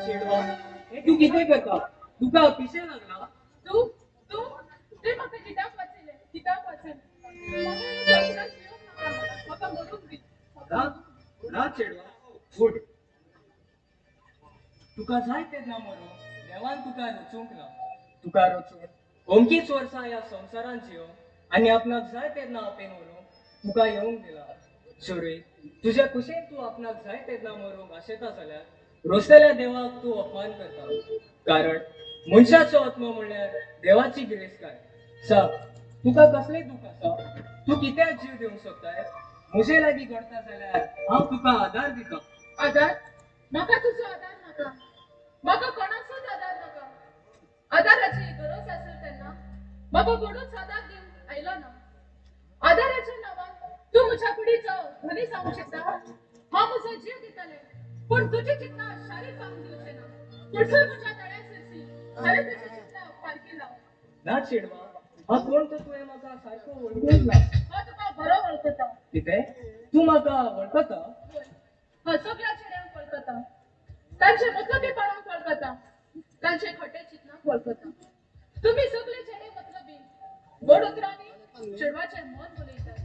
चेडवा कितें करता? तुका पिशें लागला? तूं तूं तुवें म्हाका कित्याक वाचयलें? कित्याक वाचयलें? म्हाका म्हाका मरूंक दी. ना चेडवा, उठ. तुका जाय तेन्ना मरूंक देवान तुका रचूंक ना. तुका रचून अमकीच वर्सां ह्या संवसारांत जियोंक आनी आपणाक जाय तेन्ना आपेन व्हरूंक तुका येवंक दिला. चोरय, तुज्या कुशेन तूं आपणाक जाय तेन्ना मरूंक आशेता जाल्यार रोसलेल्या देवाक तूं अपमान करता. कारण मनशाचो आत्मो म्हणल्यार देवाची गिरेस्तकाय. सांग, तुका कसलें दूख आसा? तूं कित्याक जीव दिवंक सोदताय? म्हजे लागीं घडता जाल्यार हांव तुका आदार दिता. आदार? म्हाका तुजो आदार नाका. म्हाका कोणाचोच आदार नाका. आदाराची गरज आसली तेन्ना म्हाका कोणूच आदार दिवंक आयलो ना. आदाराच्या नांवान तूं म्हज्या कुडीचो धनी जावंक शकता. हांव म्हजो जीव दितलें, पूण तुजी चिंतना शारी जावंक दिवचें ना. कुडसर म्हज्या तळ्या सरशी हांवें तुजी चिंतना पारखी लाव. ना चेडवा, हांव कोण तो तुवें म्हाका सारको वळखूंक ना. हांव तुका बरो वळखता. कितें? तूं म्हाका वळखता? हय, हांव सगळ्या चेड्यांक वळखता. तांचे मतलबीपणाक वळखता. तांचे खोटे चिंतनाक वळखता. तुमी सगळे चेडे मतलबी. गोड उतरांनी चेडवाचें मन उलयतात.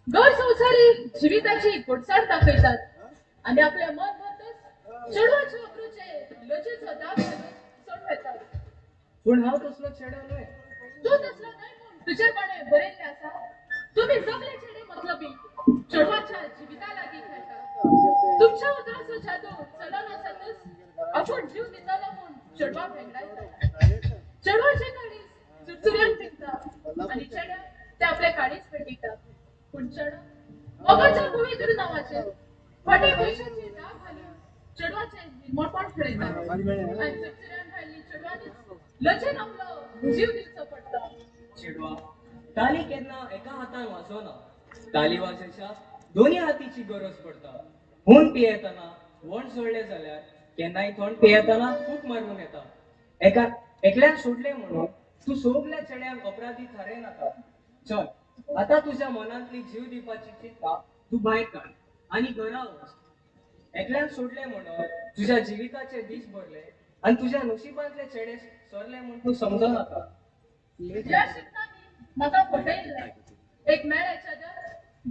घर संवसारी जिविताची गोडसाण दाखयतात आनी आपलें मन भरतच चेडवाचे अब्रूचे लजेचो दाग घालून सोडून वेतात. पूण हांव तसलो चेडो न्हय. तूं तसलो न्हय, पूण तुजेर कोणें बरयल्लें आसा, तुमी सगळे चेडे मतलबी, चेडवाच्या जिविता लागीं खेळटात. तुमच्या उतराचो जादू चलून आसतच आपूण जीव दितलो म्हूण चेडवाक भेंगडायतात. चेडवाचें काळीज चुरचुऱ्यान पिकता आनी चेड्याक ते आपले काळीज पेटयतात. पूण चेडो मोगाच्या पवित्र नांवाचेर खोटे पयशाची दाग घालून चेडवाचें निर्मळपण खेळयतात आनी चुरचुऱ्यान घाल्ली चेडवानूच लजेन आपलो जीव दिवचो पडटा. चेडवा, ताली केन्ना एका हातान वाजोना. ताली वाजयच्या दोनी हातीची गरज पडटा. हून पियेतना वण सोडलें जाल्यार केन्नाय थंड पियेतना फूक मारून येता. एका एकल्यान सोडलें म्हणून तूं सगल्या चेड्यांक अपराधी थारयनाका. चल, आतां तुज्या मनांतली जीव दिवपाची चिंता तूं भायर काड आनी घरा वच. एकल्यान सोडलें म्हणून तुज्या जिविताचे दीस भरले आनी तुज्या नशिबांतले चेडे सरले म्हूण तूं समजनाका. ह्या शिकतांनी म्हाका फटयल्लें. एक मेळ्ळें चादर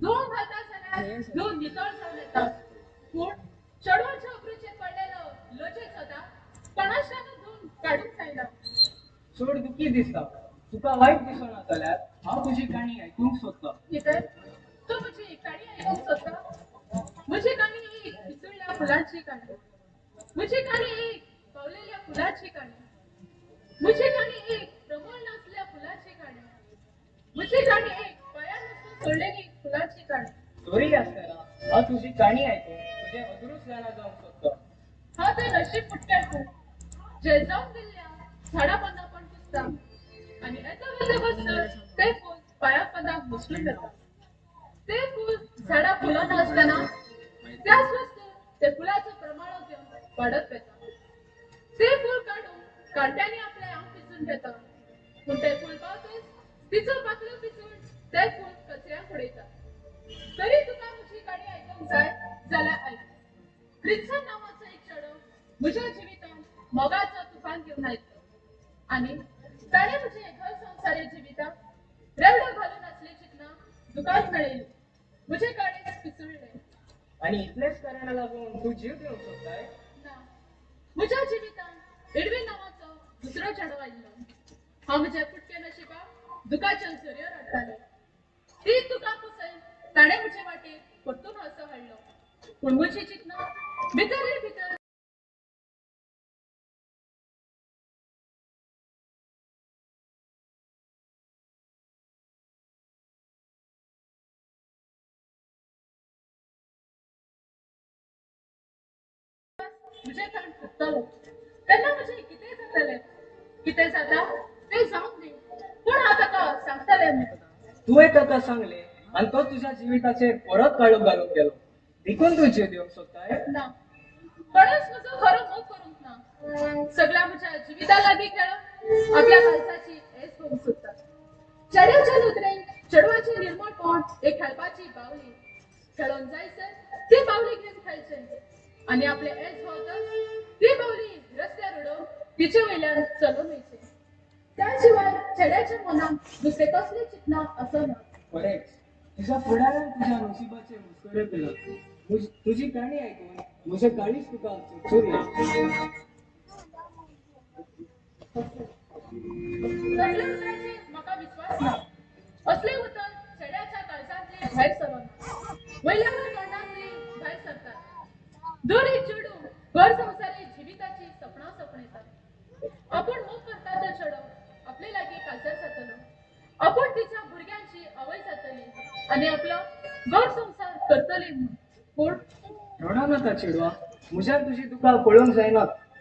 धुवूंक घालता जाल्यार धुवून नितळ जावन येता. पूण चेडवाच्या अब्रूचेर पडलेलो लजेचो दाग कोणाच्यानूच धुवून काडूंक जायना. चड दुखी दिसता. तुका वायट दिसना जाल्यार हांव तुजी काणी आयकूंक सोदतां. कितें? तूं म्हजी काणी आयकूंक सोदता? म्हजी काणी एक पिसुडल्या फुलांची काणी. म्हजी काणी एक पावलेल्या फुलाची काणी. म्हजी काणी एक प्रमळ नासल्या फुलाची काणी. म्हजी काणी एक पांयां नासून सोडलेली फुलाची काणी. तरी आसतना हांव तुजी काणी आयकून तुजें अद्रूच जाणा जावंक सोदतां. हांव तें नशीब फुटकें फूल जें जावन गेल्ल्या झाडा पोंदा पण पुजता आनी येता वता बसर तें फूल पांया पोंदाक घुसळून वता. तें फूल झाडा फुलोन आसतना त्याच वस्तू ते फुलाचो प्रमाणो घेवन वाडत वता. तें फूल काडून कांट्यांनी आपलें आंग पिसून घेता. पूण तें फूल पावतच तिचो पाकळ्यो पिसून तें फूल कचऱ्याक उडयता. तरी तुका म्हजी काणी आयकूंक जाय जाल्यार आयक. क्रित्सन नांवाचो एक चेडो म्हज्या जिवितांत मोगाचो तुफान घेवन आयलो आनी ताणें म्हजें घर संवसारी जिविताक रेवडो घालून आसली चिंतना दुकान मेळयली. म्हजें काळीज पिसुडलें. आनी इतलेंच कारणा लागून तूं जीव दिवंक सोदताय? ना, म्हज्या जिवितांत एडवीन नांवाचो दुसरो चेडो आयिल्लो. हांव म्हज्या फुटक्या नशिबाक दुकाच्यो झरयो रडटालें. ती दुकां पुसयन ताणें म्हजे वाटेर परतून हांसो हाडलो. पूण म्हजी चिंतना भितरले भितर म्हजें तण फुट्टलो. तेन्ना म्हजें कितें जातलें? कितें जाता तें जावंक दी, पूण हांव ताका सांगतलें न्हय. तुवें ताका सांगलें आनी तो तुज्या जिविताचेर परत काळोख घालूंक गेलो. देखून तूं जीव दिवंक सोदताय? ना, कोणेंच म्हजो खरो मोग करूंक ना. सगळ्या म्हज्या जिविता लागीं खेळून आपल्या काळजाची एस भोगूंक सोदता. चेड्याच्या नदरेन चेडवाचें निर्मळपण एक खेळपाची बावली. खेळोन जायसर ती बावली घेवन खेळचें आनी आपलें एस भोंवतच ती बावली रस्त्यार उडोवन तिचे वयल्यान चलोवन वयचें. त्या शिवाय चेड्याच्या मनाक दुसरे कसले चिंतना आसना. खरेंच तुज्या फुडारान तुज्या नशिबाचे मुस्करे केला. तुजी काणी आयकून म्हजें काळीज तुका चुरचुरलें. तसल्या उतरांचेर म्हाका विस्वास ना. असले उतर चेड्याच्या काळजांतले भायर सरना, वयल्या वयर तोंडांतले भायर सरतात. दर एक चेडूं घर संवसारी जिविताची सपनां सपणयतात. आपूण मोग करता तो चेडो आपले लागीं काजार जातलो, आपूण तिच्या भुरग्यांची आवय जातली आनी आपलो घर संवसार करतली म्हूण. पूण रडो नाका चेडवा, म्हज्यान तुजी दुकां पळोवंक जायना.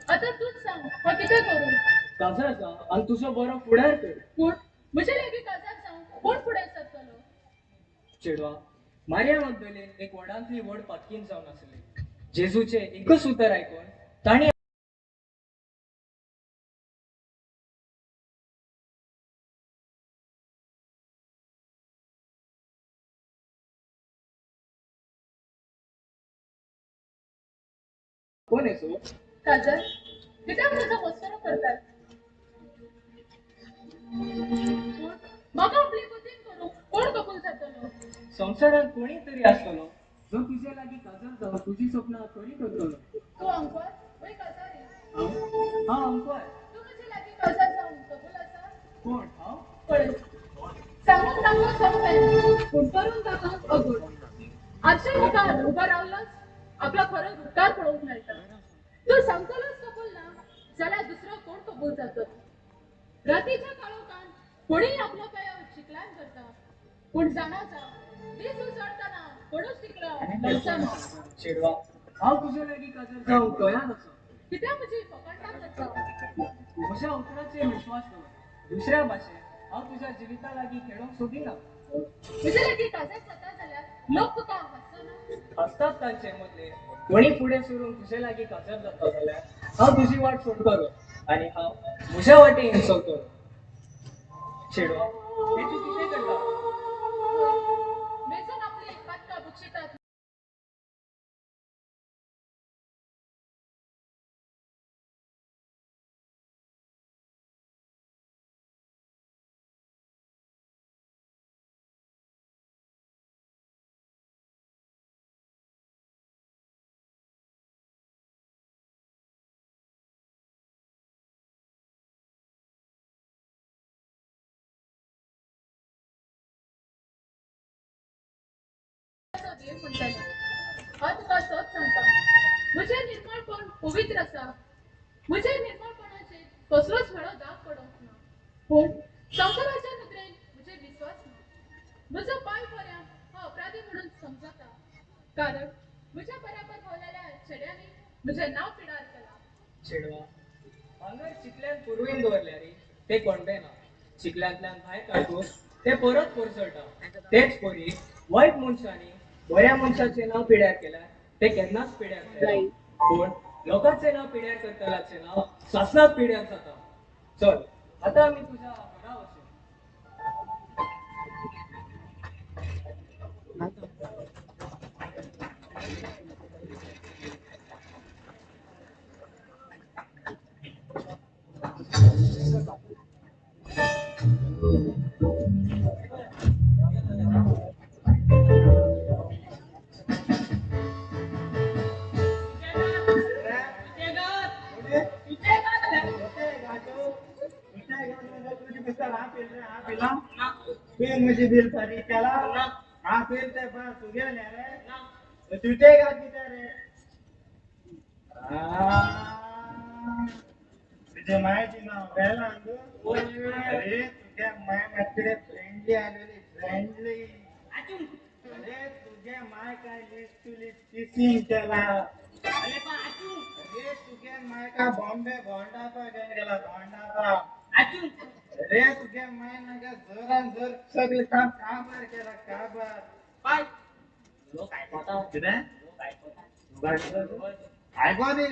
आतां तूंच सांग हांव कितें करूं? काजार जा आनी तुजो बरो फुडार कर. पूण म्हजे लागीं काजार जावंक कोण फुडें सरतलो? चेडवा, मारिया मगदलीन एक व्हडांतली व्हड पातकीन जावन आसली. जेजूचें एकच उतर आयकून तांणी कोण येसो? काजल, कित्याक म्हजो मस्करो करतात? पूण म्हाका आपले बुद्दीन करूंक कोण कबूल जातलो? संवसारांत कोणी तरी आसतलो जो तुजे लागीं काजार जावन तुजी सपनां खरी करतलो. तूं अंकवार वय काजारी? हांव अंकवार. तूं म्हजे लागीं काजार जावंक कबूल आसा? कोण हांव? पळय, सांगून सांगून सोंपें, पूण करून दाखोवंक अगूड. आरशा मुखार उबो रावलोच आपलो खरो रुपकार पळोवंक मेळटा. तूं सांगतलोच कबूल ना जाल्यार दुसरो कोण कबूल जातलो? रातीच्या काळोखान कोणीय आपलो पांय चिखलान करता, पूण जाणा जा, दीस उजळटना कोणूच चिखला मेळचो ना. चेडवा, हांव तुजे लागीं काजार जावंक तयार आसा. कित्याक म्हजी फकांडां करता? म्हज्या उतराचेर विश्वास दवर. दुसऱ्या भाशेन हांव तुज्या जिविता लागीं खेळोंक सोदिना. म्हजे लागीं काजार जाता जाल्यार लोक तुका हांसचो ना? हांसतात तांचे मदले कोणी फुडें सरून तुजे लागीं काजार जाता जाल्यार हांव तुजी वाट सोडटलो आनी हांव म्हज्या वाटेन चलतलो. चेडवा, हें तूं कितें करता? मेजून आपली पातकां भुगशितात म्हणटाले. हांव तुका सत सांगता, म्हजें निर्मळपण पवित्र आसा. म्हजें निर्मळपणाचेर कसलोच म्हेळो दाग पडोवंक ना. पूण संवसाराच्या नदरेन म्हजेर विस्वास ना. म्हजो पांय पर्यांत हांव अपराधी म्हणून समजता, कारण म्हज्या बराबर भोवलेल्या चेड्यांनी म्हजें नांव पिडार केलां. चेडवा, भांगर चिखल्यान पुरवीन दवरल्यार तें कोणबेना. चिखल्यांतल्यान भायर काडटकूच तें परत कोरसळटा. तेच परी वायट मनशांनी बऱ्या मनशाचें नांव पिड्यार केल्यार तें केन्नाच पिड्यार जायना. पूण लोकांचें नांव पिड्यार करतल्याचें नांव सासणांत पिड्यार जाता. चल आतां आमी तुज्या घरा वचया. मुझे बिल परी चला हाँ बिल ते बस तुझे ले रे तुझे का किधर रे तुझे माहिती ना वेला अंदु. अरे तुझे my मकडे फ्रेंडली आलेली फ्रेंडली. अरे तुझे my काय लिस्ट टू लिस्ट किसिंग केला. अरे तुझे my का बॉम्बे भोंडापा घेऊन गेला भोंडापा. अरे तुझ्या माय नका जोरान जोर सगळे काम काबार केला काबार. कितें आयको दी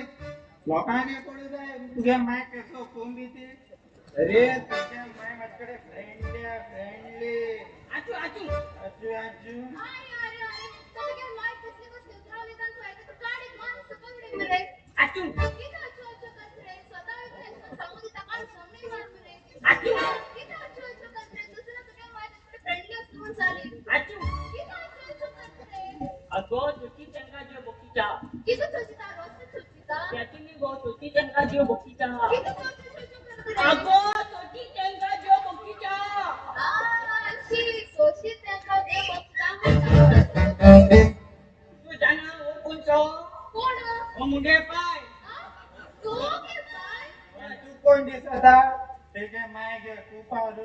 लोकांनी पडू जाय तुगे माय कसो कोंबी ती. अरे तुझ्या माय माझ्याकडे फ्रेंडली फ्रेंडली. आचू आचू आचू. देव बक्षिता. कितें करता रे? अगो तशी तेंका देव बक्षिता. शी सोशी तेंका देव बक्षिता म्हणटा. तूं जाणा हो कोणचो? कोण? हो मुगे पाय. तूं गे पाय? तूं कोण दिसता? तेजे माय गे कुपार. अगो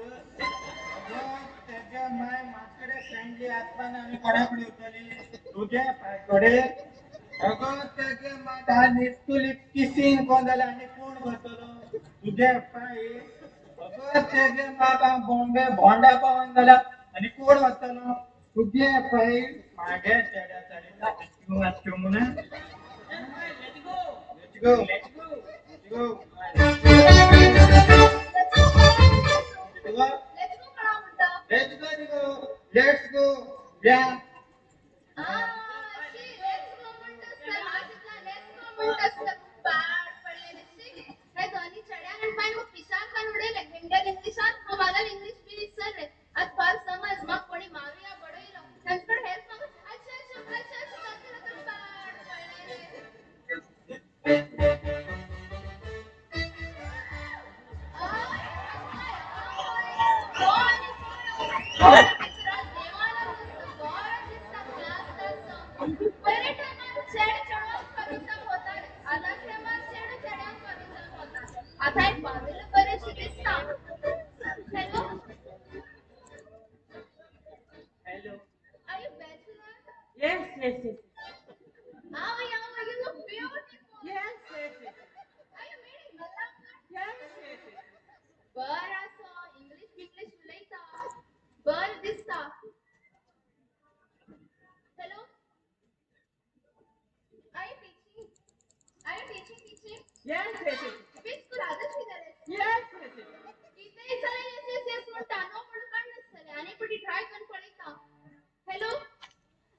तेजे माय मातकडे फ्रेंडली आसतना आनी कोणा कडेन उरतली? तुजे पाय कडेन. अगो तेजे माय धा लिप टू लिप किसींग कोण जाल्यार आनी कोण करतलो? तुजे पाय. अगो तेजे माय बॉम्बे भोंडा पावन जाल्यार आनी कोण वतलो? तुजे पाय मागे चेड्या चेड्या वाचच्यो म्हणून. Let's go. Let's go. Let's go. Let's go. Let's go. Let's go. Let's go कोणा म्हणटा? Let's go, go. Let's go. Yeah. She let's go म्हणटा आसतना हांव चिंतलां let's go म्हणटा आसतना पाड पडलेलें शी. हे दोनी चेड्यान आनी पायन म्हाका पिशान काडून उडयलें. इंडियन इंग्लिशान हांव म्हाका इंग्लीश बी विसरलें. आतां फाल्यां समज म्हाका कोणी मारुया बडयलो तांचे कडेन हेल्प मागून अच्छा अच्छा अच्छा अच्छा करतलें तर पाड पडलेलें. Hello, hello. are you bachelor? Yes yes yes. Oh, yeah, you look beautiful. Yes yes yes. Are you married? Malangad? Yes yes yes. बर आसा, इंग्लीश बिंग्लीश उलयता, बर दिसता. Hello, are you teaching? Are you teaching teaching? Yes yes yes. Which school? Adarsh Vidyalaya? Yes yes yes. कितेंय जाल्यार येस येस येस म्हणटा, no म्हणून काड नासतलें. आनी पटी ट्राय करून पळयता. Hello,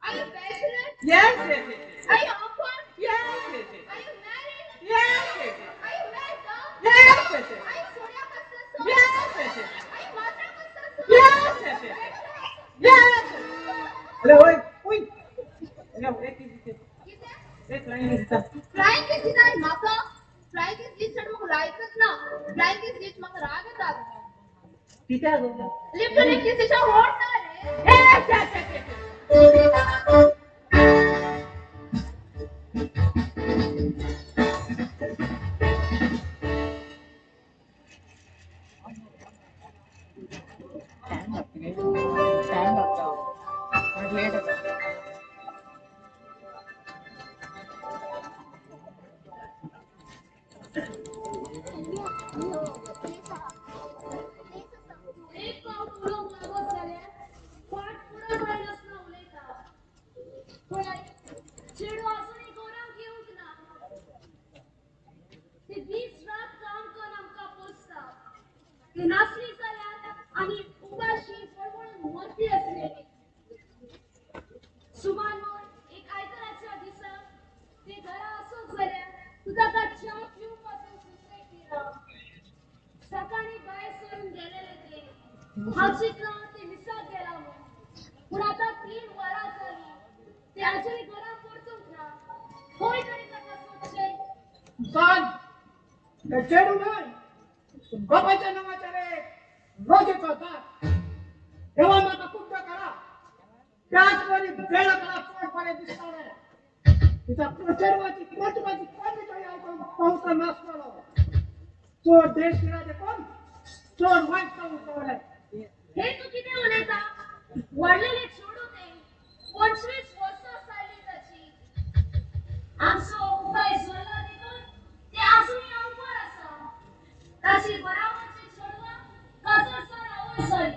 are you bachelor? Yes yes yes. Are you orphan? Yes yes yes. Are you married? Yes yes yes. Are you mad dog? Yes yes yes. Are you सोड्याक आसता so? Yes yes yes. Are you माजराक आसता so? Yes yes yes. Yes. अरे ओय ओय. अरे एक कितें? कितें? एक लायन दिसता. फ्लायिंग किस दिता आनी म्हाका फ्लायिंग किस दीत चड म्हाका लायकच ना. फ्लायिंग किस दीत म्हाका राग येता. कित्याक गो? लिप टू लिप किसीच्या होट ना रे. Yes yes yes yes. Time लागता टायम लागता लेट जाता. एक फावट उलोवंक लागत जाल्यार फाट फुडें भायर आसना उलयता. पळय चेडूं आजुनूय घरांक येवंक ना. ती दीस रात काम करून आमकां पोसता. ती नासली जाल्यार आनी उपाशी फळफळून मरती आसलेली. सुमान म्हण एक आयताराच्या दिसा ती घरा आसत जाल्यार तूं ताका च्या पिवपाचो सुसेग दिना. सकाळी भायर सरून गेलेले ते हांव चिंतलां ते मिसाक गेला म्हूण, पूण आतां 3 वरां जालीं ते आजुनूय घरा परतूंक ना. खंय तरी ताका सोदचें. सुसान, ते चेडूं न्हय, बापायच्या नांवाच्या रे रोजेचो दात. देवा म्हाका कुड्डो करा. त्याच वरी बेळ करा चड बरें दिसतालें. तिच्या चेडवाची कर्तुबाची कोणी तरी आयकून पावसा नासतलो. चड देश दिला देखून चड वायट उरतलें. हे तूं कितें उलयता? व्हडलेलें चेडूं तें, 25 वर्सां जालीं ताची. आमचो उपाय जोडला देखून तें आजुनूय आंकवार आसा. ताची बराबरची चेडवां काजर जावन आवय जाली.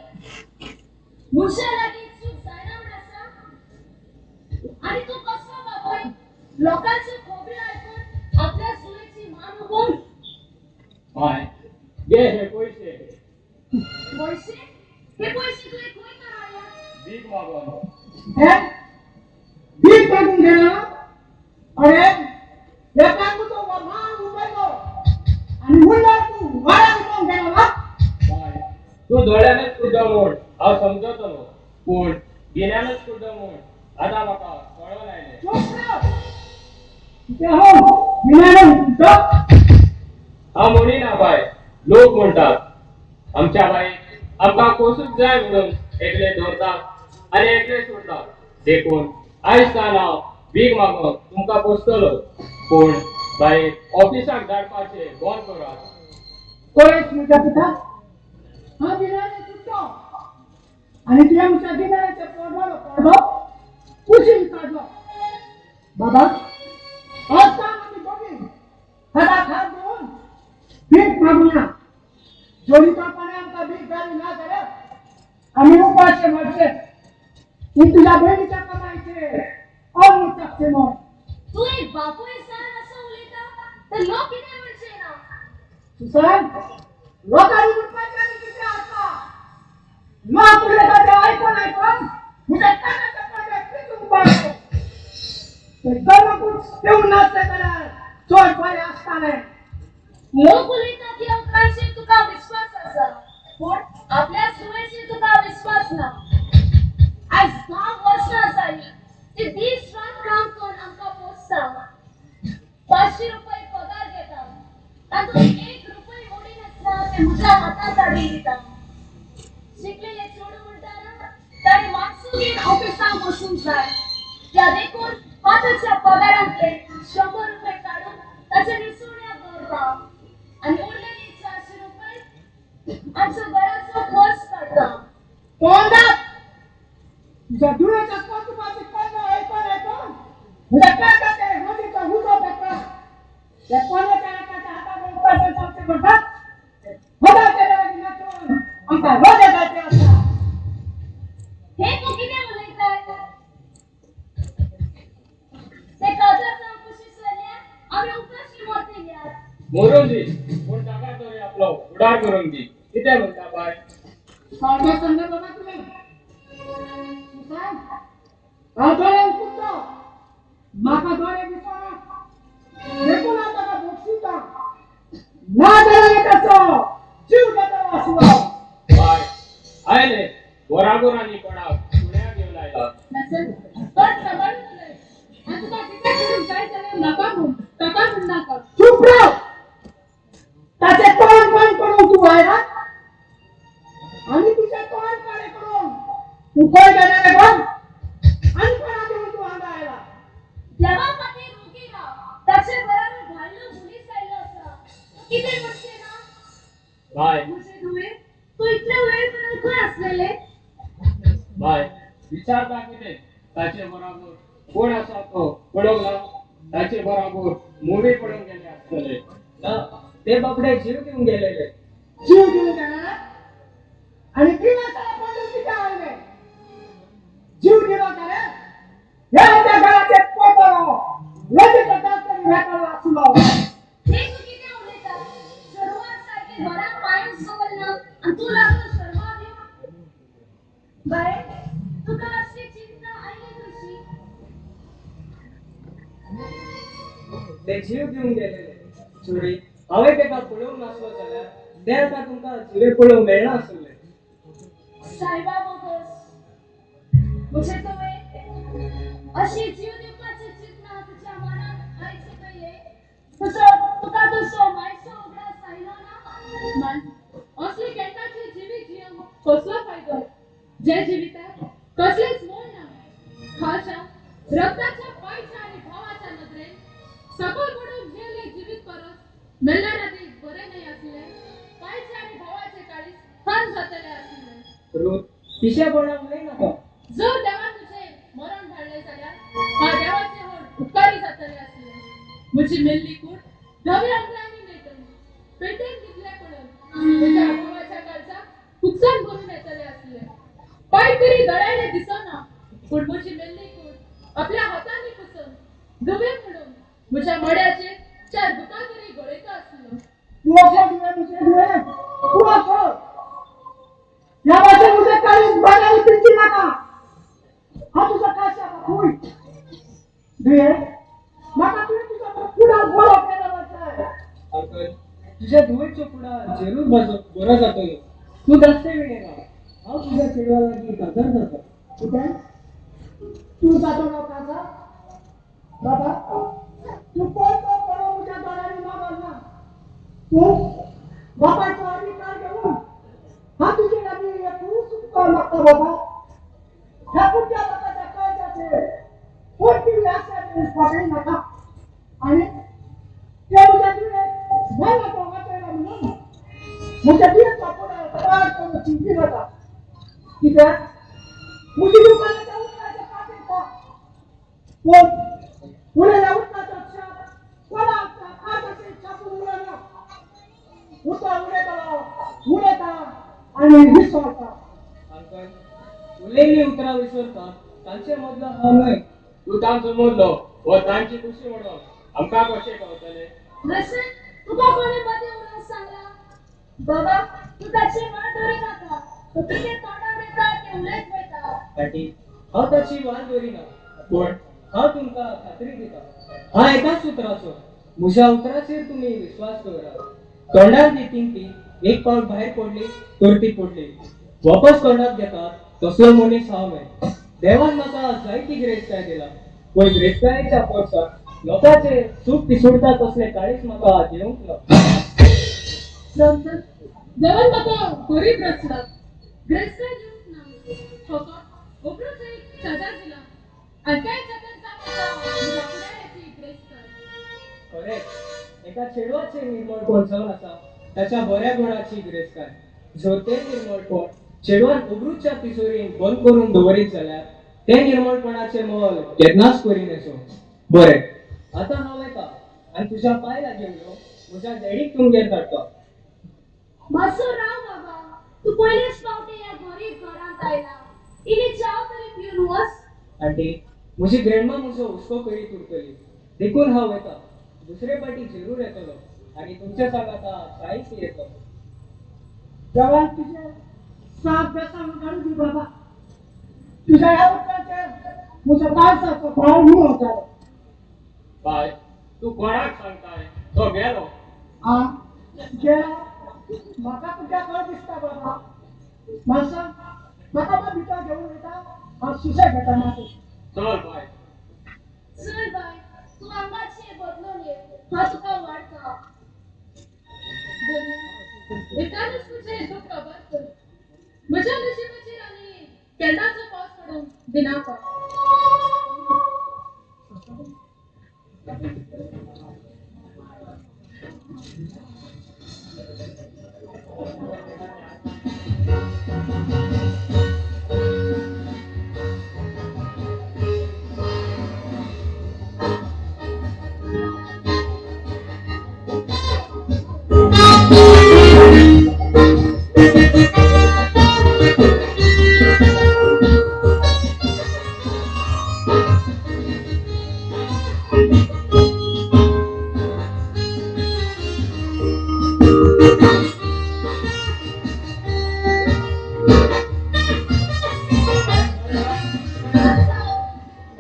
मनशा लागीं चूक जायना म्हूण आसा? आनी तूं कसो बापूय लोकांच्यो खबरी आयकून आपल्या चलयेची मान उबोवन? हय घे हे पयशे. पयशे? हे पयशे तुवें खंय तर हाडल्या? भीक मागून. हे भीक मागून घेना? अरे लोकांक तो मान उबयलो आनी उरल्यार तूं वाऱ्यार उबोवंक घेना वा? बाय तूं दोळ्यानच कुड्डो म्हूण हांव समजतलो, पूण गिन्यानच कुड्डो म्हूण आतां म्हाका कळोन आयलें. चूप राव. कितें हो गिन्यान कुड्डो? हांव म्हणिना बाय, लोक म्हणटात आमच्या बाईक आमकां कोसूच जाय म्हणून एकले दवरतात आनी एकले सोडटात. देखून आयज सावन हांव भीक मागून तुमकां पोसतलो, पूण बाई ऑफिसाक धाडपाचें बंद करात. कोणेच म्हज्या पुता, हांव गिन्याने चुट्टो आनी तुवें म्हज्या गिन्यानाचें पडलो पडलो कुशीन काडलो. बाबा आज सावन आमी दोगी हाताक हात घेवन भीक मागुया. जोडीतपणे आमकां भीक घाली ना जाल्यार आमी उपाशे मरचे. ही तुज्या भयणीच्या कमाईचे अन्न चाकचे म्हण. तूं एक बापूय जावन असो उलयता तर लोक कितें म्हणचे ना? सुसान, लोकांनी म्हणपाचें आनी कितें आसा? लोक उलयता तें आयकून आयकून म्हज्या कानाच्या पडद्यार कितें उबारलो. ते गमकूच पेवन नासलें जाल्यार चड बरें आसतालें. लोक उलयता त्या उतरांचेर तुका विस्वास आसा, पूण आपल्या सुवेचेर तुका विस्वास ना. आयज 10 वर्सां जालीं ती दीस रात काम करून आमकां पोसता. 500 रुपये पगार घेता, तातूंत 1 रुपय मोडिनासतना ते म्हज्या हातांत हाडून दिता. शिकलेले चेडूं म्हणटाना ताणें मातसुगेर ऑफिसांत वचूंक जाय, त्या देखून हाताच्या पगारांतले 100 रुपये काडून ताच्या निसुण्याक दवरता आनी उरलेले 400 रुपये आमचो घराचो खर्च काडटा. तोंडात तुझ्या धुळ्याच्या कोतुपाची कन्न आयकून आयकून म्हज्या काकाचे रोजीचो उजो पेटला. त्या कोणाच्या एकाच्या हाताक उपास जावचे म्हणटात हदाचे लागीं नाचून आमकां रोजे जायते आसा. हे तूं कितें उलयताय? ते काजार जावन कुशी सरल्यार आमी उपाशी मरतले. मरून दी, पूण ताका तरी आपलो फुडार करूंक दी. कितें म्हणटा बाय? सारकें सांगलें बाबा तुवें. सुसान, हांव दोळ्यान कुट्टो, म्हाका दोळे दिसना, देखून हांव ताका भोगशिता. ना जाल्यार ताचो जीव घेतलो आसलो. बाय आयले बराबर आनी कोणाक सुण्याक घेवन आयला. तोंड सांबाळून उलय आनी तुका कितें करूंक जाय जाल्यार म्हाका म्हण, ताका म्हणनाका. चूप राव. ताचें तोंड बंद करूंक तूं आयला आनी तुजें तोंड काळें करूंक तूं खंय गेलें रे गो? आनी कोणा दिवन तूं हांगा आयला? देवा खातीर रोगी राव. ताचे बराबर धाडलो पुलीस आयलो आसा, तूं कितें म्हणचें ना? बाय म्हजे धुवे, तूं इतले वेळ पर्यंत खंय आसलेले? बाय विचारता कितें? ताचे बराबर कोण आसा तो पळोवंक ना? ताचे बराबर मुवी पळोवंक गेले आसतले. ना, ते बाबडे जीव दिवंक गेलेले. जीव दिवंक गेले आनी दिनासतना पडून कितें आयलें? जीव दिलो जाल्यार ह्या आमच्या घराचेर पडटलो, रोजीचो दास तरी मेळटलो आसलो. हे तूं कितें उलयता? चेडवान सारकें घरांत पांयूच दवरना आनी तूं लागलो शर्मा दिवंक. बाय, तुका असली चिंता आयली कशी? ते जीव दिवंक गेलेले. चोरी, हांवें ताका पळोवंक नासलो जाल्यार ते आतां तुमकां जिवे पळोवंक मेळना आसलें. सायबा बोगस, म्हजे तुवें अशी जीव दिवपाची चिंतना तुज्या मनांत आयचे पयलें तुजो तुका तुजो मायचो उगडास आयलो ना? माय, असले केन्नाचे जिवीत जियोंक कसलो फायदो? जे जिविताक कसलेंच मोल ना. खाशा रक्ताच्या पायच्या आनी भावाच्या नदरेन सकयल पडून जियेल्ले जिवीत परस मेल्ल्या राती बरें न्हय आसलें? पायचे आनी भावाचे काळीज थंड जातलें आसलें. रूत, पिशेपणां उलयनाका. जर देवान तुजें मरण धाडलें जाल्यार हा देवाचे व्हड उपकारी जातले आसले. म्हजी मेल्ली कूड धव्या अंगरांनी न्हेटून पेटेन दितले पळोवन म्हज्या भावाच्या काळजाक कुकसान भरून येतले आसले. पांय तरी दोळ्यांनी दिसना, पूण म्हजी मेल्ली कूड आपल्या हातांनी पुसून धुवे म्हणून म्हज्या मड्याचेर 4 दुकां तरी गळयता आसलो. तूं असो धुवे म्हजे धुवे, तूं असो ह्या भाशेन म्हजें काळीज बाजारी पिडची नाका. हांव तुजो काश्या बापूय. धुये, म्हाका तुवें तुजो फुडार बरो केलो जाय. अंकल, तुज्या धुवेचो फुडार जरूर बरो जातलो. तूं धास्ते विणेना. हांव तुज्या चेडवा लागीं काजार जाता. कितें? तूं जातलो काजार? बाबा, तूं कोण तो पळोवंक म्हज्या दोळ्यांनी नदर ना. तूं बापायचो अधिकार घेवन हा तुजे लागीं एकूच उपकार मागता बाबा. ह्या कुठ्या बापाच्या काळजाचेर पोटती आसा फाटय नाका आनी ते म्हज्या जिणेक मेला वाटयला म्हणून म्हज्या जिणेचो फुडार पाड करून चिंती नाका. कित्याक म्हजी दुकानाच्या उदकाच्या कात येता पूण उलयल्या उदकाचो छाप कोणाक काळजाचेर छापून उरना. उतर उलयतलो उलयता आनी विसरता. अंकल, उलयल्लीं उतरां विसरता तांचे मदलो हांव न्हय. तूं तांचो मदलो हो तांची खुशी म्हणून आमकां कशें कळटलें? लसन, तुका कोणी मदीं उलोवंक सांगलां? बाबा, तूं ताची वाट धरी नाका. तो कितें तोंडार येता तें उलयत वयता. आंटी, हांव ताची वाट दवरिना, पूण हांव तुमकां खात्री दिता, हांव एकाच उतराचो. म्हज्या उतराचेर तुमी विस्वास दवरात. तोंडार दी ती एक पावट भायर पडली तर ती पडली, वापस तोंडात घेतात तसलो मनीस हांव न्हय. देवान म्हाका जायती गिरेस्तकाय दिला, पूण गिरेस्तकायेच्या पोरसाक लोकांचे सूख पिसुडटा तसले काळीच म्हाका दिवंक ना. रमजान, देवान म्हाका गरीब रचला, गिरेस्तकाय दिवंक ना. फकत उपरांत एक चादर दिला आनी त्या चादर जावन आसा म्हज्या फुडाराची गिरेस्तकाय. खरेंच एका चेडवाचें निर्मळपण जावन आसा ताच्या बऱ्या गुणाची गिरेस्तकाय. जर तें निर्मळपण चेडवान उगरूच्या तिजोरीन बंद करून दवरीत जाल्यार तें निर्मळपणाचें मोल केन्नाच करिनेसो. बरें, आतां हांव येता आनी तुज्या पांय लागीं उलोवन म्हज्या डॅडीक तुमगेर धाडटा. मातसो राव बाबा, तूं पयलेच फावटी ह्या गरीब घरांत आयला. इल्ली च्याव तरी पिवन वच. आंटी, म्हजी ग्रँडमा म्हजो हुस्को करीत उरतली, देखून हांव येता. दुसरे पाटी जरूर येतलो आनी तुमच्या सांगाता चाय पियेतलो. देवान तुजे सात बेसांग घालूं दी बाबा. तुज्या ह्या उतराचेर म्हज्या काळजाचो भाव उणो जालो. बाय, तूं कोणाक सांगताय? तो गेलो. आ गेलो म्हाका तुज्या खंय दिसता बाबा. मातसो म्हाका मात भितर घेवन वयता, हांव सुशेग घेता मातूं. चल बाय. चल बाय, तूं हांगाच बदलून ये, हांव तुका वाडटा. धन्या, एकादच तुजें दुख्ख काबार कर. म्हज्या नशिबाचेर आनी केन्नाचो पावस पडूंक दिनाका.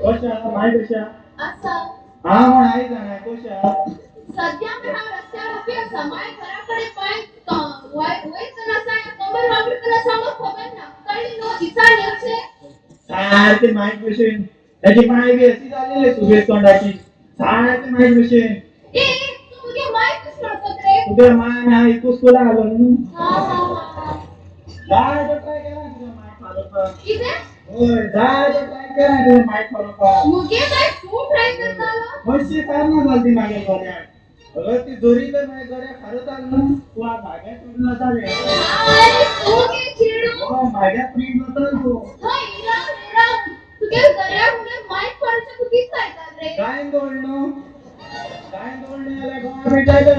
कशा माय कशा? आसा. हा म्हण आई जाणा कशा? सद्या म्हण हांव रस्त्यार उबी आसा. माय घरा कडेन पांय वयतना आसा या कमर वावुरतना आसा म्हाका खबर ना. कळ्ळी न्हू? दिसान येवचें. सारकी मायक भशेन ताची माय बी अशी जालेली सुबेज तोंडाची, सारकी मायक भशेन. ए, तूं मुगे माय कशें वळखत रे? तुगे माय आनी हांव एकूच स्कुलाक आसलो न्हू. हा हा हा. जायतो ट्राय केला तुज्या मायक मारोवपाक. कितें? हय, जायतो ट्राय केला तुज्या मायक मारोवपाक. मुगे माय तूं ट्राय करतालो? मातशी कारणां जाली ती मागीर गऱ्याक. अगं ती दोरी तर मागीर गऱ्याक खारवताली न्हू, तूं आज म्हागे चोरून वतालें. आरे तूं गे चेडूं. हय, म्हागे फ्रेंड वतालो तूं. हय, राव रे राव. तुगे गऱ्याक मुगे मायक मारूचें तूं कितें लायता रे? गायन दवरलो न्हू, गायन दवरलें जाल्यार गोवा पेटयता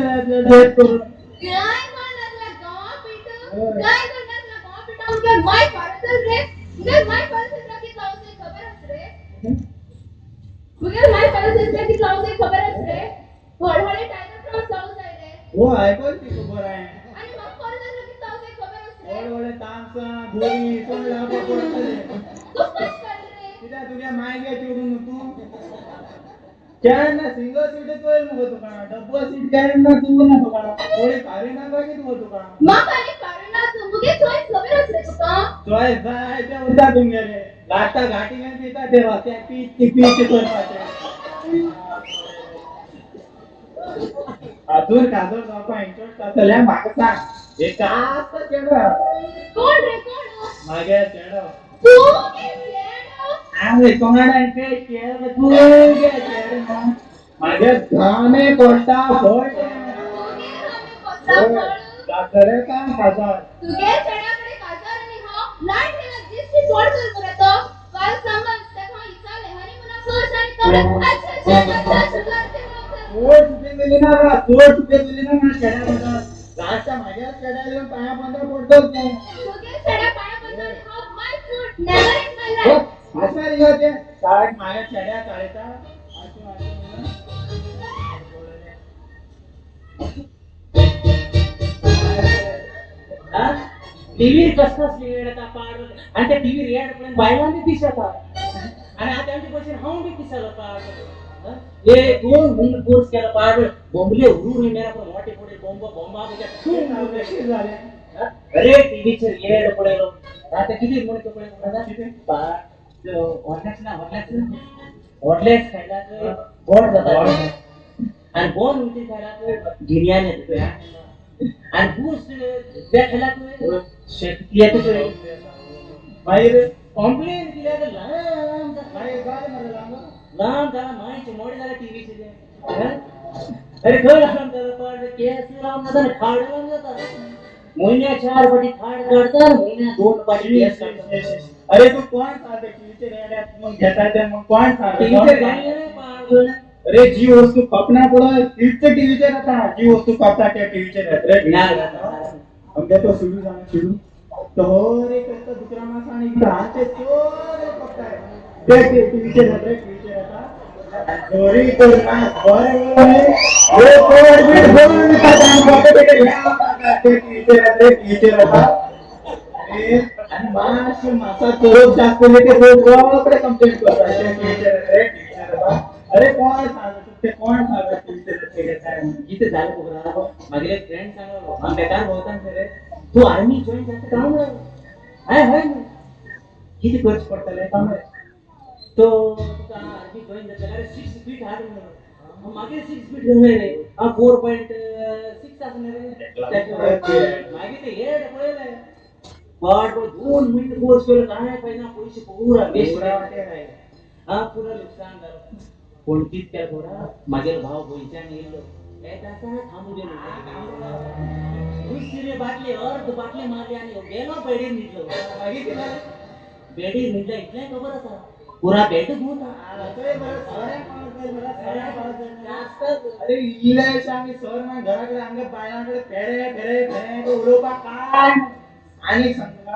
डेट करून. गाय म्हणल्यार गोवा पेट, गाय म्हणल्यार गोवा पेटा मुगे मायक मारतल रे. मुगे मायक मारतल कितें लावचें खबर आस रे? मुगे मायक मारतल कितें लावचें खबर आस रे? व्हड व्हडले टायगर क्रॉस लावूं जाय रे. हो, आयकल ती खबर हांवें. आनी म्हाका परत कितें लावचें खबर आस रे? व्हड व्हडले तामसां बोरी कोण लावपाक पडटलें. तूं कशें कळ्ळें रे? कित्याक तुगे मायगे चेडूं न्हू तूं? केन्ना सिंगल सीट चोयल मुगो तुका, डबल सीट केन्ना चोवंक ना तुका. कोणी फारीना मागीर मुगो तुका. म्हाका आनी फारिना तूं मुगे चॉयस खबर आस रे तुका? चॉयस जायते उरता तुमगेले. लागता घाटी घेवन पिता ते रस्त्यार पीच पीच करपाचें. अजून काजर जावपा इंटरेस्ट आसल्यार म्हाका सांग. एक आसा चेडो. कोण रे कोण? मागे चेडो. तूं गे चेडो? आरे कोण ते चेडो तूं गे चेडो. मागे घामे पडटा फळ. तुगे घामे पडटा फळ? जातले काम काजार. तुगे चेड्या कडेन काजार आनी हांव लायट गेला दिश्टी पड कर मरे तो. काल समज तेका हांव विचारलें हनीमुना फर्स्ट आनी तो म्हणलें अच्छा अच्छा अच्छा अच्छा करते. चोट सुपेन दिली ना रा, चोट सुपेन दिली ना माझ्या चेड्या बद्दल. लास्टा माझ्या चेड्या येवन पांया पंदरा पडटलो तें. तुगे चेड्या पांया पंदरा आनी हांव my foot never in my life. आसपार यो तें सारक माझ्या चेड्या चाळयता. टीव्ही कसं येता पाड आणि त्या टीव्ही रेड पर्यंत बायलां बी पिसता आणि आता आमचे भशेन हांव बी पिसालो पाड. हे दोन म्हयने कोर्स केला पाड बोंबले उरून मेरा पण मोठे मोठे बोंब बोंबा कशें जालें? अरे टीव्हीचेर येड पळयलो आतां कितें म्हणून पळयलो पाड हॉर्लेक्स ना हॉर्लेक्स हॉर्लेक्स खायल्यार गोड जाता आनी बोन उलटी खायल्यार गिन्यान येता आनी बूस्ट ते खायल्यार शक्ती येता. मागीर कॉम्प्लेन कित्याक लांब मागीर जालें मरे लांब लांब जाला मायचे मोडे जाला टीव्हीचे ते. अरे खंय लांब जाला पाड केस लांब जाता खाड लांब जाता. म्हयन्या 4 फाटी खाड काडटा म्हयन्या 2 फाटी केस काडटा. अरे तू कोण सांगता टीव्हीचेर येड्यात मग घेता ते मग कोण सांगता? टीव्हीचेर घालले पाड. अरे जी वस्तू खपना पळय तीच टीव्हीचेर येता. जी वस्तू खपता त्या टीव्हीचेर येता रे. अमके तो सुरू जाणा सुरू तो रे करता दुसरा मासा आनी हाचे चोर खपताय ते टीव्हीचेर येता रे. टीव्हीचेर येता जोरी तर मास बरें टीव्हीचेर येता रे. टीव्हीचेर येता आनी मातशें मासा चोरप जास्त ते रोकडे कंप्लेंट करता ते टीव्हीचेर येता रे. टीव्हीचेर येता. अरे कोण सांगता ते कोण सांगता टीव्हीचेर येता कितें जालें खबर आहा? मागीर एक फ्रेंड सांगलो हांव बेकार भोंवता रे तूं आर्मी जॉयन जाता काय म्हणलो. हय हय कितें करचें पडटलें काय म्हणलें. तो तुका आर्मी जॉयन जाता जाल्यार 6 फीट हाड म्हणलो. मागीर 6 फीट खंय रे हांव 4.6 आसा रे. मागीर ते हेड पळयलें बट 2 म्हयने कोर्स केलो कांय पळयना पयशे पुरा वेस्ट हा पुरा लुकसान जालें. पूण कितें केलें खबर आहा? मागीर भाव गोंयच्यान येयलो येता आसतना थांबू गेलो. दुसरी बाटली अर्द बाटली मारली आनी गेलो बेडीर न्हिदलो. मागीर कितें जालें? बेडीर न्हिदलो इतलें खबर आसा पुरा बेड घुंवता. अरे इल्लेशे आमी सर मागीर घरा कडेन आमगे बायलां कडेन पेरे पेरे पेरे उलोवपाक काय आनी सांगता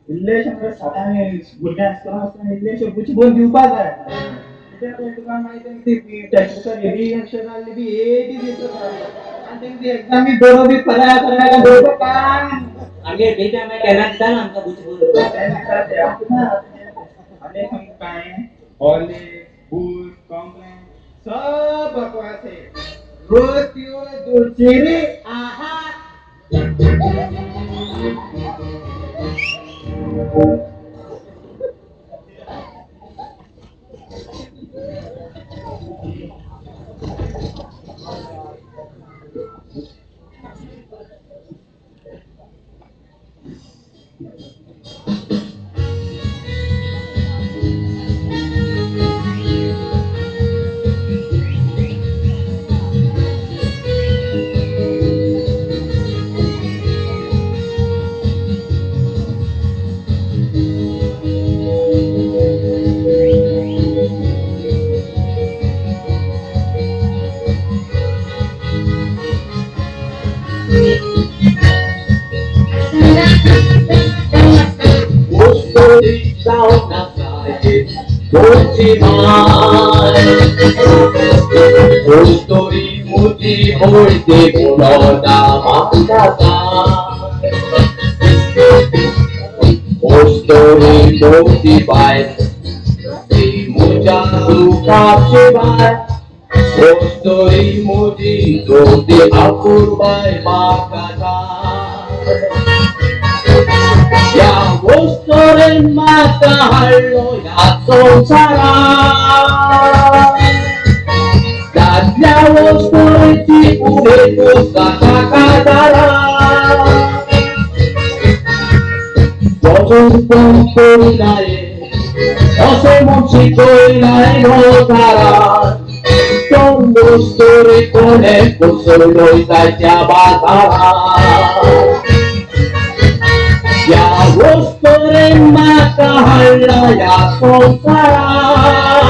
इल्लेशे आमगे सातांक भुरगें आसतना आसतना इल्लेशे बुची भरून दिवपा जाय. कित्याक तुका मागीर ती टेक्स्टबुकार एबी अक्षर जाल्ली बी ए बी दिसता आनी तेंकां ती एग्जामी बरोवप बी पराय पराय बरोवपाक काय. आमगे बेबी मागीर केन्ना दितालो आमकां बुची भरून. आनी सांगता काय हॉर्लिक्स बूस्ट कॉम्प्लेन सब बकवास है. रोज पियो दूध चेरी. आहा संवसारात दादल्या वस्तूची पुढे पण करिनाये अशें म्हूण शिकयलाय नो तारा तो वस्तुरी कोणे कोसळ्ळो जायत्या बाजारात ह्या वस्तुरेन म्हाका हाडला ह्या संवसारात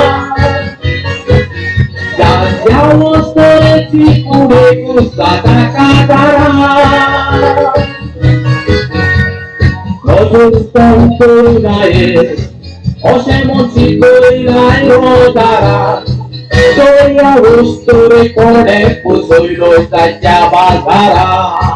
ह्या वस्तुरेची फुडें कुसाता कातारात अजून करिनाये अशें म्हूण शिकयलाय नो तारा तो ह्या वस्तुरे कोणे पोसयलो ताच्या बाजारात.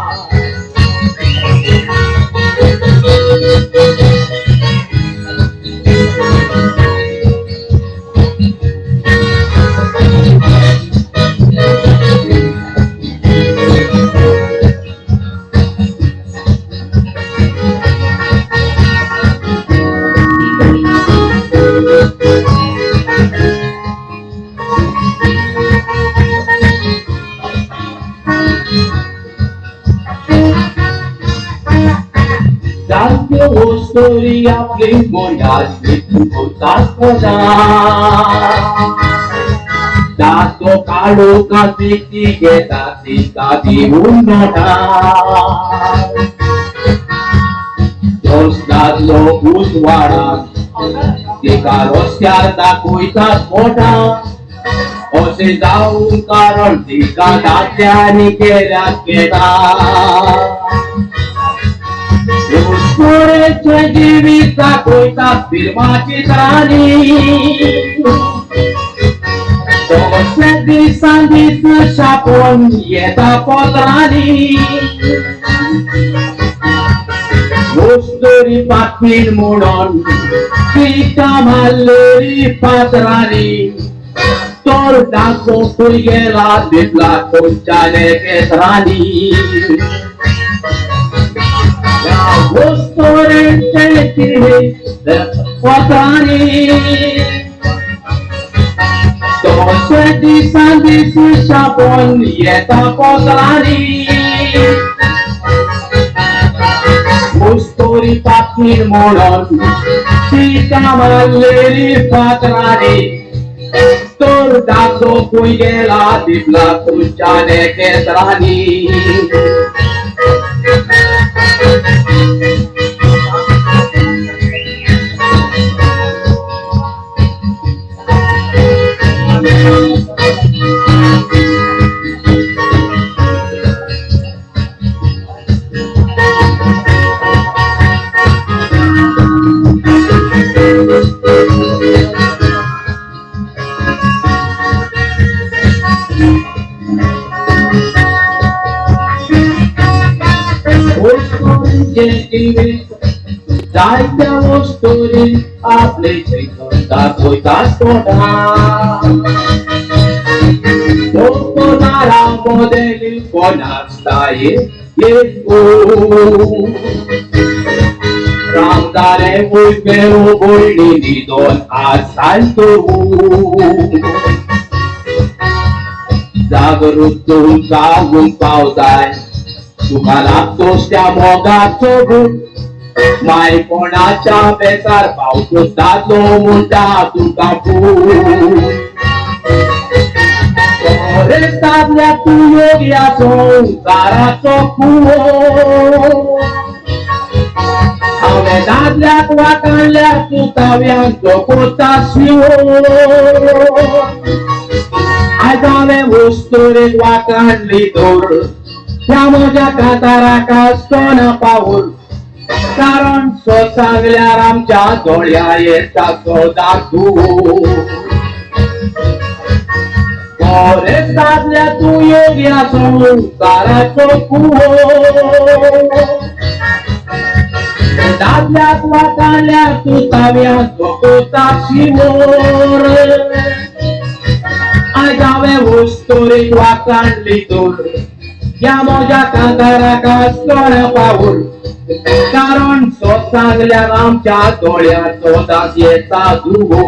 जायत्यो वस्तुरी आपली मोयासली तुका दादलो काळो काती घेता दिसता दिवन नोटा दोस दादलो उजवाडाक तिका रस्त्यार दाखयतात बोटां अशें जावंक कारण तिका दादल्यांनी केल्यात घेता. वस्तुरेचें जिवीत दाखयतात फिल्माची चित्रांनी तशें दिसान दीस छापून येता पत्रांनी. वस्तुरी पातमीन म्हणून तिका मारलेली पात्रांनी तर दाखो खंय गेला दिसला खंयच्या केसरांनी. वस्तुरेचें जिवीत पत्रांनी तशें दिसान दीस छापून येता पत्रांनी. वस्तुरी पातमीन म्हणून तिका मारलेली पात्रांनी तर दादलो खंय गेला दिसला खंयच्या केसरांनी. जायत्या वस्तुरी आपले दाखयतात तोंडां कोणारा मोदेली कोणाक जाय एक रामदारे उजवेरो बोलली दोन आसाल तूं जागृत जागूंक पावताय तुका लागतोच त्या मोगाचो बूट मायपणाच्या बेसार पावतो दादलो म्हणटा तुका पूत दादल्या तूं योग्या संवसाराचो कुवो हांवें दादल्याक वाटाणल्यार तूं ताव्यांचो कोता शिवो. आयज हांवें वस्तुरेक वाटाणली तर ह्या म्हज्या काताराक आसतना पावल कारण सो सांगल्यार आमच्या दोळ्या येता सदां तूं. बरें दादल्या तूं योग्या संवसाराचो कुवो दादल्याक वाटाणल्यार तूं ताव्यांचो कोता शिवोर. आयज हांवें वस्तुरेक वाटाणली तर ह्या म्हज्या काताराक आसतना पावल कारण सो सांगल्यार आमच्या दोळ्याचो दास येता दुवो.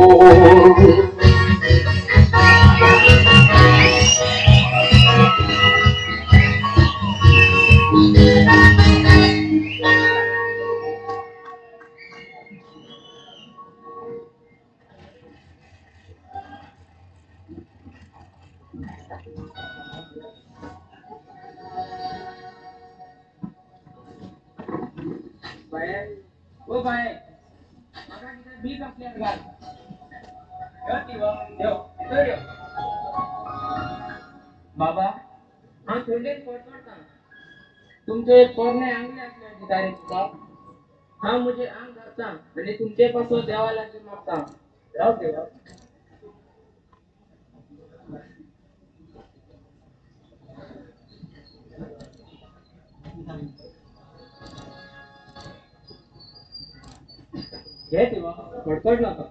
बाये ओ बाये म्हाका कितें बीक आसल्यार घाल. यो तिवा यो भितर यो. बाबा हांव थंडेन फडफडटा. तुमचें एक पोरणें आंगलें आसल्यार दिता रे तुका. हांव म्हजें आंग घालता आनी तुमचे पासून देवा लागीं मागता. राव देवा. घे तिवा, फडफड नाका.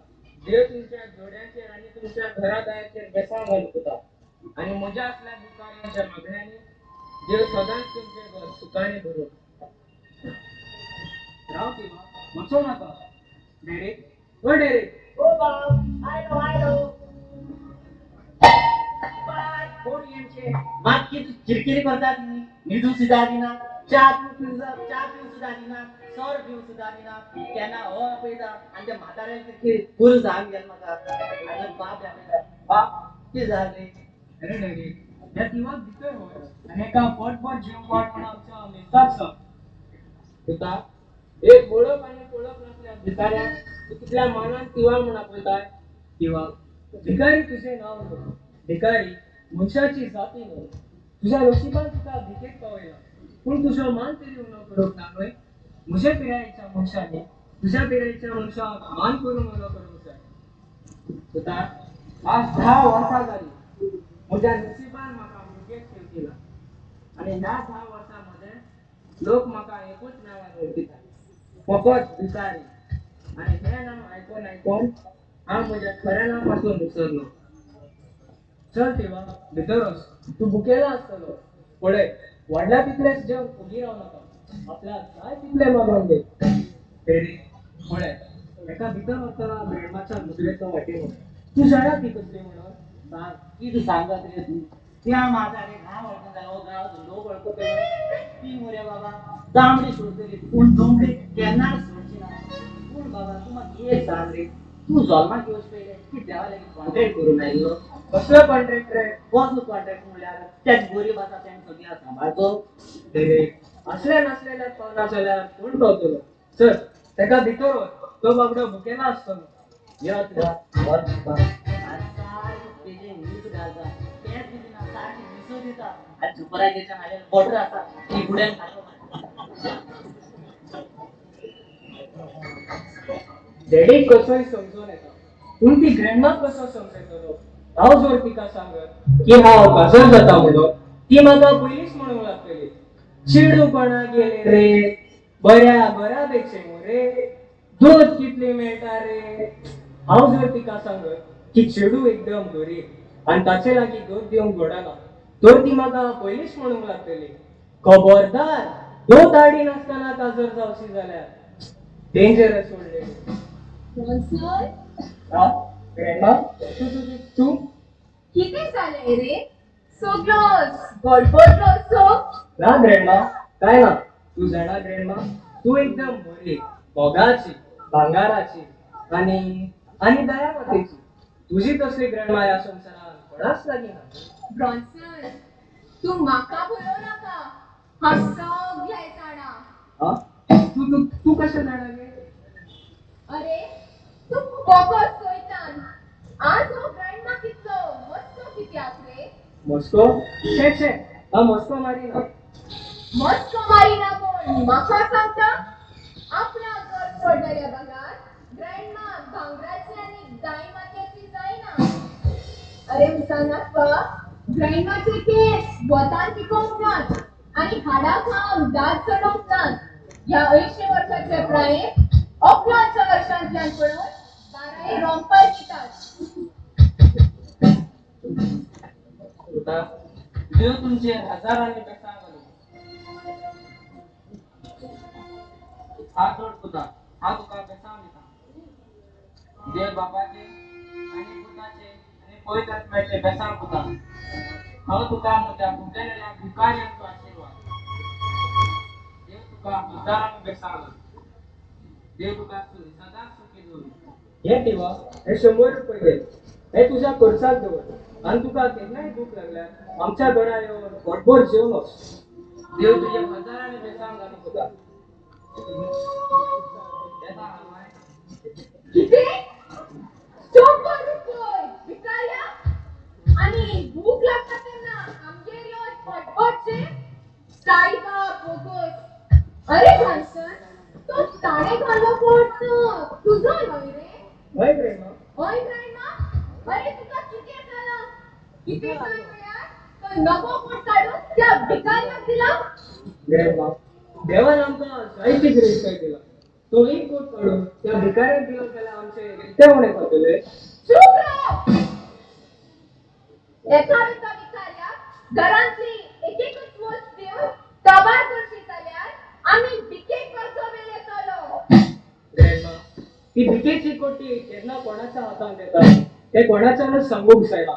देव तुमच्या जोड्यांचेर आनी तुमच्या घरादाराचेर बेसांव घालूंक वता आनी म्हज्या असल्या भिकाऱ्यांच्या मागण्यांनी देव सदांच तुमचें घर सुखाने भरूं. राव तिवा, वचो नाका. डेरेक, ओ डेरेक. ओ बाब, आयलो आयलो. बाय, कोण येमचे मात कितें किरकिरी करतात न्ही. न्हिदूं सुद्दां दिना, च्या पिवूं सुद्दां दिना, सोर पिवूं सुद्दां दिना. केन्ना हो आपयता आनी त्या म्हाताऱ्याक किरकिरी पुरो जावन गेलो म्हाका. आनी बाप आपयता, बाप कितें जालें? अरे डेरेक, ह्या तिवाक भितर व्हर आनी एका पोटभर जेवंक वाड म्हूण आमच्या मेस्ताक सांग. तुका एक वळख आनी पळख नासल्या भिकाऱ्याक तूं कितल्या मानान तिवा म्हूण आपयताय. तिवा, भिकारी तुजें नांव न्हय, भिकारी मनशाची जाती न्हय. तुज्या नशिबान तुका भिकेक पावयला, पूण तुजो मान तरी उणो करूंक ना न्हय. म्हज्या पिरायेच्या मनशांनी तुज्या पिरायेच्या मनशाक मान करून उणो करूंक जाय. तुका आज 10 वर्सां जालीं म्हज्या नशिबान म्हाका भिकेक शेवटिला आनी ह्या 10 वर्सां मदें लोक म्हाका एकूच नांवान वळखितात, फकत भिकारी. आनी हें नांव आयकोन आयकोन हांव म्हज्या खऱ्या नांव पासून विसरलो. चल तिवा, भितर वच. तूं भुकेला आसतलो. पळय, वाडल्या तितलेंच जेवन फुगी राव नाका. आपल्याक जाय तितलें मागोवन घे. डेरेक, पळय, एका भितर वतना ग्रँडमाच्या नदरेचो वाटेन. तूं जाणा ती कसली म्हणून? सांग, कितें सांगत रे तूं? त्या म्हातारेक हांव वळखना जाल्यार हो गांवाचो लोक वळखतलो. ती मुरे बाबा तांबडी सोडटली पूण दोंबडी केन्नाच सोडची ना. पूण बाबा तूं म्हाका एक सांग रे, तूं जल्माक येवचे पयलें की देवा लागीं कॉन्ट्रॅक्ट करून आयिल्लो? कसलो कॉन्ट्रॅक्ट रे? कसलो कॉन्ट्रॅक्ट म्हणल्यार त्याच गरीब आसा तेणें सगळ्यां सांबाळचो. डेरेक, असल्या नासलेल्याक पावना जाल्यार कोण पावतलो? चल तेका भितर व्हर, तो बाबडो भुकेला आसतलो. यो तुका व्हर तुका. आनी सारकें तेजें न्हीद घालता, तेंच कितें ना सारकें मिसो दिता. आनी झुपरागेच्या हाडलें बटर आसा ती गुड्यान खातो. डॅडीक कसोय समजून येता, पूण ती ग्रँडमाक कसो समजयतलो? हांव जर तिका सांगत की हांव काजर जाता म्हणून, ती म्हाका पयलींच म्हणूंक लागतली, चेडूं कोणा गेलें रे, बऱ्या घराब्याचें मुरे, दूद कितली मेळटा रे. हांव जर तिका सांगत की चेडूं एकदम गरीब आनी ताचे लागीं दूद दिवंक घडना, तर ती म्हाका पयलींच म्हणूंक लागतली, खबरदार दूद हाडिनासतना काजर जावची जाल्यार. Dangerous old lady. Bronson, हा ग्रँडमा, तूं तूं तूं कितें जालें रे? सगळोच गडबडलो सो. ना ग्रँडमा, काय ना. तूं जाणा ग्रँडमा, तूं एकदम बरी, मोगाची, भांगाराची आनी आनी दयावतीची. तुजी तसली ग्रँडमा ह्या संवसारांत कोणाच लागीं ना. ब्रॉन्सन, तूं म्हाका भरोव नाका, हांव सगळें जाणा. हा तूं तूं तूं कशें जाणा गे? अरे तूं फकत चोयतान आज हो ग्रँडमा कितलो मस्को कित्याक रे? मस्को? छे छे, हांव मस्को मारिना. मस्को मारिना कोण म्हाका सांगता? आपल्या गरज पडलेल्या बगार ग्रँडमा भांगराची आनी दायमात्याची जायना. अरे मुसानाप्पा, ग्रँडमाचे केस वतान पिकोवंक नात आनी हाडां खावन दांत चडोवंक नात. ह्या 80 वर्साच्या प्रायेर 11 वर्सांतल्यान पळोवन बाराय रोंपार दितात. पुता, देव तुमचेर हजारांनी बेसांव घालूं. हात जोड पुता, हांव तुका बेसांव दिता. देव बापाचे आनी पुताचे आनी पवित्र आत्म्याचे बेसांव पुता. हांव तुका म्हज्या भुकेलेल्या भिकाऱ्यांचो आशिर्वाद. देव तुका हजारांनी बेसांव घालूं. देव तुका सदांच सुखी दवरूं. हे तिवा, हे 100 रुपये घे. हे तुज्या खर्चाक दवर आनी तुका केन्नाय भूक लागल्यार आमच्या घरा येवन पोटभर जेवन वच. देव तुजे हजारांनी बेसांग घालूं तुका. कितें? 100 रुपये भिकाऱ्या? आनी भूक लागता तेन्ना आमगेर येवन पोटभर जेव? साईबा बोगस. अरे घालसन, तो ताणें घालो कोट तुजो न्हय रे? हय ग्रँडमा. हय ग्रँडमा? अरे तुका कितें जालां? कितें काय म्हळ्यार तो नवो कोट काडून त्या भिकाऱ्याक दिला? ग्रँडमा, देवान आमकां जायती गिरेस्तकाय दिला. तो एक कोट काडून त्या भिकाऱ्याक दिलो जाल्यार आमचें कितें उणें जातलें? चूप राव. एका एका भिकाऱ्याक घरांतली एक एकच वस्त दिवन काबार करशी जाल्यार आमी भिकेक कसो वेळ येतलो? ग्रँडमा, ती भिकेची कोटी केन्ना कोणाच्या हातांत येता तें कोणाच्यानच सांगूंक जायना.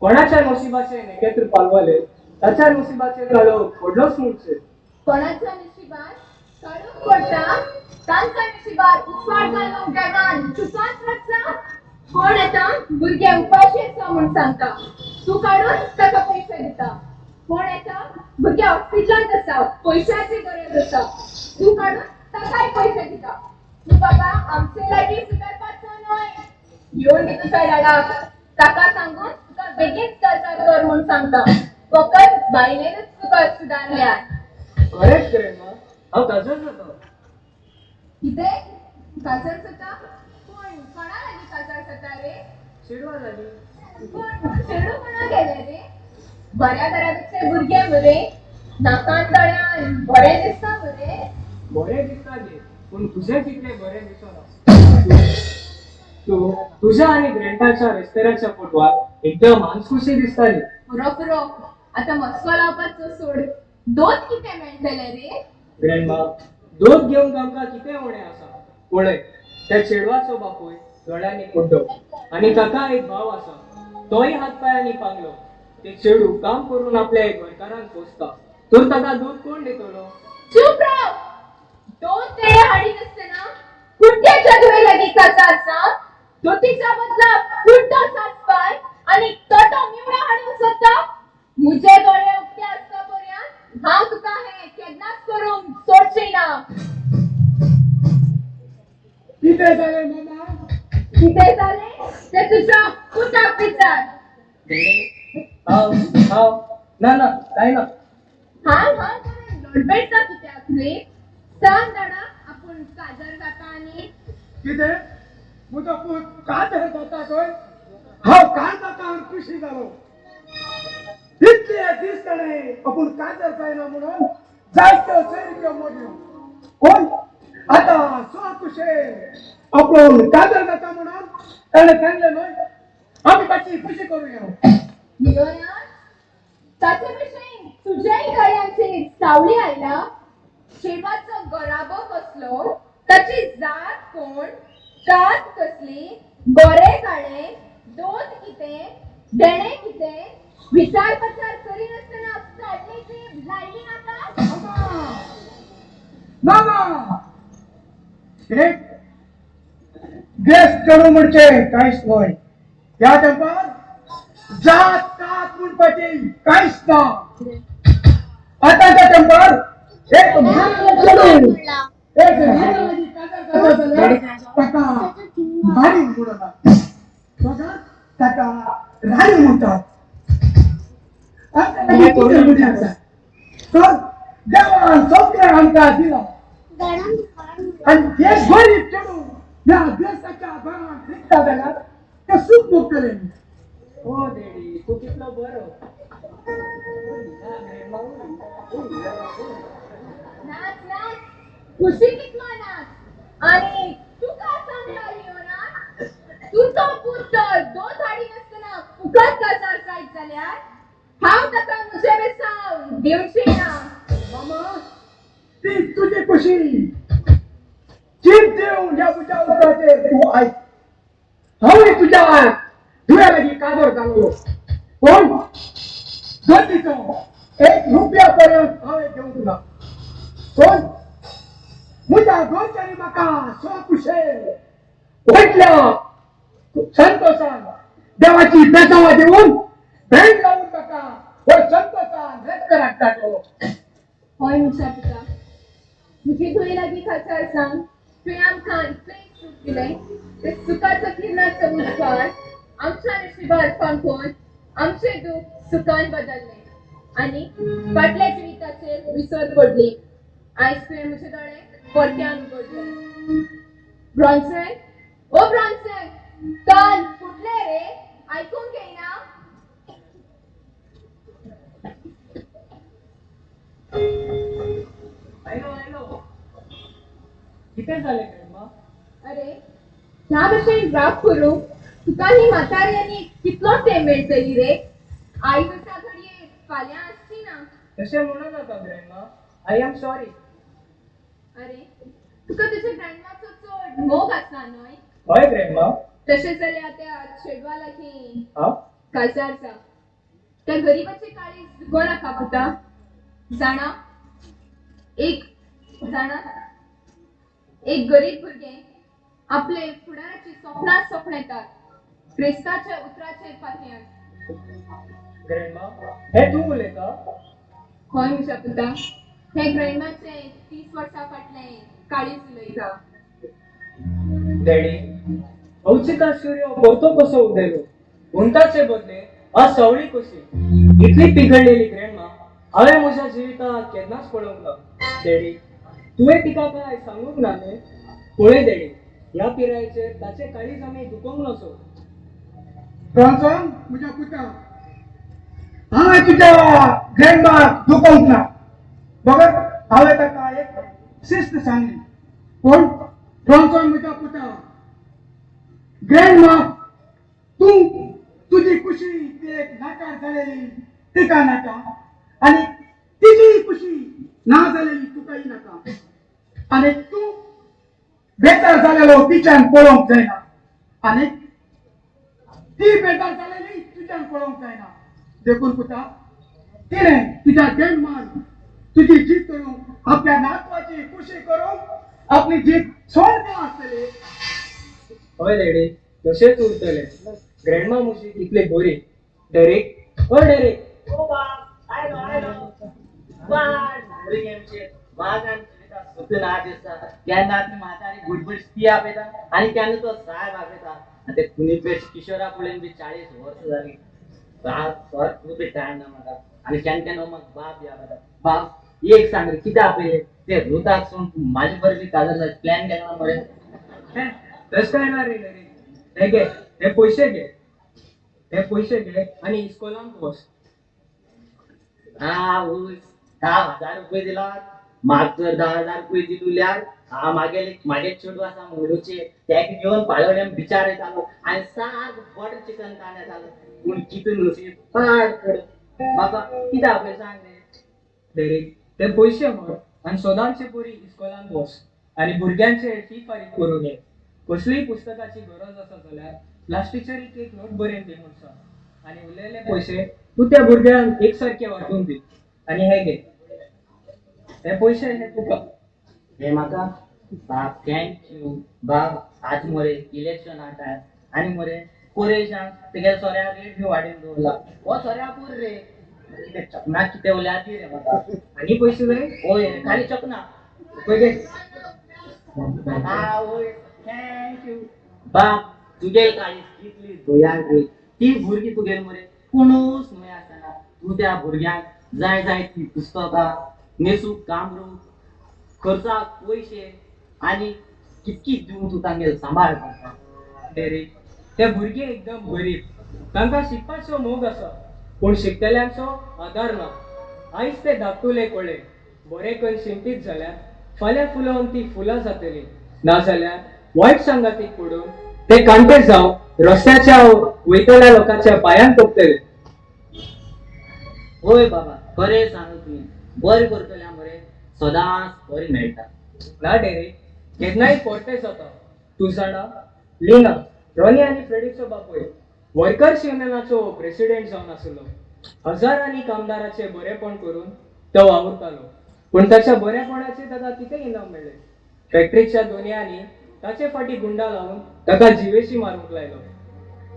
कोणाच्या नशिबाचें नखेत्र पालवलें ताच्या नशिबाचें काळोख व्हडलोच म्हणचे. कोणाच्या नशिबार काळोख पडटा तांच्या नशिबार उजवाड घालूंक देवान तुकाच रचला. कोण येता भुरगे उपाशी आसा म्हूण सांगता, तूं काडून ताका पयशे दिता. कोण येता भुरगे हॉस्पिटलांत आसा, पयशाची गरज आसा, तूं काडून ताकाय पयशे दिता. तूं बाबा आमचे लागीं सुदारपाचो न्हय. येवन दी तुज्या डाडाक, ताका सांगून तुका बेगीन काजार कर म्हूण सांगता. फकत बायलेनच तुका सुदारल्यार. खरेंच ग्रँडमा, हांव काजार जाता. कितें काजार जाता? कोण कोणा लागीं काजार जाता रे? चेडवा लागीं. पूण चेडूं कोणा गेलें रे? बऱ्या घराब्याचे भुरगे मरे, नाकान दोळ्यान बरें दिसता मरे. बरें दिसता गे, पूण तुजें तितलें बरें दिसना. तूं तुज्या आनी ग्रँडाच्या रेस्तेराच्या फोटवार एकदम मानसखुशी दिसताली. पुरो पुरो, आतां मस्को लावपाचो सोड. दोत कितें मेळटलें रे? ग्रँडमा, दूद घेवंक आमकां कितें उणें आसा? पळय, त्या चेडवाचो बापूय दोळ्यांनी कुड्डो आनी ताका एक भाव आसा, तोय हात पांयांनी पांगलो. ते चेडूं काम करून आपल्या घरकारांक पोसता, तर ताका दूद कोण दितलो? चूप राव. दोन तेरे हाडी नासतना कुड्ड्याच्या धुवे लागीं काजार जा. दोतीच्या बदला कुड्डो सासपाय आनी तोटो मिवणो हाडूंक सोदता. मुजे दोळे उक्ते आसता पर्यंत हांव तुका हें केन्नाच करूंक सोडचें ना. कितें जालें मामा? कितें जालें तें तुज्या पुताक विचार. हांव हांव ना ना कांय ना. हांव हांव करून लोडबेडटा कित्याक रे? सांग जाणा आपूण काजार जाता आनी कितें म्हजो पूत काजार जाता खंय? हांव काजार जाता खुशी जालो. इतले दीस ताणें आपूण काजार जायना म्हणून जायत्यो चेडक्यो मोडल्यो. कोण आतां सो खुशेन आपूण काजार जाता म्हणून ताणें सांगलें न्हय, आमी ताची खुशी करुया. लियोना, ताचे भशेन तुज्याय दोळ्यांचेर सावळी आयला. चेडवाचो गराबो कसलो, ताची जात कोण, कात कसली, गोरे काळे, दोत कितें, देणें कितें, विचार प्रचार करिनासतना काडली जीब लायली नाका. मामा, एक गॅस चेडूं म्हणचे कांयच न्हय. ह्या तेंपार जात कात म्हणपाची कांयच ना. आतांच्या तेंपार एक चेडूं एक ल्हान काजार जाता जाल्यार ताका मारी म्हणून ताका राणी म्हणटात. आमच्या लागीं कितें उणें आसा? तर देवान सगळें आमकां दिलां. आनी हे गरीब चेडूं ह्या देशाच्या घरांत रिगता जाल्यार ते सूख भोगतले. ओ डॅडी, तूं कितलो बरो. नाच नाच, खुशी कितलो नाच. आनी तुका सांगता लियोना, तुजो पूत तर दोत हाडिनासतना फुकट काजार जायत जाल्यार हांव ताका म्हजें बेसांव दिवचें ना. मामा, ती तुजी खुशी. चीप दिवन ह्या म्हज्या उतराचेर तूं आयक. हांवूय तुज्या धुव्या लागीं काजार जालो, पूण दोतीचो एक रुपया पर्यंत हांवें घेवंक ना. पूण म्हज्या घरच्यांनी म्हाका सो खुशेन व्हडल्या संतोशान देवाची बेसावा दिवन भेंड लावून ताका व्हड संतोषान रेस्पेर हाडटा तो. हय म्हज्या पुता, म्हजी धुवे लागीं काजार जावन तुवें आमकां इतलें सूख दिलें. ते सुखाचो किरणाचो उजवाड आमच्या नशिबार फांकोवन आमचें दूख सुखान बदललें आनी फाटल्या जिविताचेर विसर पडली. आयज तुवें म्हजे दोळे परत्यान उगडले. ब्रॉन्सन, ओ ब्रॉन्सन, कान फुटले रे, आयकूंक येयना? आयलो आयलो. कितें जालें ग्रँडमा? अरे, ह्या भशेन राग करूंक तुका ही म्हातारी आनी कितलो तेंप मेळटली रे? आयज आसा घडये, फाल्यां आसची ना. तशें म्हणू नाका ग्रँडमा, I am sorry. अरे, तुका तुज्या ग्रँडमाचो चड मोग आसा न्हय? हय ग्रँडमा. तशें जाल्यार त्या चेडवा लागीं हा काजार जा. त्या गरिबाचें काळीज दुखो नाका पुता. जाणा एक, जाणा एक गरीब भुरगें आपले फुडाराची सपनां सपणेतात क्रिस्ताच्या उतराचेर पातयेवन. ग्रँडमा, हें तूं उलयता? हय म्हज्या पुता, हें ग्रँडमाचें 30 वर्सां फाटलें काळीज उलयता. डॅडी, अवचिता सूर्य परतो कसो उदेलो. उंटाचे बदले आज सावळी कशी. इतली पिघडलेली ग्रँडमा हांवें म्हज्या जिवितांत केन्नाच पळोवंक ना. डॅडी, तुवें तिका काय सांगूंक ना न्हय? पळय डॅडी, ह्या पिरायेचेर ताचें काळीज आमी दुखोवंक नजो. ब्रॉन्सन म्हज्या पुता, हांवें तुज्या ग्रँडमाक दुखोवंक ना, बगर हांवें ताका एक शिस्त सांगली. पूण ब्रॉन्सन म्हज्या पुता, ग्रँडमाक तूं तुजी खुशी ती एक नाकार जालेली तिका नाका आनी तिजी खुशी ना जालेली तुकाय नाका. आनी तूं बेजार जालेलो तिच्यान पळोवंक जायना आनी ती बेजार जालेली तुज्यान पळोवंक जायना. देखून पुता, तिणें तुज्या ग्रँडमान तुजी जीत करूंक, आपल्या नातवाची खुशी करूंक आपली जीत सोड दिला आसतली. हय डॅडी, तशेंच उरतलें. ग्रँडमा म्हजी इतली बरी. डेरिक, ओ डेरिक. ओ बाब, आयलो आयलो. वाट भुरगीं आमचे वागान जिविता सुख ना दिसता. केन्ना ती म्हातारी गुडगुड ती आपयता आनी केन्ना तो सायब आपयता. आनी ते कुनी पेश किशोरा पळयन बी 40 वर्सां जालीं. खूब टायम ना म्हाका. आनी केन्ना केन्ना म्हाका बाब बी आपयता. बाब एक सांग रे, कितें आपयलें ते रुताक सोडून तूं म्हाजे बरोबर बी काजार जाय प्लॅन केला ना मरे? हें तशें काय ना रे डेरिक. हे घे, हे पयशे घे, हे पयशे घे आनी इस्कोलांक वच. हा ऊस 10,000 रुपये दिला म्हाका. जर 10,000 रुपये दिल्यार हा मागेले मागे चेडूं आसा मंगळूरचें, तेका घेवन पाळोळ्यां बिचार येतालो आनी सारको बटर चिकन खावन येतालो. पूण कितें नसीब पाड पडूं. म्हाका कितें आपय सांग रे. डेरिक, ते पयशे व्हर आनी सदांचे परी इस्कोलांत वच आनी भुरग्यांचे फी फारीक करून ये. कसलीय पुस्तकाची गरज आसा जाल्यार क्लास टिचरीक एक नोट बरोवन दी म्हूण सांग आनी उरलेले पयशे तूं त्या भुरग्यांक एक सारके वांटून दी. आनी हे घे, हे पयशे हे तुका. हे म्हाका बाब, thank you बाब. आज मरे इलेक्शन आसा आनी मरे कोरेशान तेगे सोऱ्या रेट बी वाडोवन दवरला. हो सोऱ्या पूर रे, कितें चकना कितें उरल्या दी रे म्हाका. आनी पयशे जाय? ओय, खाली चकना. पळय घे. आवय, thank you बाब. तुगेल काळीज कितली दयाळ रे. ती भुरगीं तुगेल मरे कोणूच न्हय आसतना तूं त्या भुरग्यांक जाय जाय ती पुस्तकां, न्हेसूंक कामरू, खर्चाक पयशे आनी कितकी दिवन तूं तांगेल सांबाळ करता. डेरिक, ते भुरगे एकदम गरीब. तांकां शिकपाचो मोग आसा पूण शिकतल्यांचो आदार ना. आयज ते धाकटुले कळे बरें करून शिंपीत जाल्यार फाल्यां फुलोवन ती फुलां जातलीं, नाजाल्यार वायट सांगातीक पडून ते कांटे जावन रस्त्याच्या वयतल्या लोकांच्या पांयांत तोपतले. होय बाबा, खरें सांगू तुवें. बरें करतल्या मरे सदांच बरें मेळटा. ना डेरिक, केन्नाय परतें जाता. तूं जाणा, लिना, रॉनी आनी फ्रेडीचो बापूय वर्कर्स युनियनाचो प्रेसिडेंट जावन आसलो. हजारांनी कामदाराचें बरेपण करून तो वावुरतालो. पूण ताच्या बरेपणाचें ताका कितें इनाम मेळ्ळें? फॅक्टरीच्या दोनयांनी ताचे फाटीं गुंडा लावन ताका जिवेशी मारूंक लायलो.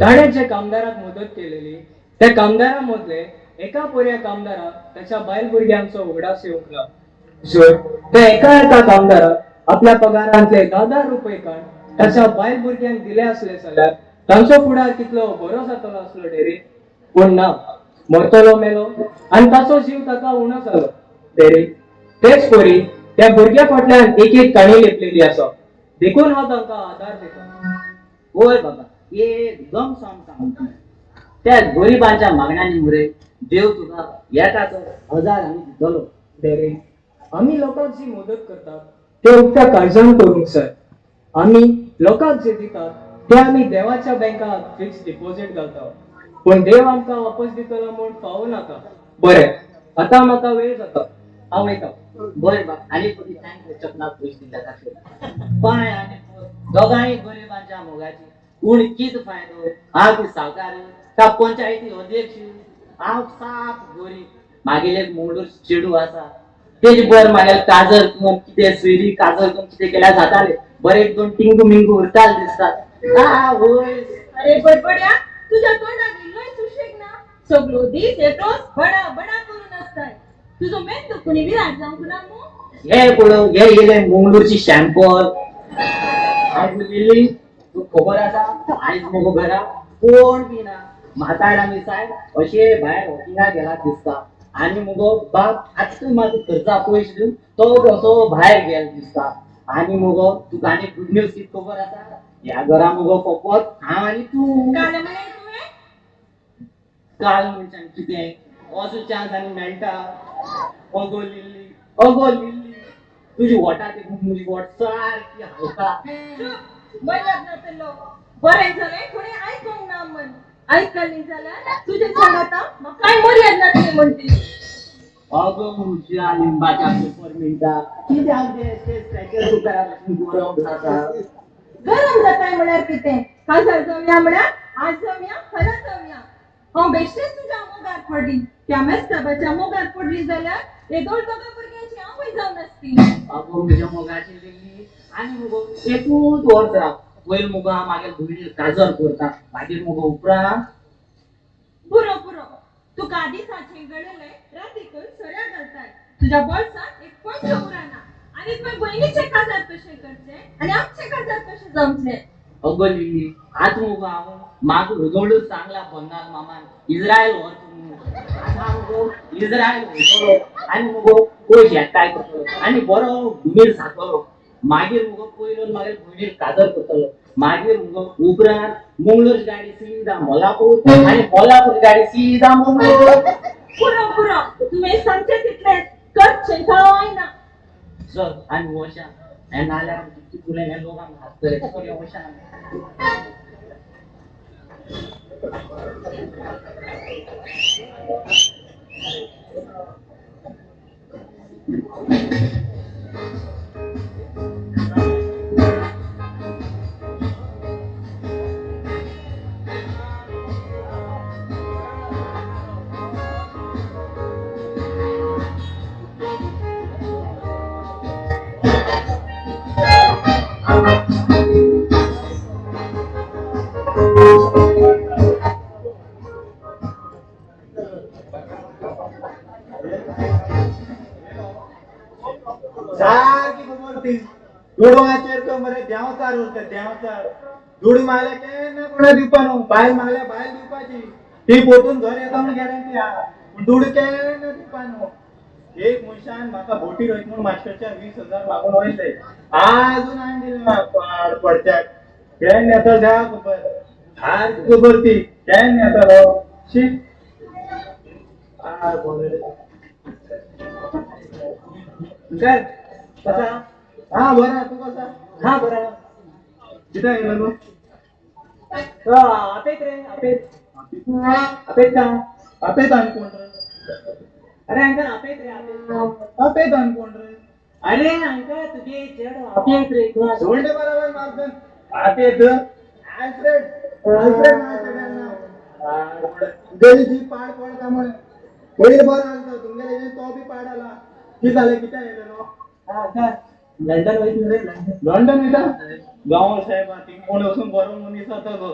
ताणें जे कामदाराक मदत केलेली त्या कामदारा मदले एका पर्या कामदाराक ताच्या बायल भुरग्यांचो उगडास येवंक ना. जर त्या एका एका कामदाराक आपल्या पगारांतले 10-10 रुपये काड ताच्या बायल भुरग्यांक दिले आसले जाल्यार तांचो फुडार कितलो बरो जातलो आसलो डेरी. पूण ना, मरतलो मेलो आनी ताचो जीव ताका उणो जालो. डेरी तेच परी त्या भुरग्या फाटल्यान एक एक काणी लिपलेली आसा, देखून हांव तांकां आदार दिता. होय बाबा, एकदम साम सांगता. त्या गरिबांच्या मागण्यांनी मुरे देव तुका येता तो 1000 आमी दितलो. डेरी, आमी लोकांक जी मदत करतात ते उक्त्या काळजान करूंक जाय. आमी लोकांक जे दितात ते आमी देवाच्या बँकाक फिक्स डिपॉझिट घालता, पूण देव आमकां वापस दितलो म्हूण फावो नाका. बरें, आतां म्हाका वेळ जाता, हांव वयता. बरें बाब, आनी पयलीं thank चपलाक पयशे दिल्या खातीर. पांय आनी दोगांय गरिबांच्या मोगाची, पूण कित फायदो? हांव ती सावकार का पंचायती अध्यक्ष? हांव साप गरीब. मागीर एक मंगळूर चेडू आसा, तेजे बर मागीर काजर करून कितें सुयरी काजर करून कितें केल्यार जाताले, बरें एक दोन टिंगू मिंगू उरताले दिसतात. वय अरे बडबड्या, तुज्या तोंडाक इल्लोय सुशेग ना. सगळो दीस एकलोच बडा बडा करून आसताय. तुजो मेंदू कोणी विराट जावंक ना मू? हे पळोव, हे येयले मंगळूरची शॅम्पल. आयज लिली, तुका खबर आसा आयज मुगो घरा कोण बी ना. म्हातार आमी सायब अशे भायर वॉकिंगाक गेला दिसता, आनी मुगो बाब आतां म्हाका खर्चा पयशे दिवन तो असो भायर गेलो दिसता. आनी मुगो तुका आनी गुड न्यूज कितें खबर आसा? ह्या घरा मुगो फकत हांव आनी तूं. काल म्हणलें तुवें? काल मनशान कितें असो चान्स आनी मेळटा? अगो लिल्ली, अगो लिल्ली, तुजी वोटा देखून म्हजी वोट सारकी हालता. मर्याद नासलो बरें जालें कोणी आयकूंक ना म्हण. आयकली जाल्यार तुजें सांगाता म्हाकाय मर्याद नासली म्हणटी. अगो म्हज्या लिंबाच्या पेपरमिंटा, कित्याक ते स्ट्रॅचर कुकरा भशेन गरम जाता? गरम जाताय म्हळ्यार कितें? काजार जावया म्हळ्यार आज जावया, फाल्यां जावया. हांव बेश्टेच तुज्या मोगार पडली. त्या मेस्ताबाच्या मोगार पडली जाल्यार येदोळ दोगां भुरग्यांची आवय जावन आसती. अगो म्हज्या मोगाची लिल्ली, आनी मुगो एकूच वर्स राव. पयलीं मुगो हांव मागीर भयणीक काजर करता, मागीर मुगो उपरांत. पुरो पुरो, तुका दिसाचें गळेलें रातीकून सोऱ्या घालताय. तुज्या बोल्सांत एक पयसो उरना. आनी तुवें भयणीचें काजार कशें करचें आनी आमचें काजार कशें जावचें? अगो लिल्ली, आतां मुगो हांव म्हाका उजोडूच सांगला पन्नास मामान इज्रायल व्हर तूं म्हणून. आतां हांव मुगो इज्रायल वयतलो आनी मुगो पयशे एकठांय करतलो आनी बरो गुमीर जातलो. मागीर मुगो पयलो मागीर भयणीक काजर करतलो. मागीर मुगो उपरांत मंगळूर गाडी सीधा मोलापूर आनी मोलापूर गाडी सीधा मंगळूर. पुरो पुरो, तुवें सांगचें तितलेंच, करचें कांय ना. चल आनी वशा, हें नाल्यार तुलें हें लोकांक हांसतले. चल वशा. सारकी खबर ती दुडवाचेर तो मरे देंवचार उरता, देंवचार. दुडू मागल्या केन्ना कोणा दिवपा न्हू, बायल मागल्या बायल दिवपाची, ती पोतून घर येता म्हूण गॅरंटी आहा, पूण दुडू केन्ना दिवपा न्हू. एक मनशान म्हाका बोटीर वयता म्हूण मास्टरच्या 20,000 मागून वयले, आजून हांवें दिले ना. पाड पडच्याक केन्ना येता द्या खबर, सारकी खबर ती केन्ना येता हो. शी पाड पडले. काय कसा? हा बरा, तू कसा? हा बरा. कितें येयलो तूं? आपेत रे, आपेत. आपेत का? आपेत आनी कोण रे? अरे अंकल आपेत रे, आपेत. आपेत आनी कोण रे? अरे अंकल तुझे चेडो आपेत रे. सोंडे बरोबर मारतन आपेत. आल्फ्रेड, आल्फ्रेड माझ्या नाव. तुगेली जी पाड पडता म्हण पयलीं बरो आसता, तुमगेले तो बी पाड आला. कितें जालें, कितें येयलेलो? लंडन वयत रे, लंडन. लंडन वयता? गांव साहेब, थिंग कोण वचून बरो मनीस जाता गो.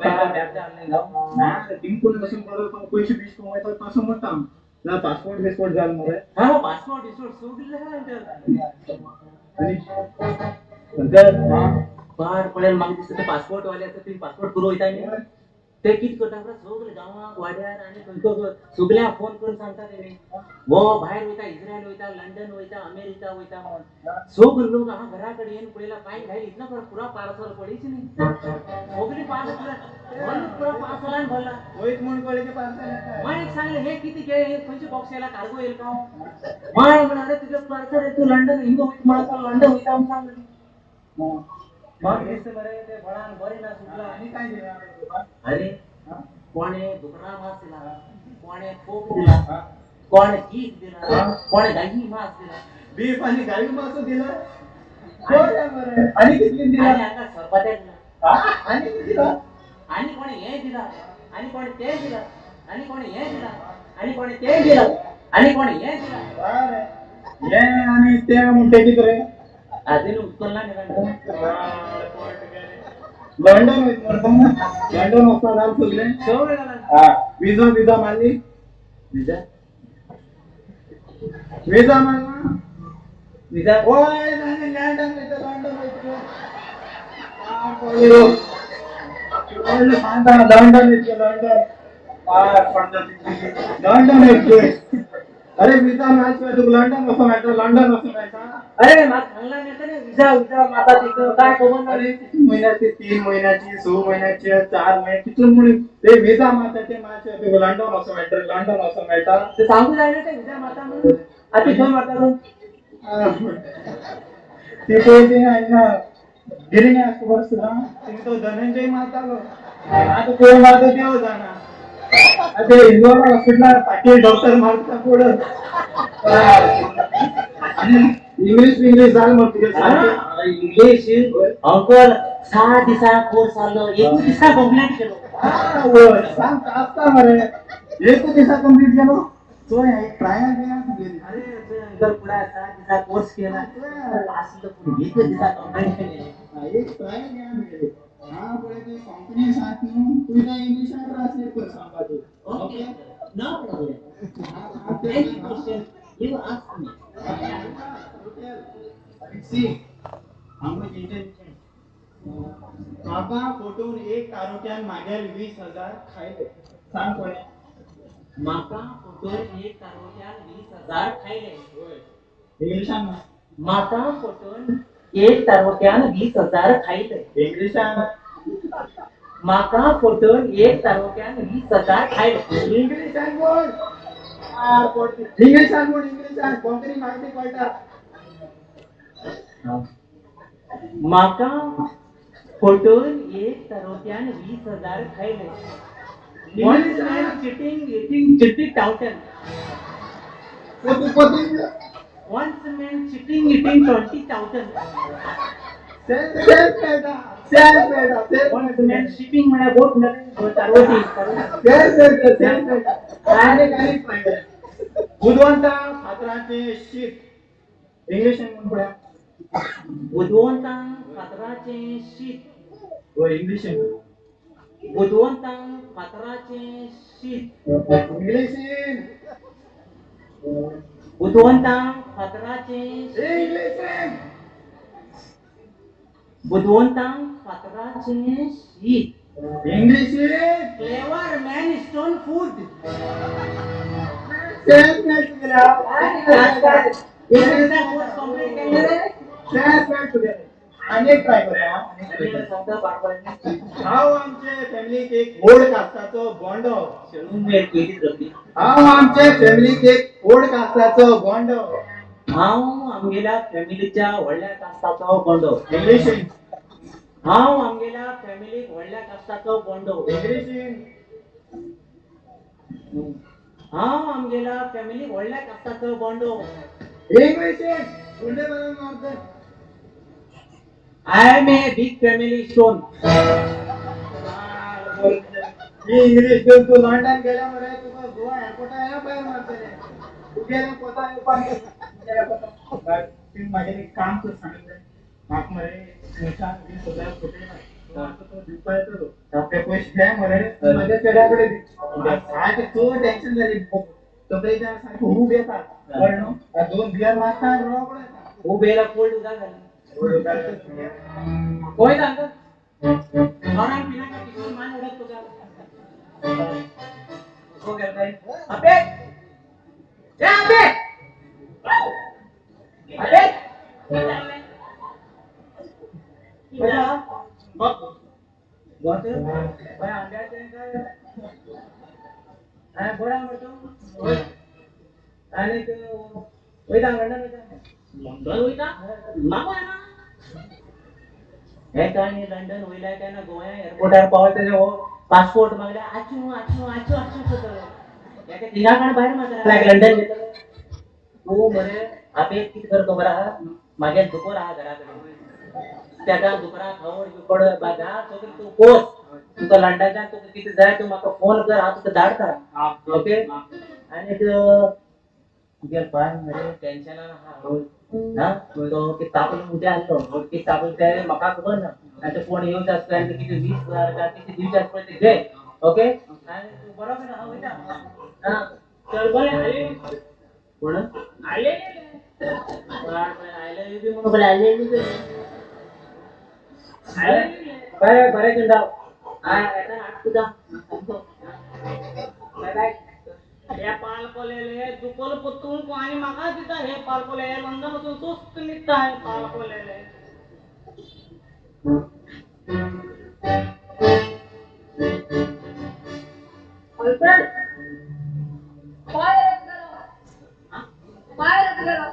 ना तिंग कोण कशें बरो पयशे बीस कमयता तसो म्हणटा. ना पासपोर्ट बिस्पोर्ट जाल मरे? हा, पासपोर्ट बिस्पोर्ट सगळें आहा. आनी अंकल पाड पळयल म्हाका दिसता ते पासपोर्ट वाले आसा ते पासपोर्ट पुरो वयता न्ही, ते कितें करता सगळे गांवाक वाड्यार आनी खंय खंय सगळ्यांक फोन करून सांगता तेणी हो भायर वयता, इस्रायल वयता, लंडन वयता, अमेरिका वयता म्हणून. सगळे लोक हांगा घरा कडेन येवन पळयला पांय घायल इतलो बरो पुरा पार्सल पळयच न्ही, सगळी पार्सल पुरा पार्सलान भरला. वयत म्हूण कळ्ळें की पार्सल येता. माय एक सांगलें हे कितें गे, हे खंयचे बॉक्स येयला, कार्गो येयला काय? माय म्हणा अरे तुजें पार्सल तूं लंडन हिंगा वयता म्हणून, लंडन वयता म्हणून सांगलें. म्हाका दिसता मरे ते बळान बरें ना सुटला. आनी काय दिला? अरे कोणे दुकरा मांस दिला, कोणे कोक दिला, कोणे बीफ दिला, कोणे गाई मांस दिला. बीफ आनी गाई मांस दिला? बरें. आनी कितली दिला? आनी हांगा सरपत्या दिला. आनी कितें दिला? आनी कोणे हें दिला, आनी कोणे तें दिला, आनी कोणे हें दिला, आनी कोणे तें दिला, आनी कोणे हें दिला. बरें, हें आनी तें म्हणटा कितें रे? आजून उचलना न्ही. लंडन वयता मरे तूं? लंडन वचपा जाल सगळें? सगळें जालां. विजा बिजा मारली? विजा विजा मारला? विजा वय लंडन वयता, लंडन वयता, सांगता लंडन वयता, लंडन लंडन वयता. अरे विजा मारशिवाय तुका लंडन वचोंक मेळटा? लंडन वचोंक मेळटा? अरे म्हाका सांगला मेळटा न्ही विजा विजा मारता ती काय खबर ना. अरे कितले म्हयन्याची, 3 म्हयन्याची, 6 म्हयन्याची, 4 म्हयने कितले म्हणून ते विजा मारता ते मारशिवाय तुका लंडन वचोंक मेळटा? लंडन वचोंक मेळटा? ते सांगू जायना ते विजा मारता म्हणून. आतां खंय मारता तूं? ती पळय ती हांगा गिरणी आसता खबर आसता तिंगा तो धनंजय मारतालो, आतां कोण मारता देव जाणा. आतां इंदोर हॉस्पिटलार पाटील डॉक्टर मारता कोण. इंग्लीश इंग्लीश जाल मरे तुगे सारकें? इंग्लीश अंकल 7 दिसां कोर्स जालो, 1 दिसा कंप्लीट केलो. वय सांग आसता मरे, 1 दिसा कंप्लीट केलो? चोय एक ट्रायल घेया तुगेली. अरे अंकल पुढे 7 दिसा कोर्स केला आसलो पूण 1 दिसा कंप्लीट केले. एक ट्रायल घेया तुगेली. हा पळय ते कंपनी साथ न्हू तुका इंग्लिशान ट्रान्सलेट कर सांगपाची. Okay, no problem. Any question you ask me. See how much intelligent. म्हाका फोटोन एक तारुट्यान मागेल 20,000 खायले, सांग कोणें? म्हाका फोटोन एक तारुट्यान 20,000 खायले. इंग्लिशान. म्हाका फोटोन एक तारुट्यान 20,000 खायले. इंग्लिशान. म्हाका फोटोन एक तारुट्यान 20,000 खायले. इंग्लिशान बोल, इंग्लिशान बोल, इंग्लिशान. कोंकणी म्हाका कळटा. म्हाका फोटोन एक तारुट्यान 20,000 खायले. One man cheating eating 20,000. Once man cheating eating 20,000. Self मेळटा, सेल्फ मेळटा. Once man shipping म्हळ्यार बोट तारवटी. सेल्फ मेळटा, सेल्फ मेळटा. आनी आनी बुदवंता फातराचें शीत इंग्लिशान म्हण पळया. बुदवंतांक फातराचें शीत. वय इंग्लिशीन. बुदवंतांक फातराचें शीत. इंग्लिशीन. बुदवंतांक फातराचें. इंग्लिशीन. बुदवंतांक फातराचें शीत. इंग्लिशीन. Clever man stone food. Self मेळटा. कोर्स कंप्लीट केले रे. सेल्फ मेळटा. आनी एक ट्राय करूया. हांव आमचे फॅमिलीक एक व्हड कास्ताचो बोंडो. हांव आमचे फॅमिलीक एक व्हड कास्ताचो बोंडो. हांव आमगेल्या फॅमिलीच्या व्हडल्या कास्ताचो बोंडो. इंग्लिशीन. हांव आमगेल्या फॅमिलीक व्हडल्या कास्ताचो बोंडो. इंग्लिशीन. हांव आमगेल्या फॅमिलीक व्हडल्या कास्ताचो बोंडो. इंग्लिशीन. गुंडे बरोबर मारते. I am a big family stone. He English घेवन तूं लंडन गेल्या मरे, तुका गोवा एअरपोर्टार या भायर मारतले. तूं गेले कोता येवपाक गेल्या कोता. तुवें म्हागेलें एक काम कर सांगलें म्हाका मरे, मनशान 20,000 फटयला. दिवपा येतलो ते पयशे घे मरे माझ्या चेड्या कडेन दी. सारकें चड टेन्शन जाली तकलेच्यान सारकें खूब येता कळ्ळें न्हू. दोन बियर मारता रोकडो येता. खूब येयला कोल्ड उदक घाली. कोय सांगता घरान पिनाका किशोर मान उडत तुका. हो गेल काय अबे ए अबे अबे बघ बाय अंड्याचे काय बरं म्हणतो आणि वयता लंडन वयता. लंडन वयता म्हाका ना हे काय लंडन वयल्या काय ना गोंया एअरपोर्टार पावले तेजे हो पासपोर्ट मागले आचू आचू आचू आचू करतलो. हेका थिंगा काण भायर मारता लंडन वयतलो तूं मरे. आपे कितें कर खबर आहा मागीर दुकोर आहा घरा कडेन तेका दुकरा खावड बिवड बाजार सगळें तूं पोस. तुका लंडनच्यान तुका कितें जाय तूं म्हाका फोन कर हांव तुका धाडटा. ओके आनीक तुगे पाय मरे टेन्शनान आहा हा तो कितें तापलो उद्या आसलो कितें तापलो तें म्हाका खबर ना. आनी ते कोण येवचे आसता आनी कितें 20,000 काय कितें दिवचे आसता पळय ते घे. ओके आनी तूं बरो करा हांव वयता. आं चल बरें आले कोण आले आयले बी म्हणून पळय आयले बी बरें बरें करून राव. येता आठ तुका. बाय बाय. हे पालकोलेले दुकोल पुतूंक आनी म्हाका दिता हे पालकोले लंडन वचून सुस्त न्हिदता हे पालकोलेले. अल्फ्रेड पाय रद्द करो. पाय रद्द करो.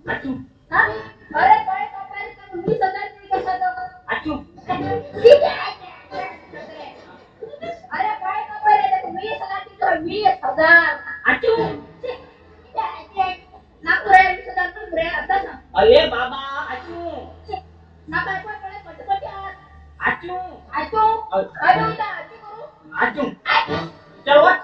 आचू हा? अरे पाय कापायला का 20,000 तरी कशाचं? आचू अरे पाय कापायला तर 20,000 तिथं 20,000. आचू नागपूर आहे 20,000 पण रे आता सांग. अरे बाबा आचू नाका पण पडे पटपट आत. आचू आचू काय बोलता आचू करू. आचू चल वच.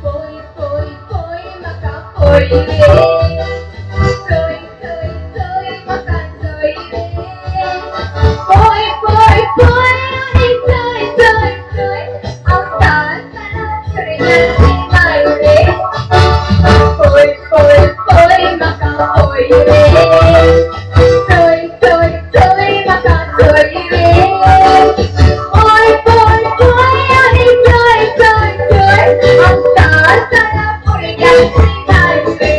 पोई पोई पोई मका पोई रे सोई सोई सोई मका सोई रे पोई पोई पोई आणि सोई सोई सोई आमचा सणा माय रे पोई पोई पोई मका पोई रे सोई सोई सोई मका सोई रे पोई पोई पोई आणि सोई सोई सोई आमचा सणा पुरग्याची माय रे.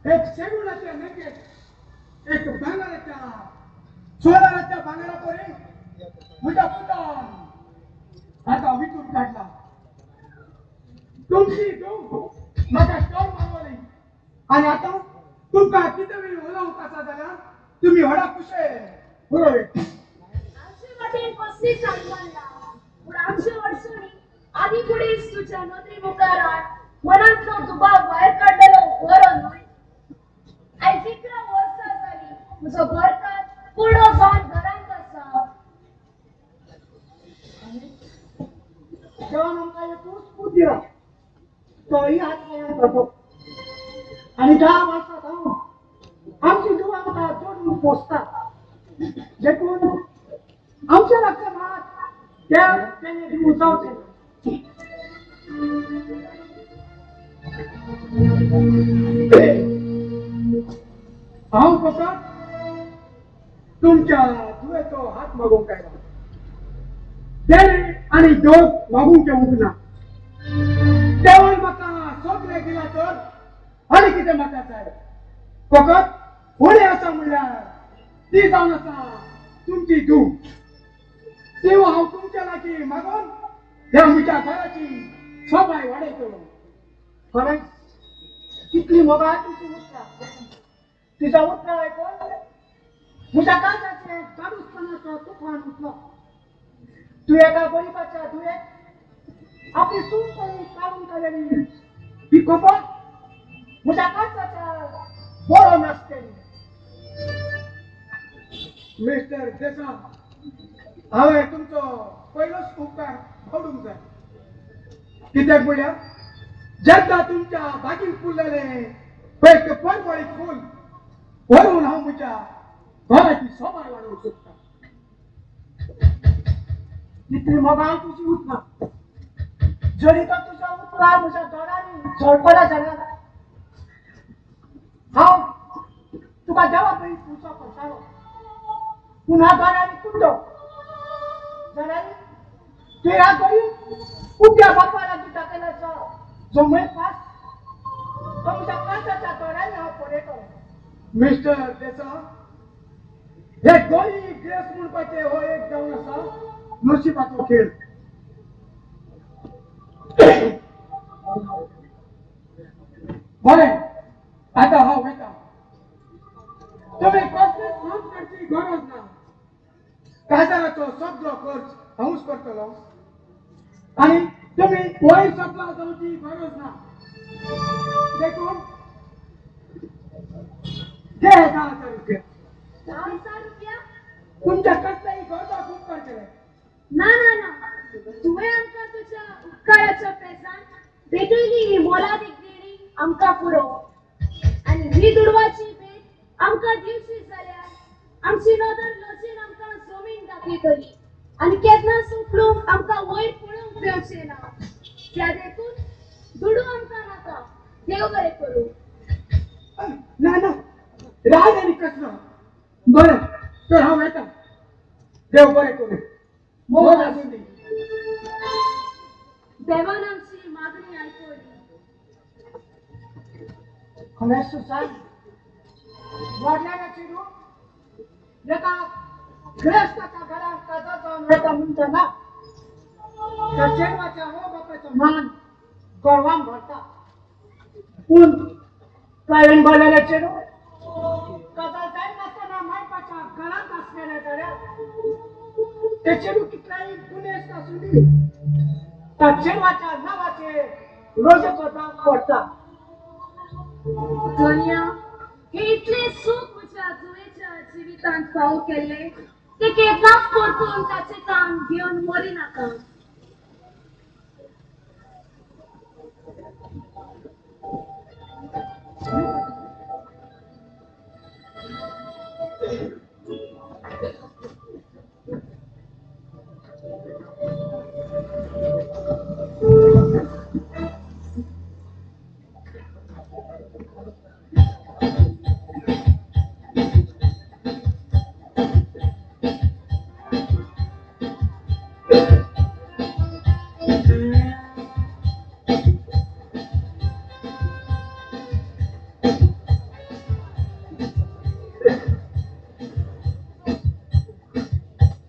एक शेगुणाच्या नेकेत एक भांगाराच्या सोनाराच्या भांगारा परे म्हज्या पुतान आता विकून काडला. तुमची धूव म्हाका टोल मारवली आनी आतां तुमकां कितें बी उलोवंक आसा जाल्यार तुमी व्हडा खुशे बरोबर. आमचे वाटेन कसलीच अडचण ना, पूण आमचे अडचणी आदी फुडें तुज्या नदरे मुखार हाड मनांतलो दुबाव भायर काडलेलो बरो न्हय. आयज 11 वर्सां जाली म्हजो घरकार कुडो जावन घरांत आसा. देवान आमकां एकूच पूत दिला, तोय हात पांयान करतो आनी 10 वर्सां जावन आमची धूव आमकां जोडून पोसता. देखून आमच्या लागचे मात त्या तेणे दिवूं जावचें. हांव फकत तुमच्या धुवेचो हात मागूंक आयला, तेणे आनी दोग मागूंक येवंक ना. देवान म्हाका सगळें दिलां तर आनी कितें म्हाका जाय. फकत फुडें आसा म्हणल्यार ती जावन आसा तुमची धूव. ती हांव तुमच्या लागीं मागून ह्या म्हज्या घराची सोबाय वाडयतलो. खरें कितली मोगाळ तुजी उतरां, तुज्या उतरां आयकून म्हज्या काळजाचें गाडूसपणाचो तुफान उठलो. तूं एका गरिबाच्या धुवेक आपली सून तरी काडून काडलेली ही खबर म्हज्या काळजाच्या बरो नासतली. मिस्टर देसाय, हांवें तुमचो पयलोच उपकार आवडूंक जाय. कित्याक म्हणल्यार जेन्ना तुमच्या बागीन फुललेलें एक परमळीत फूल व्हरून हांव म्हज्या घराची सोबाय वाडोवंक सोदता. तितली मोगाळ तुजी उतरां, जरी तर तुज्या उतरां म्हज्या दोळ्यांनी झळपना जाल्यार हांव तुका देवा कडेन पुजो करतालो. पूण ह्या दोळ्यांनी कुड्डो जाल्यार तूं ह्या गरीब कुड्ड्या बापा लागीं दाखयल्याचो जो मय पास तो म्हज्या काळजाच्या दोळ्यांनी हांव पळयतलो. मिस्टर देसा, हे गोरी ग्रेस म्हणपाचे हो एक जावन आसा नशिबाचो खेळ. बरें, आतां हांव वयता. तुमी कसलेच काम करची गरज ना. काजाराचो सगळो खर्च हांवूच करतलो आनी तुमी वयर सकला जावची गरज ना. देखून घे 10,000 रुपया. 10,000 रुपया? तुमच्या कसल्याही गरजा खूब करतले. ना ना ना, तुवें आमकां तुज्या उपकाराच्या पेसान भेटयली ही मोलादीक देणी आमकां पुरो. आनी ही दुडवाची भेट आमकां दिवची जाल्यार आमची नदर लजेन आमकां जमीन दाखयतली आनी केन्ना सुटलूंक आमकां वयर पळोवंक मेळचें ना. त्या देखून दुडू आमकां नाका. देव बरें करूं. ना ना, राग आनी कसलो. बरें तर हांव येता. देव बरें करूं. मोग आसूं दी. देवान आमची मागणी आयकली. खरेंच सुसान, व्हडल्याच्या चेडूं एका ग्रेस्ताच्या घरात काजार जावन वता म्हणटना त्या चेडवाच्या आवय बापायचो मान गर्वान भरता. पूण प्रायव्हेट भरलेलें चेडूं काजार जायनासतना मायपाच्या घरांत आसलेलें जाल्यार ते चेडूं कितलेंय गुनेस्त आसूं दी, त्या चेडवाच्या नांवाचेर रोजेचो दाग पडटा. धनया, हे इतलें सूख म्हज्या जुवेच्या जिवितांत फावो केल्लें ते केन्नाच परतून ताचें काम घेवन मरी नाका.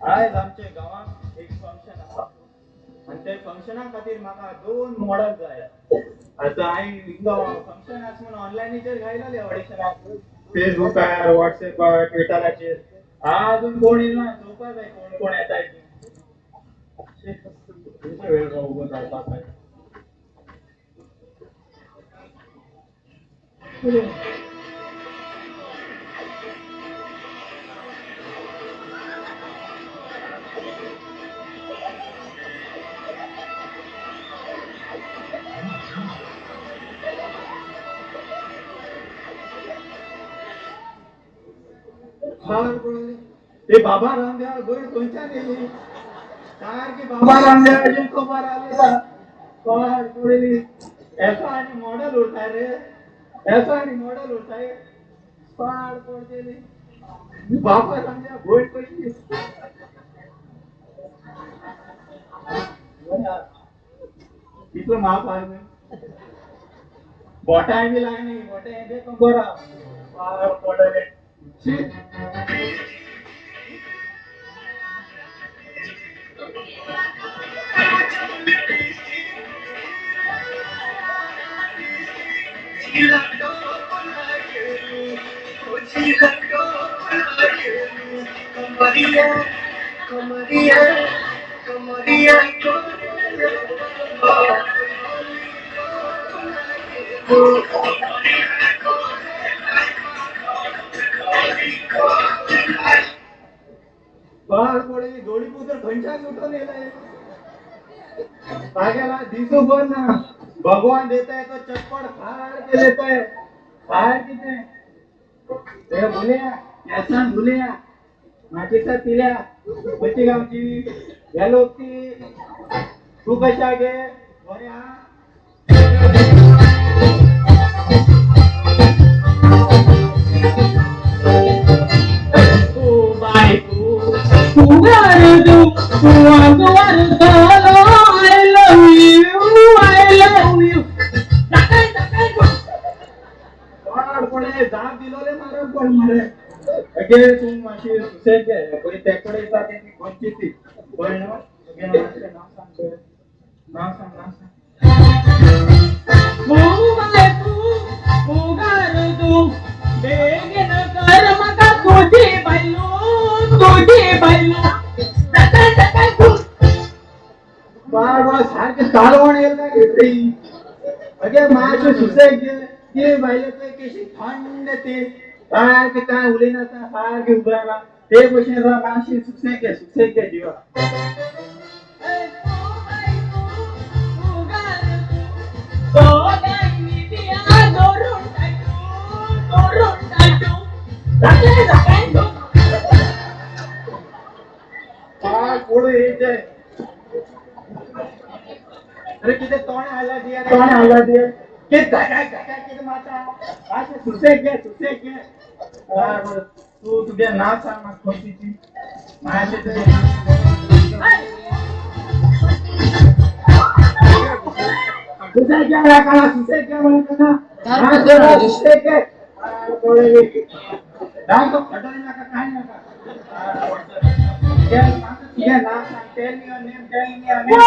आयज आमच्या गांवांत एक फंक्शन आसा आनी ते फंक्शना खातीर म्हाका 2 मॉडल जाय. आतां हांवें हिंगा फंक्शन आसा म्हणून ऑनलायनीचेर घायलेले ऑडिशनाक, फेसबुकार, वॉट्सएपार, ट्विटराचेर. अजून कोण येयला, चोवपा जाय कोण कोण येताय ती. कितलो वेळ उबो रावपाक जाय. ते बाबा रामदेव गोंय खंयच्यान येयली? सारकी बाबा रामदेवाची खबर आली. पाड पडली. एसो आनी मॉडल उरताय रे, एसो आनी मॉडल उरताय. पाड पडटली. बाबा रामदेव गोंय कशी. कितलो माप आहा बोटांय बी लागली, बोटांय बी खबर आहा. पाड पडले. पाड पडली. दोळी पुत्र खंयच्यान उठून येयलाय. तागेला दिसू पण ना. भगवान देताय तो चप्पल फार के देताय. फार कितें ते भुलया, केसान भुलया, माचीसा पिल्या खंयची गांवची हे लोक ती. तूं कशें गे बरें आहा? तूं बाय तूं तूं I love you, I love you. दाखय दाखय. पाड पडले, जाप दिलोले मारप पडले. अगे तूं मातशी सुसेग घे, पयलीं ते कडेन येता ती खंयची ती कळ्ळें न्हू? तुगे मातशें नांव सांग पळय. नांव सांग, नांव सांग. बेगीन कर म्हाका तुजी बायलो, तुजी बायलो, सकाळ सकाळ बाबा सारकें कालवण येयलें काय घेतली. अगे मातशें सुसेग घे. ती बायले पळय कशी थंड ती, सारकें कांय उलयना, सारकें उबें राव. ते भशेन राव, मातशें सुसेग घे, सुसेग घे जिवा. कोण येते? अरे कितें तोंड हाडला दिये, तोंड हाडला दिये, कितें धकाय धकाय कितें मारता? मातशें सुसेग घे, सुसेग घे. बरें, तूं तुगें नांव सांग म्हाका खंयची ती. मातशें तुगें सुसेग घे म्हणा, सुसेग घे म्हणा, मातशें सुसेग घे. नाका खटोय नाका, कांय नाका. तुगें नांव सांग. Tell me your name, tell me your name.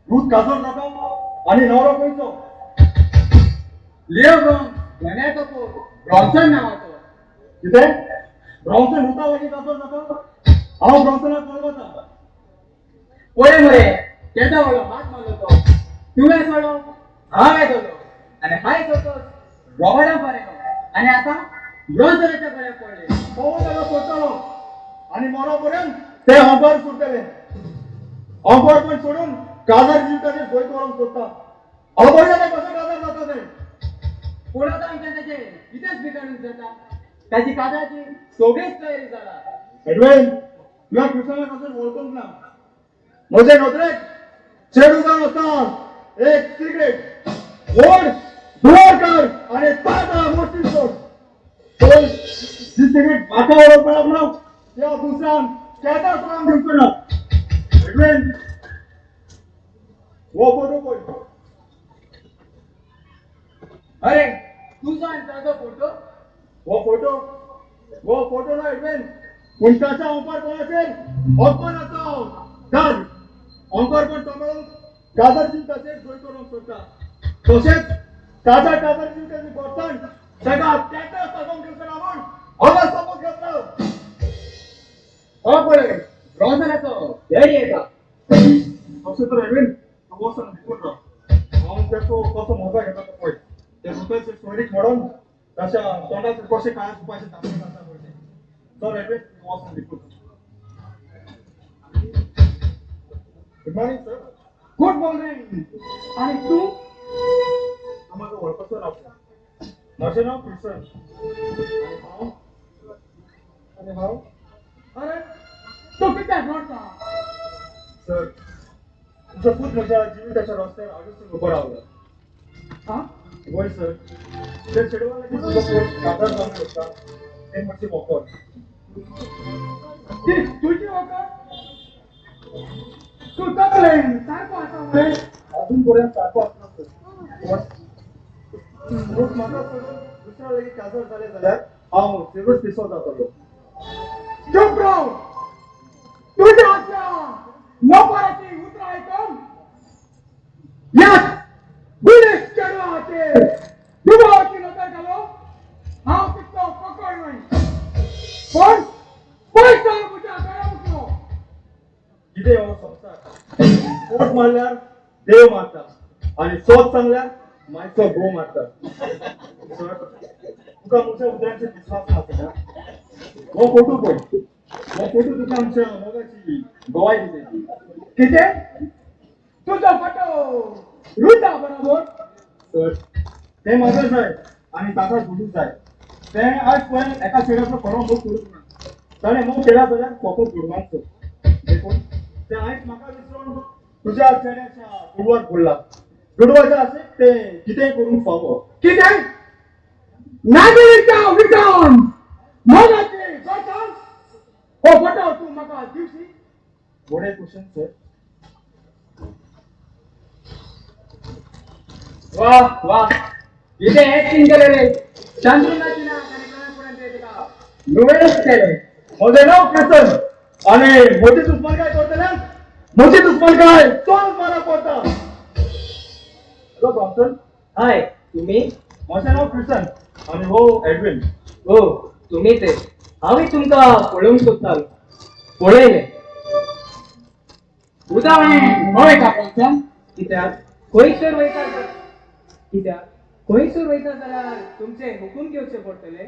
Ruth काजर जाता आनी न्हवरो खंयचो? लिओ गण्याचो पूत ब्रॉन्सन नांवाचो. कितें? ब्रॉन्सन रुता लागीं काजर जाता? हांव ब्रॉन्सनाक वळखता. पळय मरे केदो व्हडलो हात मारलो तो. तुवें सोडो, हांवें सोडलो आनी हांवें सोडतो रॉबर्टा फारेलो आनी आतां ब्रॉन्सनाच्या गळ्याक पडले. तो ताका सोडटलो आनी मरो पर्यंत ते ओंकार सोडटले. ओंकार पण सोडून काजार जिविताचेर जैत व्हरूंक सोदता. हांव पळयता तें कशें काजार जाता तें. पूण आतां आमच्यान ताचें कितेंच बिगाडूंक जाता. ताची काजाराची सगळीच तयारी जाला. एडवेन, तुवें क्रिस्तांवाक अजून वळखूंक ना. म्हजे नदरेक चेडूं जावन आसा एक सिगरेट ओड, धुंवर कर आनी ताजा मोटी सोड. पूण ही सिगरेट म्हाका व्हरूंक मेळप ना, त्या दुसऱ्यान केन्ना कोणाक दिवचो ना. एडवेन, हो फोटो पळय. अरे तुजो आनी ताजो फोटो? हो फोटो, हो फोटो ना एडवेन, पूण ताच्या ओंकार कोणाचेर अपमानाचो दाग. ओंकार पण सांबाळून काजार जिविताचेर जय करूंक सोदता. तशेंच ताच्या काजार जिविताची वर्तन ताका तेन्ना सागोवंक दिवचो ना म्हूण हांव सोपूत घेतलो. हो पळय ब्रॉन्सनाचो डॅडी येता. अशें तर एडवेन, तूं वचून भिकून राव. हांव ताचो कसो मजा घेता तो पळय. ते रुपयाचे सोयरीक मोडून ताच्या तोंडाचेर कशें काळें सुपाचें दाखोवन जाता पळय तें. चल एडवेन, तूं वचून भिकून. Good morning sir. Good morning. आनी तूं? तूं म्हाका वळखचो ना. म्हजें नांव क्रिसन. आनी हांव, आनी हांव. अरे तूं कित्याक रडटा? सर, तुमचो पूत म्हज्या जिविताच्या रस्त्यार आजून उबो रावला. आं? वय सर, ते चेडवा लागीं तुजो पूत काजार जावंक सोदता तें मातशी वखद. ती तुजी वखद? तूं तकलेन सारको आसा मरे? अजून पर्यंत सारको आसना सर. पूण म्हाका सोडून दुसऱ्या लागीं काजार जालें जाल्यार हांव चडूच पिसो जातलो. चूप राव. तुज्या असल्या लोकांची उतरां आयकून ह्याच गुणेश चेडवाचेर दुबावाची नदर घालो हांव तितलो पकड न्हय, पण पयसो म्हज्या घरा उठलो. कितें हो संवसार? पोट मारल्यार देव मारता आनी सोद सांगल्यार मायचो घोव मारता. सर, तुका म्हज्या उतरांचेर विस्वास नासता? हो फोटो पळय. हो फोटो तुका आमच्या मोगाची गवाय दिता. कितें? तुजो फोटो रुता बरोबर? सर, तें म्हाका जाय आनी ताका दुडू जाय. तें आज पर्यंत एका चेड्याचो खरो मोग करूंक ना. ताणें मोग केला जाल्यार फकत दुडवांचो. देखून तें आयज म्हाका विसरून तुज्या चेड्याच्या दुडवाक बुडला. दुडवाच्या आशेक तें कितेंय करूंक फावो. कितें नागरिकता विटावन मोगाची गरज हो फटो तूं म्हाका दिवशी? व्हड क्वेश्चन सर. वा वा, कितें एक्टिंग केलें रे. शांतरुणाची ना ताणें नुवेंच केलें. म्हजें नांव क्रिसन आनी म्हजी दुस्मानकाय करतले म्हजी दुस्मानकाय तोंड मारा पडटा. Hello Bronson. हाय, तुम्ही? म्हजें नांव क्रिसन आनी हो एडविन. हो, तुम्ही ते. हांवूय तुमकां पळोवंक सोदतालो. पळयलें. उदाहरण वयता ब्रॉन्सन. कित्याक खंयसर वयता? कित्याक खंयसर वयता जाल्यार तुमचे हुकूम घेवचे पडटले.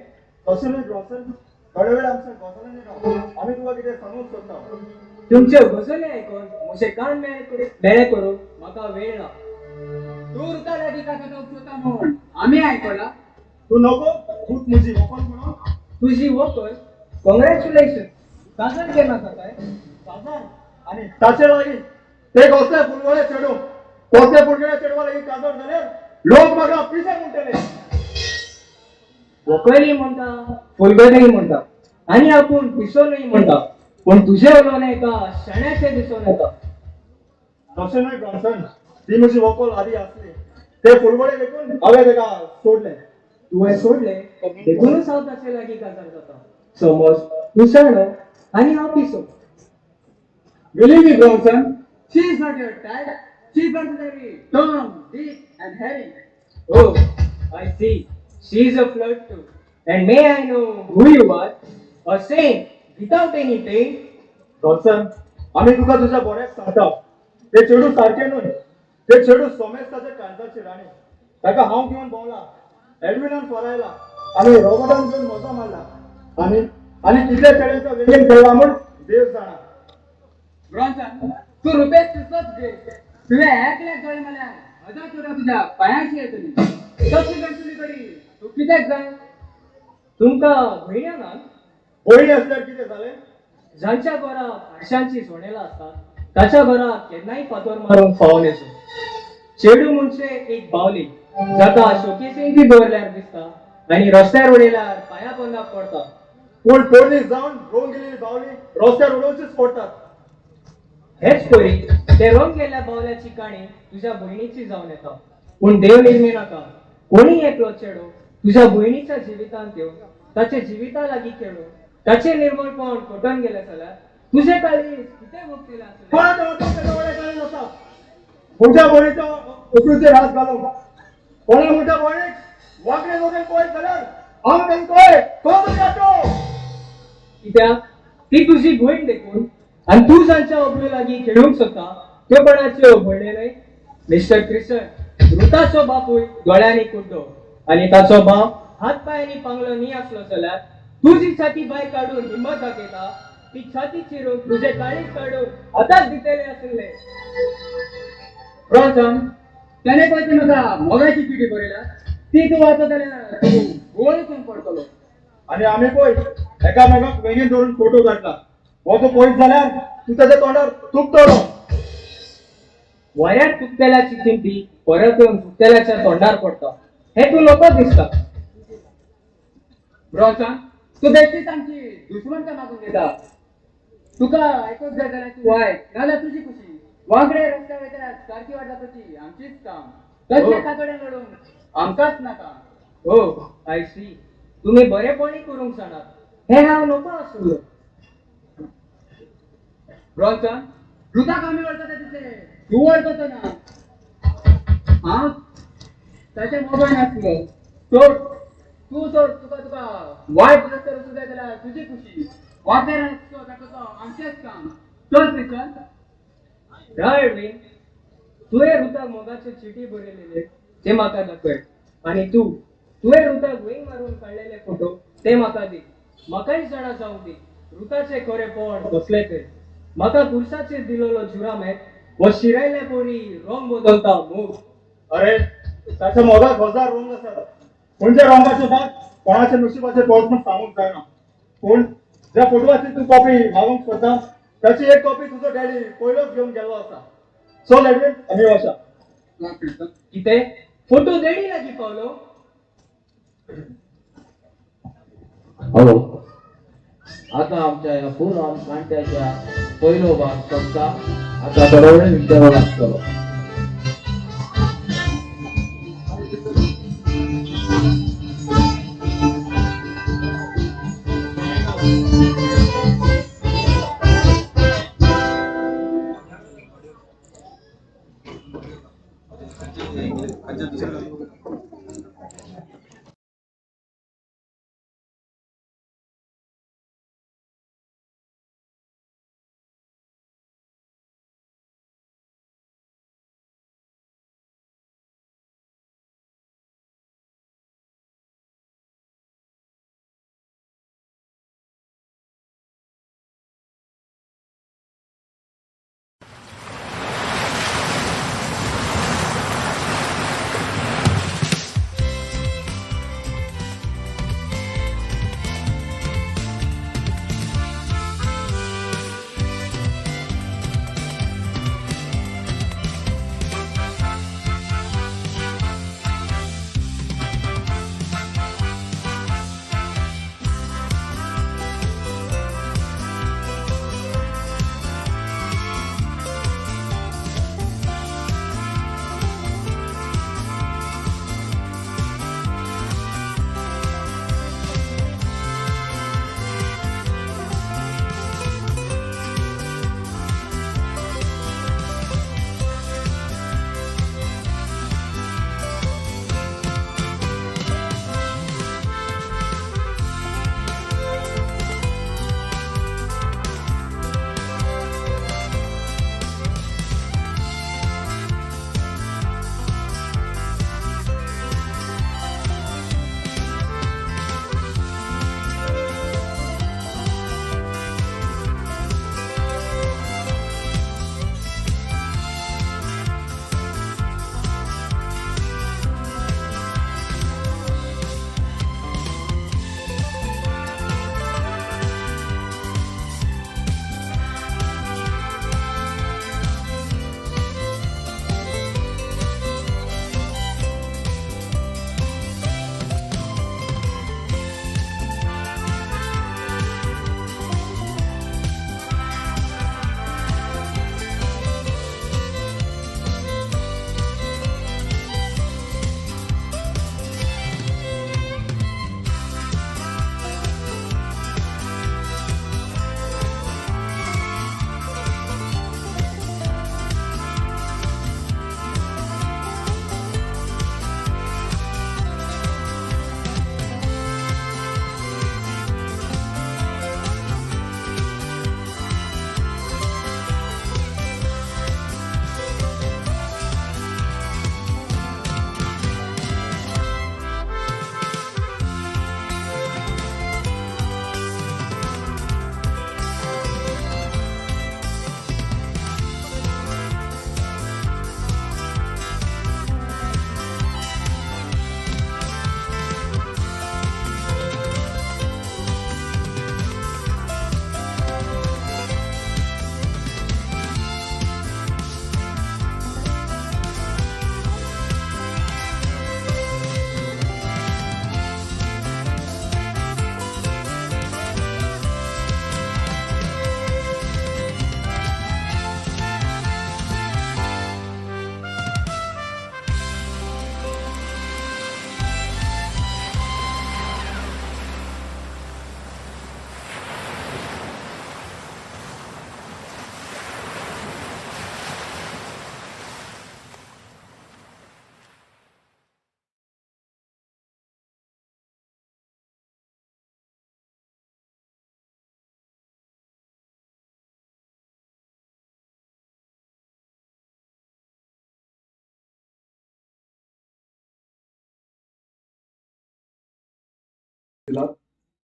तशें न्हय ब्रॉन्सन, थोडे वेळ आमच्या गजालींनी राव. आमी तुका कितें सांगूंक सोदता. तुमच्यो गजली आयकून म्हजे कान मेळे करूंक म्हाका वेळ ना. तूं रुता लागीं काका सोदता म्हूण आमी आयकला. तूं नको तूंच म्हजी व्हंकल म्हणून. तुजी व्हंकल? कॉंग्रॅच्युलेशन. काजार केन्ना जाताय? काजार आनी ताचे लागीं ते कसले फुलगोळे चेडूं, कसले फुलगोळे चेडवा लागीं काजार जाल्यार लोक म्हाका पिशे म्हणटले. व्हंकलय म्हणटा, फुलगोळेय म्हणटा आनी आपूण पिसो न्हय म्हणटा. पूण तुजें उलोवणें एका शाण्याचें दिसून येता. तशें न्हय ब्रॉन्सन, ती म्हजी व्हंकल आदी आसली. ते फुलगोळे देखून हांवें ताका सोडलें. तुवें सोडलें देखूनच हांव ताचे लागीं काजार जाता. समज तूं शाणो आनी हांव पिसो. Believe me, Bronson, she is not your type. She is not very Tom, Dick, and Harry. Oh, I see. She is a flirt too. And may I know who you are? A saint without any taint? Bronson, आमी तुका तुज्या बऱ्याक सांगता. ते चेडूं सारकें न्हय. ते चेडूं सोमेस्ताच्या काळजाची राणी. ताका हांव घेवन भोंवला, एडविनान फरायला आनी रॉबर्टान घेवन मजा मारला आनी आनी कितल्या चेड्यांच्या वेगेन खेळ्ळा म्हूण देव जाणा. ब्रॉन्सन, तूं रुपेश तितलोच घे. तुवें एकल्याक दोळे मारल्यार हजार चोरां तुज्या पांयांशी येतली. तसली गणसुली कडी तूं कित्याक जाय? तुमकां भयण्या ना? भयणी आसल्यार कितें जालें? जांच्या घरा हारशांची झोणेलां आसतात ताच्या घरा केन्नाय फातोर मारूंक फावो न्हेसू. चेडूं म्हणजे एक बावली जाका शोकेसीन बी दवरल्यार दिसता आनी रस्त्यार उडयल्यार पांया पोंदाक पडटा. पूण पोरणी जावन रोवंक गेलेली बावली रस्त्यार उडोवचीच पडटात. हेच परी ते रंग गेल्ल्या बावल्याची काणी तुज्या भयणीची जावन येता. पूण देव निर्मे नाका, कोणीय एकलो चेडो तुज्या भयणीच्या जिवितांत येवन ताचे जिविता लागीं खेळून ताचें निर्मळपण फटोवन गेलें जाल्यार तुजें काळीज कितें भोगतलें आसतलें? कोणाच्या वाटेक ताच्या व्हडलें काळीज आसा म्हज्या भयणीच्या उकळीचेर हात घालूंक? कोणा म्हज्या भयणीक वांकडे नदरेन पळयत जाल्यार हांव तांकां कळय कोण काडटलो. कित्याक ती तुजी भयण देखून. आनी तूं जांच्या अब्रू लागीं खेळूंक सोदता त्यो कोणाच्यो भयणी न्हय. मिस्टर क्रिसन, रुताचो बापूय दोळ्यांनी कुड्डो आनी ताचो भाव हात पांयांनी पांगलो न्ही आसलो जाल्यार तूं जी छाती भायर काडून हिम्मत दाखयता ती छाती चिरून तुजें काळीज काडून हाताक दितले आसले. ब्रॉन्सन, त्याने पळय ती म्हाका मोगाची चिटी बरयल्या. ती तूं वाचत जाल्यार तूं गोळेसून पडटलो. आनी आमी पळय एकामेकाक वेंगेन धरून फोटो काडला. हो तूं पळयत जाल्यार तूं ताच्या तोंडार थुकतलो. वऱ्यार थुकतेल्याची तिमटी परत येवन थुकतेल्याच्या तोंडार पडटा हें तूं नकळो दिसता. ब्रॉन्सन, तूं बेश्टीच आमची दुश्मनकाय मागून घेता. तुका आयकूंक जाय जाल्यार तूं आयक, नाजाल्यार तुजी खुशी. वांकडे रस्त्यार वयता सारकी वाट दाखोवची आमचीच काम. तसल्या कातोड्यान लडूंक आमकांच नाका. हो, I C. तुमी बरेपणी करूंक जाणात हें हांव नकळो आसलो. ब्रॉन्सन, रुताक आमी वळखता तितले तूं वळखतो ना. आं, ताचे मोबायल नासलो. सोड तूं, सोड. तुका तुका वायट रस्त्यार वचूंक जाय जाल्यार तुजी खुशी. वांकडे रस्तो दाखोवचो आमचेंच काम. चल क्रिसन. राव एडवीन, तुवें रुताक मोगाच्यो चिटी बरयलेले ते म्हाका दाखय आनी तुवें रुताक वेंग मारून काडलेले फोटो ते म्हाका दी. म्हाकाय जाणा जावंक दी रुताचें खरेपण कसलें तें. म्हाका खुर्साचेर दिलोलो जुरामेत हो शिरायल्या परी रंग बदलता मोग. अरे, ताच्या मोगाक हजार रंग आसात. खंयच्या रंगाचे भाग कोणाच्या नशिबाचे पळत म्हण सांगूंक जायना. पूण ज्या फोटवाची तूं कॉपी मागूंक सोदता ताची एक कॉपी तुजो डॅडी पयलोच घेवन गेल्लो आसा. चल एडवीन, आमी वचा. कितें फोटो डॅडी लागीं पावलो? हॅलो, आता आमच्या ह्या फूल ऑन कांट्याच्या पयलो भाग सोंपता. आता थोडो वेळ इंटरवल आसतलो.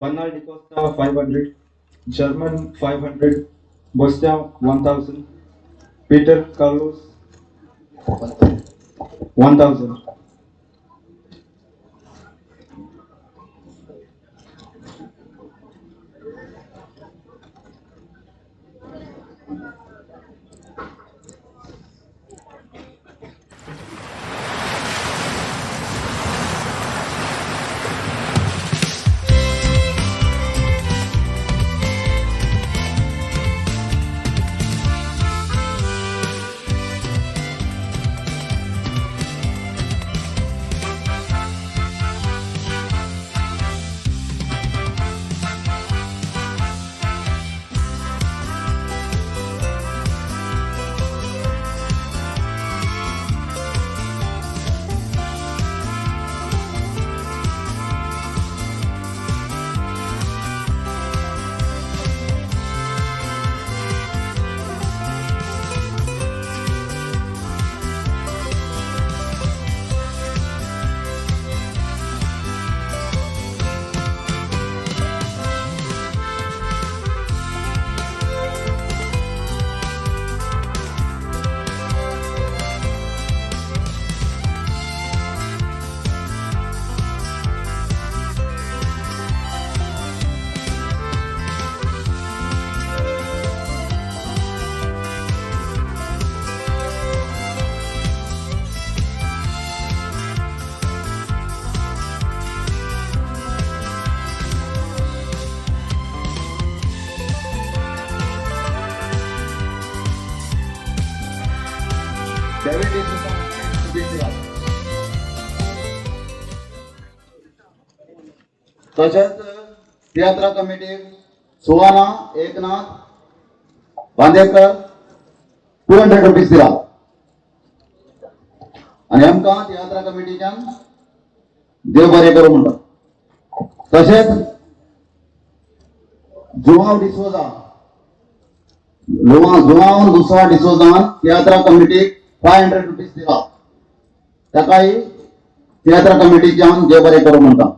Bernal D'Costa 500, German 500, Bosnia 1000, Peter Carlos 1000. तशेंच तियात्रा कमिटीक सुवाना एकनाथ बांदेकर 200 रुपीज दिला आनी आमकां तियात्रा कमिटीच्यान देव बरें करूं म्हणटा. तशेंच जुवांव डिसोजा जुवांव दुसरा डिसोजान तियात्रा कमिटीक 500 रुपीज दिला, ताकाय तियात्रा कमिटीच्यान देव बरें करूं म्हणटा.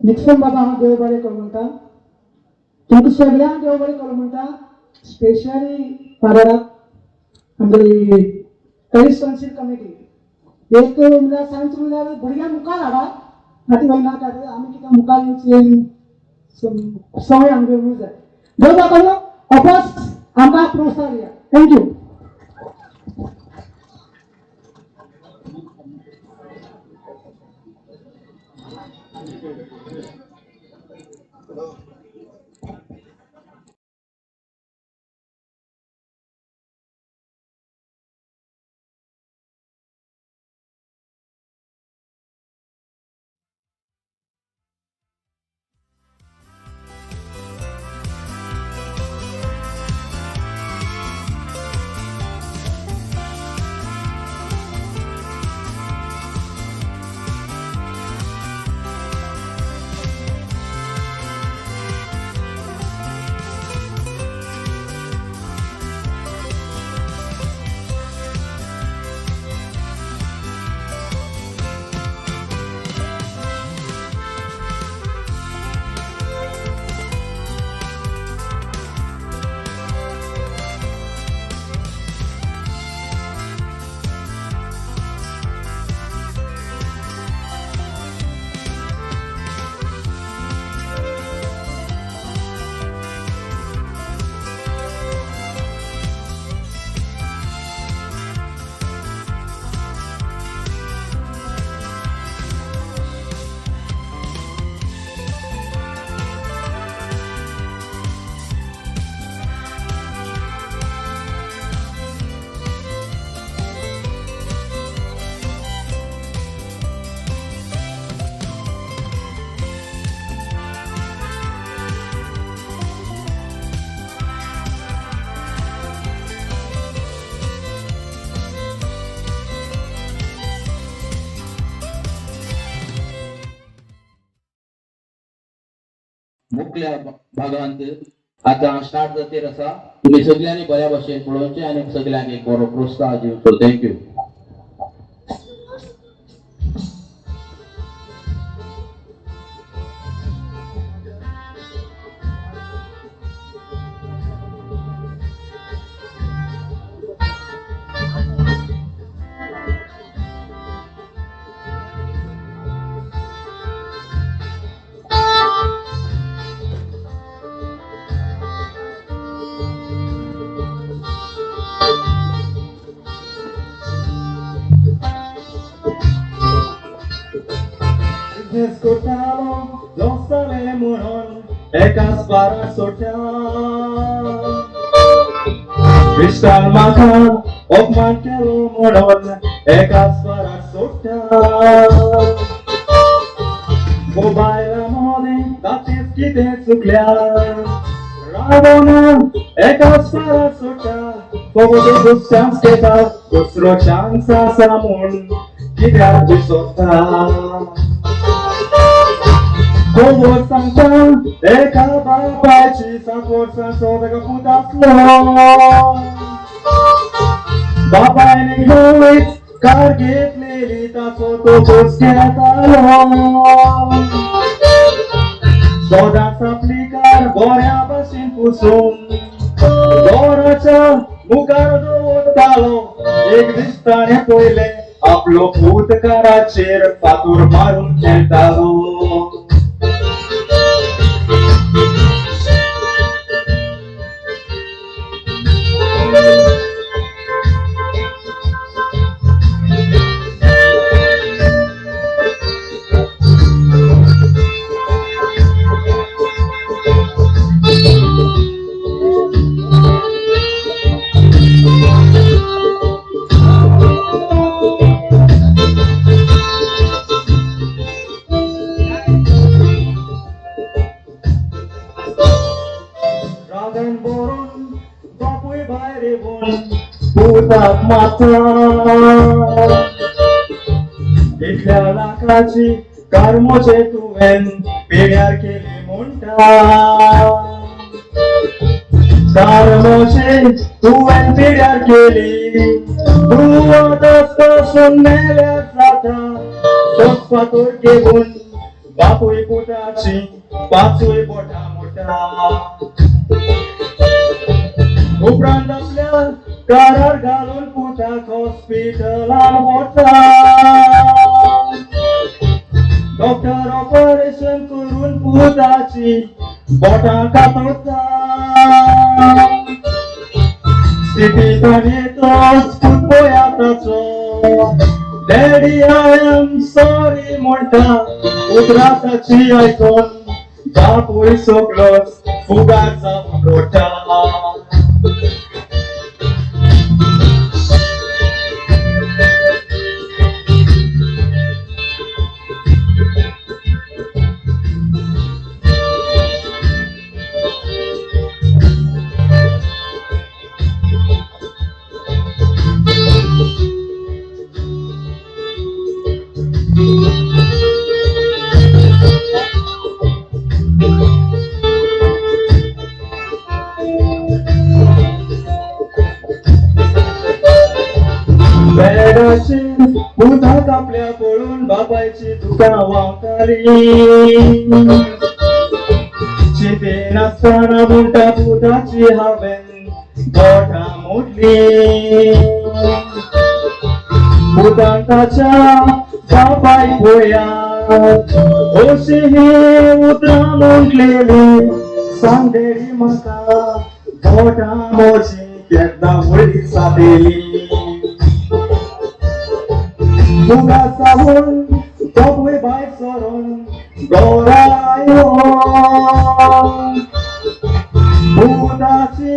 निक्सन बाबा हांव देव बरें करूं म्हणटा, तुमकां सगळ्यांक देव बरें करूं म्हणटा, स्पेशली फादराक आमगेली पॅरीस कावन्सील कमिटी एक म्हणल्यार सांगचें म्हणल्यार भुरग्यांक मुखार हाडा फाटीं वयनाका, आमी कितें मुखार येवचें सवय आमगेर उरूंक जाय. देव बरें करूं, ऑफकोर्स आमकां प्रोत्साहन दिया. Thank you. मुखल्या भागांत आतां स्टार्ट जातेर आसा. तुमी सगळ्यांनी बऱ्या भशेन पळोवचें आनी सगळ्यांक एक बरो प्रोत्साहन दिवचो. Thank you. एकाच बारा सोट्या इश्टान म्हाका अपमान केलो म्हणून एकाच बारा सोट्या मोबायला मोदें ताचेंच कितें चुकल्या रावना एकाच बारा सोट्या फकत चान्स घेता दुसरो चान्स आसा म्हूण कित्याक दिसता खबर सांगता एका बापायची 7 वर्सांचो ताका पूत आसलो. बापायन नवीच कार घेतलेली ताचो तो खोस घेतालो. सदांच आपली कार बऱ्या भशेन पुसून दोराच्या मुखार दवरतालो. एक दीस ताणें पळयलें आपलो पूत काराचेर फातोर मारून खेळटालो. इतल्या लाखाची कार म्हजे तुवें पेड्यार केली म्हणटा, कार म्हजे तुवें पेड्यार केली, तूं आतां पासून मेल्यार जाता तोच फातोर घेवन बापूय पुताची पांचूय बोटां मोडटा. उपरांत आपल्या कारार घालून पुताक हॉस्पिटलान व्हरता. डॉक्टर ऑपरेशन करून पुताची बोटां कातरता. स्थितींत येतोच पूत पळया ताचो डॅडी I am sorry म्हणटा. उतरां ताची आयकून बापूय सगळोच फुगार जावन रडटा. बेडाचेर पुताक आपल्या पळोवन बापायची दुकां व्हांवताली. चिंतेन आसतना म्हणटा पुताची हांवें बोटां मोडली. पुतान ताच्या बापायक पळया अशी ही उतरां म्हटलेली, सांग डॅडी म्हाका बोटां म्हजी केन्ना व्हडली जातली. फुगार जावन बापूय भायर सरून घरा आयलो. पुताची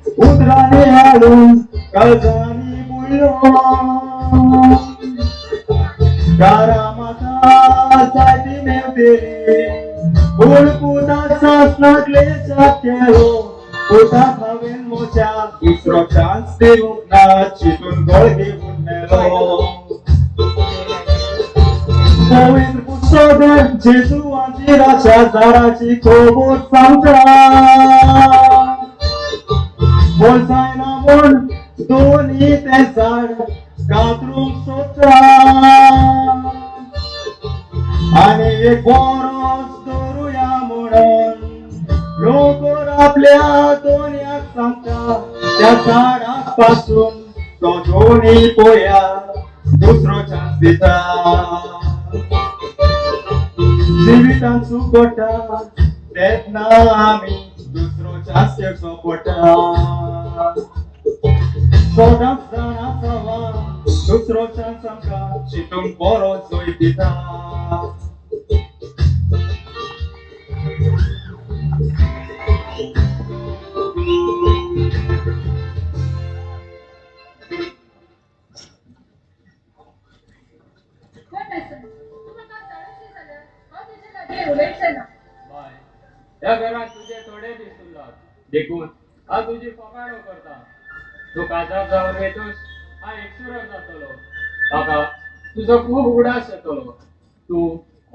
उतरांनी हाडून काळजांनी बुडलो. कारा म्हाका जायती मेवतली पूण पुताक सासणाक लेशाक केलो. पुताक हांवें म्हज्या दुसरो चान्स दिवंक ना, चिंतून गळ घेवन मेलो. पवित्र पुस्तकात जेजू अंजिराच्या झाडाची खबर सांगता. फळ जायना म्हूण दोनी तें झाड कातरूंक सोदता. आनी एक बरोच दवरुया म्हणून लोकर आपल्या दोनयाक सांगता. त्या झाडाक पासून तो दोनी पोया दुसरो चान्स दिता. जिवितांत सूख घडटा तेन्ना आमी दुसरो चान्स घेवचो पडटा. सदांच जाणा जावा दुसरो चान्स आमकां चिंतूंक बरो जैत दिता. होय मेसन, तूं म्हाका जाणशी जाल्यार हांव तुजे लागीं उलयचें ना. बाय, ह्या घरांत तुजे थोडे दीस उरलात देखून हांव तुजी फकाणां करता. तूं काजार जावन वयतच हांव एकसुरो जातलो. म्हाका तुजो खूब उगडास येतलो. तूं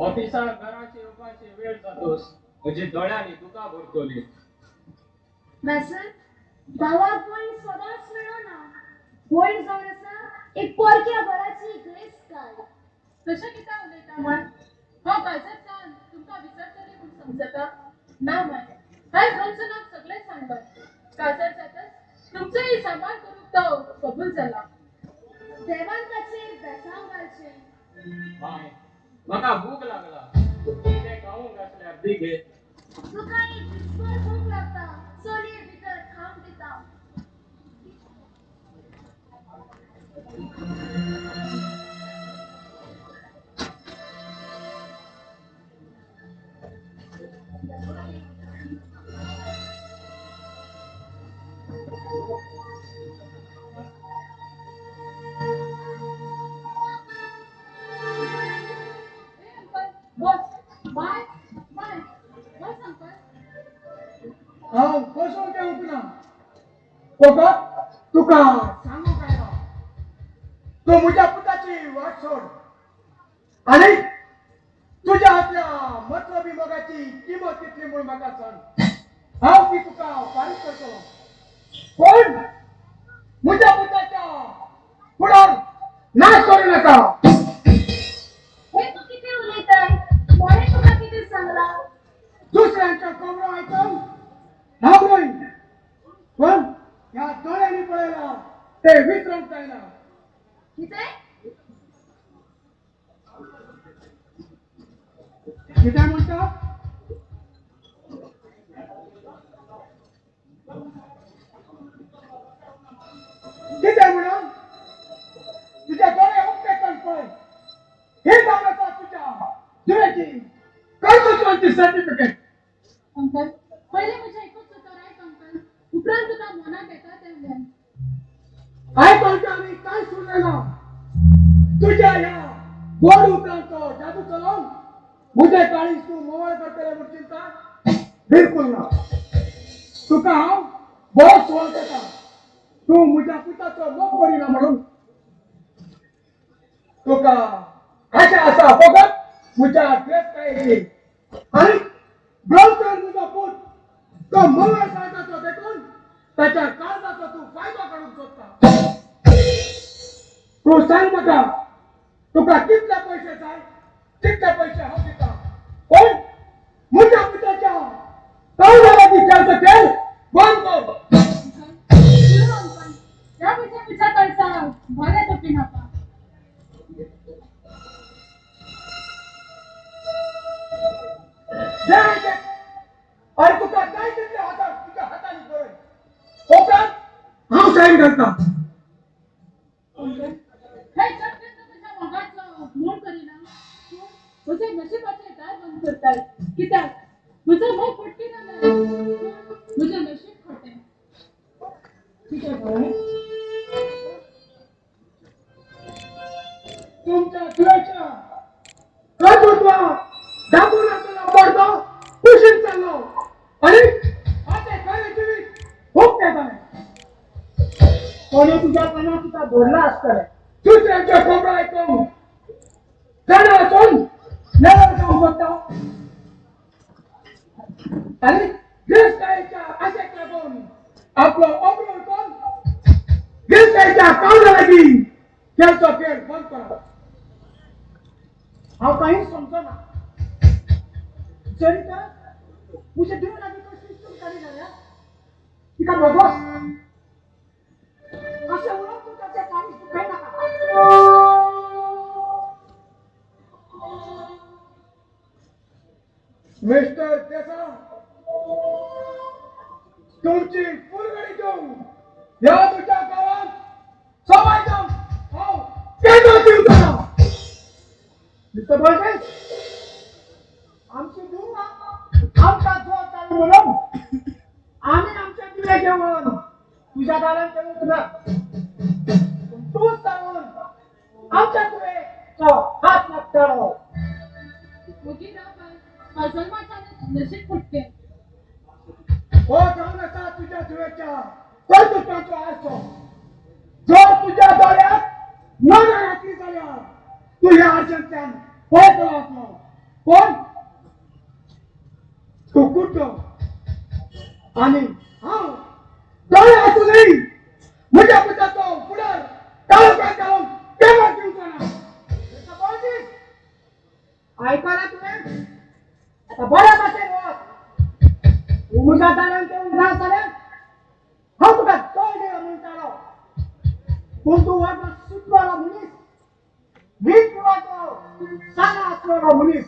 ऑफिसाक घराची येवपाची वेळ जातोस म्हजी दोळ्यांनी दुकां भरतली. मेसन, भावाक भयण सदांच मेळना. भयण जावन आसा एक परक्या घराची गिरेस्तकाय. तशें कित्याक उलयता माय? हांव काजार जावन तुमकां विसरतली म्हूण समजता? ना माय, हांवें रॉन्सनाक सगळें सांगलां. काजार जातच तुमचोय सांबाळ करूंक तो कबूल जाला. देवान ताचेर बेसांव घालचें. बाय, म्हाका भूक लागला. कितें खावंक आसल्यार दी गे. तुका एक दिसभर भूक लागता. चलये भितर खावंक दिता. ए अंकल, बस. बाय बाय, बस अंकल. हांव बसूंक येवंक ना. फकत तुका सांगूंक आयलो, तूं म्हज्या पुताची वाट सोड आनी तुज्या हातल्या मतलबी मोगाची किंमत कितली म्हूण म्हाका सांग. हांव ती तुका फारीक करतलो, पूण म्हज्या पुताच्या फुडार नाश करूं नाका. हे तूं कितें उलयताय? कोणें तुका ते विसरूंक जायना. कितें? कितें म्हणटा? कितें म्हणून तुज्या दोळे उक्ते कर पळय. ही जावन आसा तुज्या धुवेची कर्तृत्वाची सर्टिफिकेट. अंकल, पयलीं म्हजें एकूच उतर आयक अंकल, उपरांत तुका मनाक येता तें उलय. आयकून आनी कांय सुरलें ना. तुज्या ह्या गोड उतरांचो जादू चलोवन म्हजें काळीज तूं मोवळ करतलें म्हूण चिंता बिलकूल ना. तुका हांव बरोच वळखता. तूं म्हज्या पुताचो मोग करिना म्हणून तुका आशा आसा फकत म्हज्या गिरेस्तकायेची. आनी ब्रोकर म्हजो पूत तो मोवळ काळजाचो देखून ताच्या काळजाचो तूं फायदो काडूंक सोदता. तूं सांग म्हाका, तुका कितले पयशे जाय तितले पयशे हांव दिता, पूण म्हज्या पुताच्या काळजा लागीं खेळचो खेळ बंद कर. अंकल, पुरो अंकल, ह्या म्हज्या पुता काळजा बरें तोपी नाका. जय जय. अरे तुका जाय तितले हातान तुज्या हातांनी पळय, उपरांत हांव सायन करता. अंकल, हे जग तेन्ना म्हज्या मोगाचो मोड करिना, पूण म्हज्या नशिबाचें दार बंद करतात. कित्याक म्हजो मोग फटकी ना न्हय, पूण म्हजें नशीब खोटें. कितें पळय तुमच्या धुवेच्या कर्तृत्वा दाखोवन आसतना पडदो कुशीन चाललो आनी आतां खरें जिवीत उक्तें जालें. कोणी तुज्या कानाक तुका धरला आसतलें. दुसऱ्यांच्यो खबरो आयकूंक जाणा आसून नेणार जावंक सोदता आनी गिरेस्तकायेच्या आशेक लागून आपलो अब्रू विकून गिरेस्तकायेच्या काळजा लागीं खेळचो खेळ बंद करा. हांव कांयच समजना. जरी तर म्हज्या देव लागीं कसली चूक जाली जाल्यार तिका भोगोस. अशें उलोवन तूं ताचें काळीज दुखय नाका. मिस्टर देसा, तुमची फुलगडी घेवन ह्या म्हज्या गांवांत सबाय जावन हांव केन्ना दिवचो ना. मिस्टर बॉयसेस, आमची धूव आमकां जोड जाली म्हणून आमी आमच्या दिवे घेवन तुज्या दारांत येवंक ना. पूण तूंच जावन आमच्या धुवेचो हात लागतलो. वोगी राव बाय, हांव जल्माच्यानच नशीब फुटकें. हो जावन आसा तुज्या धुवेच्या कर्तृत्वाचो आरसो. जर तुज्या दोळ्याक नदर घातली जाल्यार तूं ह्या आरशांतल्यान पळयतलो आसलो, पूण तूं कुड्डो आनी हांव दोळे आसूनय म्हज्या पुताचो फुडार काळोखांत घालूंक केन्नाच दिवचो ना. मिस्टर बॉयसेस, आयकलां तुवें? आतां बऱ्या भाशेन वच. तूं म्हज्या दारांत येवंक ना जाल्यार हांव तुका तोय दिला म्हणटालो. पूण तूं व्हडलो सुटलेलो मनीस, वीज पुलाचो साना आसलेलो मनीस.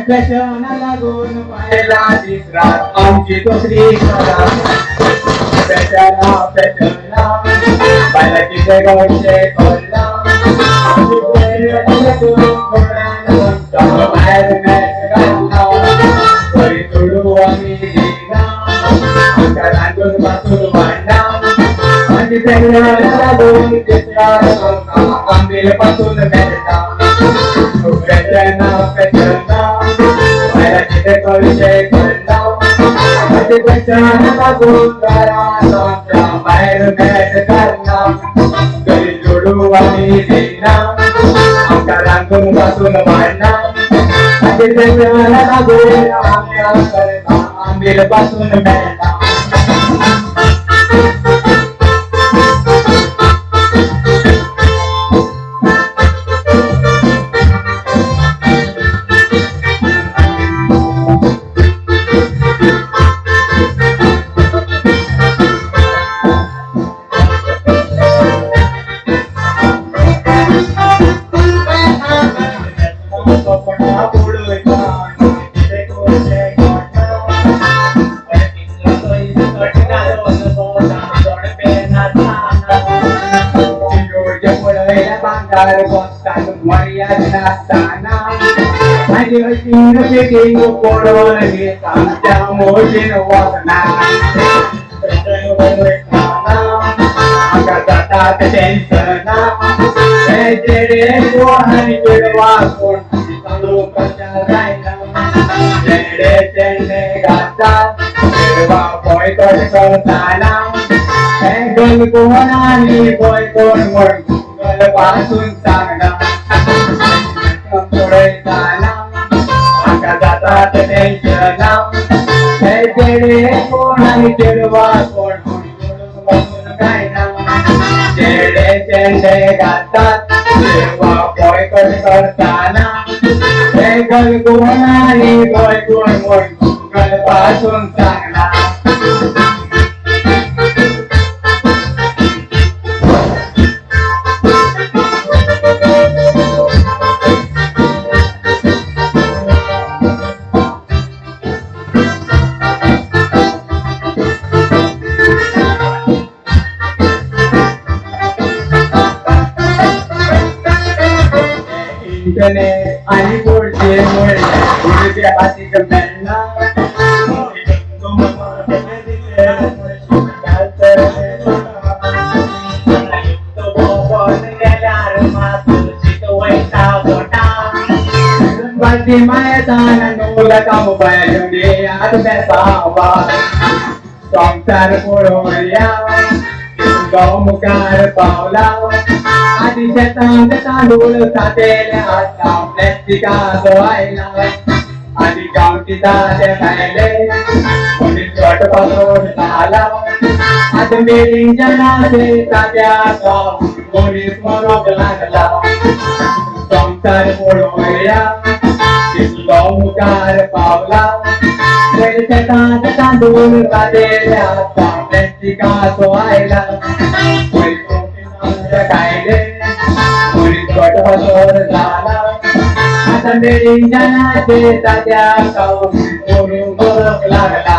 फॅशना लागून बायलां दीस रात आमची तकली खराब. फॅशना फॅशना कितें कळचें कळना भायर मॅच घालना तरी चेडूं आमी दिना आमकां रांदून पासून वाडना आनी तेन्ना लागून आंबील पासून मेळटा पेटना पेटना भायर कितें कळचें कळना आनी पेटना लागून घरांत आमच्या भायर मॅच घालना तरी चेडूं आमी दिना आमकां रांदून पासून वाडना आनी तेन्ना लागून आमच्या करता आंबील पासून मेळटा. पासून सांगना पळयताना म्हाका जाता तें टेन्शना हे चेडे कोण आनी चेडवां कोण म्हूण कांय ना चेडे चेडे घालतात चेडवां बॉयकॉट करताना हे गल कोण आनी बॉय कोण म्हूण गुगल पासून सांगना. इंटरनेट आनी बोर्डचे म्हणल्यार भुरगे हातीक मेळना संवसार पळोवया तो मुखार पावला आदी शेतांत तांदूळ सातेले आतां प्लॅस्टिकाचो आयला आनी गांवठी ताजे खायले मनीस घट पासून जाला आतां मेलिंगजनाचे ताज्या मनीस मरोंक लागला संवसार पळोवया तितलो मुखार पावला पयलीं शेतांत तांदूळ सातेले आतां प्लॅस्टिकाचो आयला खायले मनीस घट पासून जाला आतां मेलिंगजनाचे ताज्या खावन मरूंक लागला.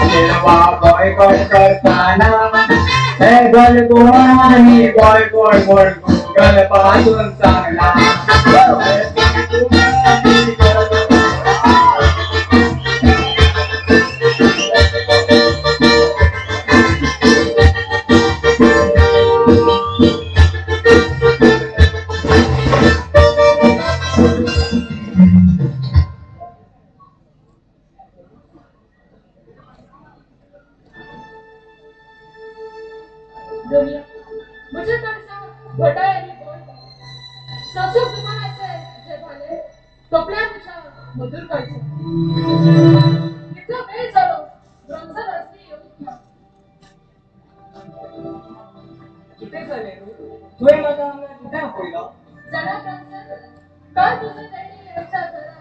सिनेमा बॉयकॉट करताना गल कोणाही बॉयकॉट म्हण गुगल पासून सांगला. म्हज्या कडसां घटाय आनी गोड ससूक दुमानाचे जे भाले तोपल्या म्हज्या मधूर काडचो. कितलो वेळ जालो ब्रॉन्झर आसली येवंक ना. कितें जालें रू? तुवें म्हाका हांगा कित्याक आपयलो? जाणा ब्रॉन्झर, काल तुजो डॅडी येवचा घरा.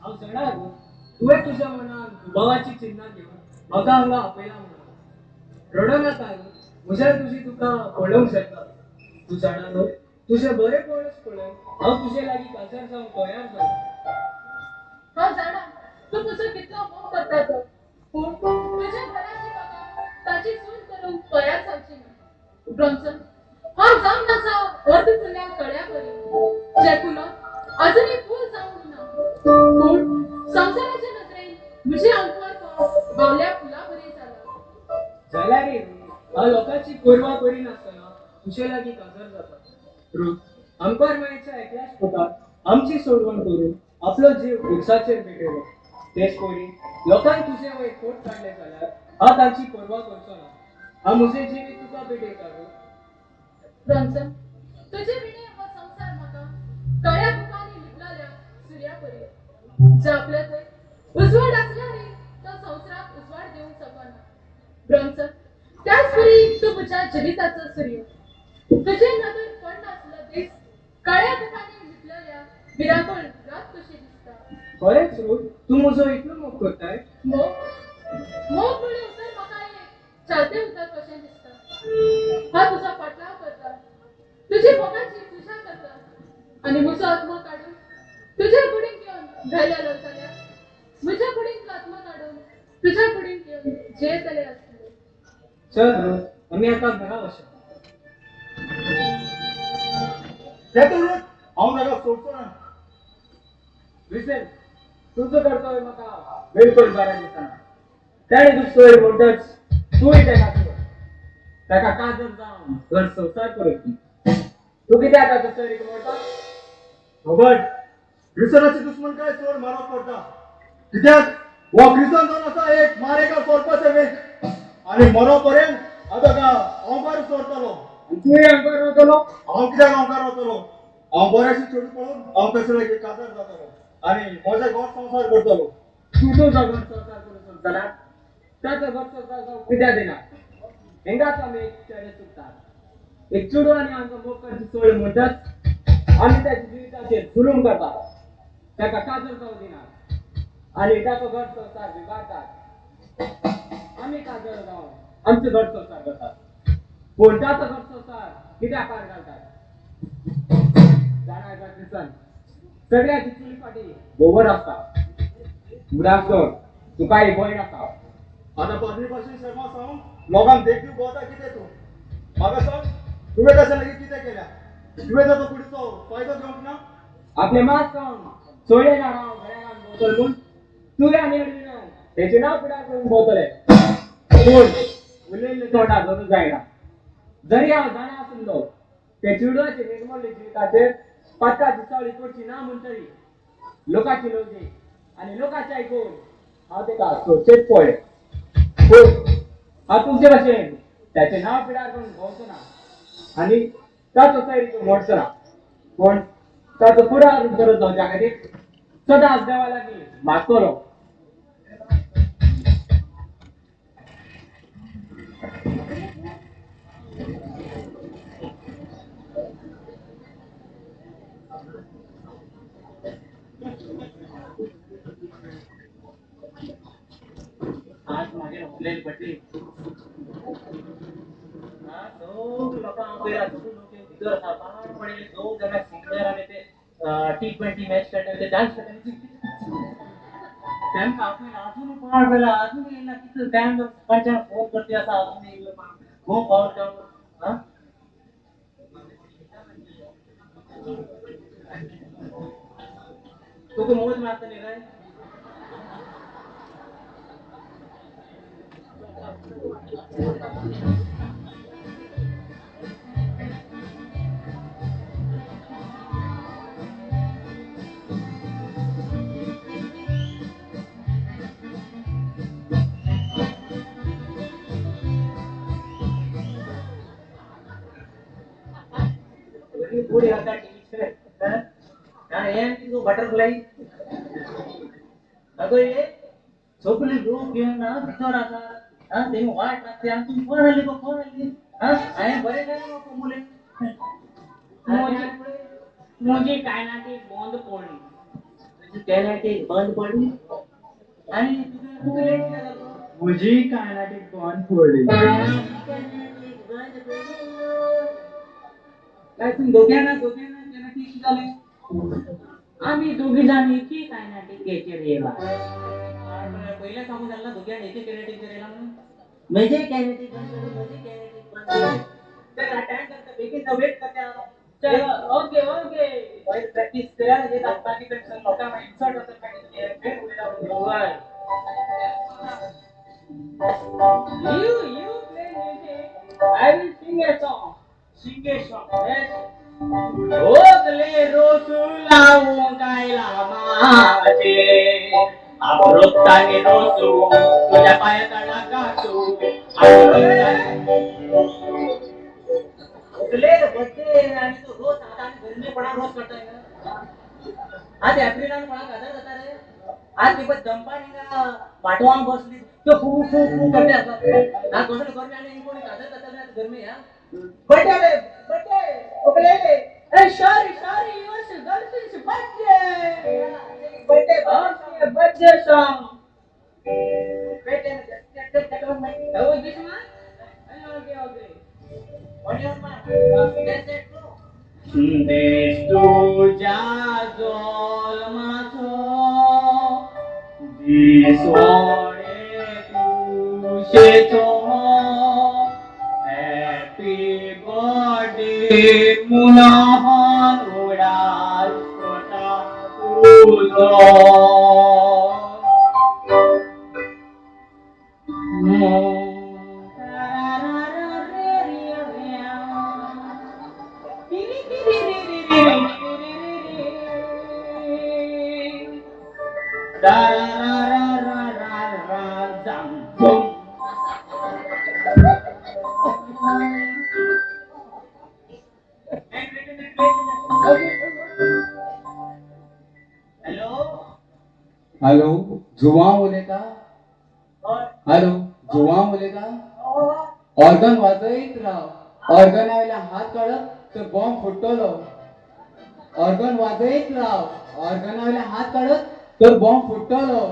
हांव जाणा रू, तुवें तुज्या मनान दुबावाची चिन्नां घेवन म्हाका हांगा आपयला म्हणून. रडो नाका रू, म्हज्यान तुजी तुका पळोवंक जायना. तूं जाणा न्हू, तुजें बरेपणच पळोवन हांव तुजे लागीं काजार जावंक तयार जालां. हांव जाणा तूं तुजो कितलो मोग करता तो, पूण तुज्या घराची म्हाका ताची सून करूंक तयार जावची ना. ब्रॉन्सन, हांव जावन आसा अर्द फुल्या कळ्या बरी, जे फुलां अजुनूय फूल जावंक ना, पूण संवसाराच्या नदरेन म्हजे आंकवार तो बावल्या फुलां बरी जाला. जाल्यार हांव लोकांची पर्वा करिनासतना तुजे लागीं काजार जाता. रूथ, आमकार मायेच्या एकल्याच पुताक आमची सोडवण करून आपलो जीव खुर्साचेर भेटयलो. तेच परी लोकांक तुजे वयर खोट काडले जाल्यार हांव तांची पर्वा करचो ना. हांव म्हजें जिवीत तुका भेटयता रूथ. ब्रॉन्सन, तुजे विणे हो संवसार म्हाका काळ्या बुकांनी लिपलेल्या सुर्या परी, जे आपल्या थंय उजवाड आसल्यारय तो संवसाराक उजवाड दिवंक शकना. ब्रॉन्सन, त्याच परी तूं म्हज्या जिविताचो सूर्य. तुजे नदर पडनासलो दीस काळ्या बुकांनी लिपलेल्या विरांकूळ रात कशी दिसता. खरेंच रूथ, तूं म्हजो इतलो मोग करताय? मोग मोग म्हणलें उतर म्हाका एक चालतें उतर कशें दिसता. हांव तुजो फाटलाव करता, तुजी मोगाची पुजा करता आनी म्हजो आत्मो काडून तुज्या कुडींत घेवन घायलेलो जाल्यार म्हज्या कुडींतलो आत्मो काडून तुज्या कुडींत घेवन जियेतले आसतले. चल रूथ, आमी आतां घरा वचया. तें तर रूथ, हांव ताका सोडचो ना. विसेंत, तुजो कर्तव्य म्हाका बिलकूल बरें दिसना. ताणें तुका सोड म्हणटच तूंय ताका सोड. ताका काजर जावन घर संवसार करूंक दी. तूं कित्याक ताचो सोयरीक मोडटा? रॉबर्ट, क्रिस्तानाची दुस्मनकाय चड मारप पडटा. कित्याक हो क्रिस्तान जावन आसा एक मारेकार सोरपाचें वेग आनी मरो पर्यंत हांव ताका अंवकार सोडटलो. आनी तूंय अंवकार वतलो? हांव कित्याक अंवकार वतलो? हांव बऱ्याशी चेडूं पळोवन हांव ताचे लागीं काजार जातलो आनी म्हजें घर संवसार करतलो. तूं तुजो घर संवसार करूंक सोदता जाल्यार ताचो घर संवसार जावंक कित्याक दिना? हेंगाच आमी एक चेडे चुकतात. एक चेडूं आनी आमकां मोग करची सोड म्हणटच आमी ताच्या जिविताचेर जुलूम करतात, ताका काजर जावं दिनात आनी ताचो घर संवसार विभागतात. आमी काजर जावन आमचो घर संवसार करतात, पूण ताचो घर संवसार कित्याक पार घालतात? जाणा एका दिसान सगळ्याची चुली फाटी गोबर आसता. उदास कर, तुकाय भयण आसा. आतां पाद्री भाशेन शर्मा सांग, लोकांक देख दिवंक भोंवता कितें तूं? म्हाका सांग, तुवें ताच्या लागीं कितें केल्या? तुवें ताचो कुडीचो फायदो घेवंक ना? आपलें मास खावन सोडलें ना हांव घड्याळान भोंवतलो म्हूण तुवें आनी एडविनान तेचें नांव फुडार करूंक भोंवतले. पूण उलयल्लें तोंडार धरूंक जायना. जरी हांव जाणा आसलो ते चेडवाचे निर्मोल्ले जिविताचेर पातकाची सावळी पडची ना म्हूण तरी लोकांची लवजी आनी लोकांचे आयकून हांव ताका सोडचेंच पडलें. पूण हांव तुमचे भाशेन ताचें नांव पिडार करून भोंवचो ना आनी ताचो सैरीक मोडचो ना, पूण ताचो फुडार बरो जावच्या खातीर सदांच देवा लागीं मागतलो. आज मागीर होपलेली पडली. सगळीं लोकां हांव पळयला, सगळीं लोक भितर आसा, पाड पडिल्ले दोग जाणां सिंगर आनी ते T20 match खेळटाले, ते डान्स करताले. तांकां आपल्याला अजून पाड वेला अजून येयला कितलो टायम सकाळच्यान फोन करते आसा अजून येयलो खूब पावस हा. तुका मोज मारता न्ही रे? पूरी आता टीचर हा हे तू बटरफ्लाई अगो हे सगळे लोक घेऊन ना भितर आसा हा ते वाट लागते आणि तू कोण आली गो कोण आली हा हांवें बरें काय गो मुले म्हजी कायनाटीक बंद पडली. तुजी कायनाटीक बंद पडली आनी तुका लेट कित्याक जालो? म्हजी कायनाटीक बंद पडली. काय तुम्ही दोघ्यांना दोघ्यांना केन्ना कितें जालें? आमी दोगी जाण एकी कायनाटीक गेचेर येयला. पयलें सांगून जालें ना दोग्यान एके कॅनेटीचेर येयला म्हणून? म्हजे कॅनेटीक बंद पडली, म्हजे कॅनेटीक बंद पडली. चल टायम जाता बेगीन वेट करता. चल ओके ओके. पयलीं प्रॅक्टीस करा येता बाकी टेन्शन लोकांक इन्सल्ट वचत मागीर तुगे उलयता. You play music, I will sing a song. Sing a song. Yes. ओतले रोसू लावून गायला माझे अमृताने रोसू तुझ्या पायातळा घासू ओतले बड्डे आणि तो रोज आता आमी गरमेपणा रोज करताय आज एप्रिलान कोणाक काजार जाता रे? आज ती पळय दनपार हिंगा वाटवांक बसली त्यो फू फू फू करते आसा. आज कसलो गरमी आनी कोणी काजार जाता रे गरमी हा बड्डे रे birthday Oakley. Hey, sorry, sorry, it was girlfriend's birthday. Birthday. Okay, birthday song. Wait a minute. That one mine. Oh, this one? Okay, okay. What your mark? Get set go. देश तुझ्या जल्माचो दिसवडे कुशेचो happy birthday मुनोहन उडास कोटा तुजो. Hello hello Joao उलयता? Hello Joao उलयता? Organ वाजयत राव. ऑर्गना वयल्यान हात काडत तर bomb फुट्टलो. ऑर्गन वाजयत राव. ऑर्गना वयल्यान हात काडत तर बॉम्ब फुट्टलो.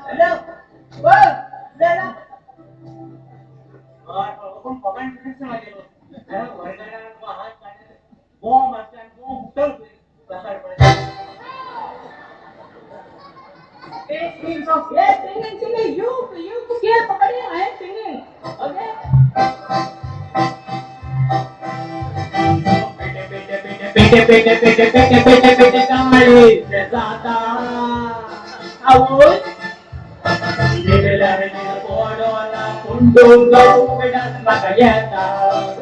हॅलो बघ दादा बॉम्ब आसता बॉम्ब फुट्टलो. Yes, singing, singing. You scale पकड़िए. I am singing. Okay. पेटे पेटे पेटे पेटे पेटे पेटे काळे जाता आवोय उगडास म्हाका येता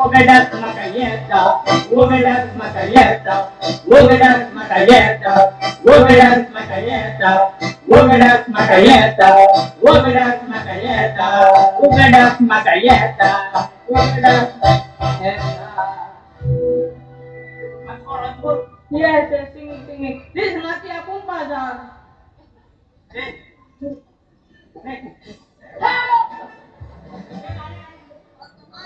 उगडास म्हाका येता उगडास म्हाका येता उगडास म्हाका येता उगडास म्हाका येता उगडास म्हाका येता उगडास म्हाका येता उगडास म्हाका येता उगडास येता. Yes, yes, singing, singing. This is Natia Kumpaza.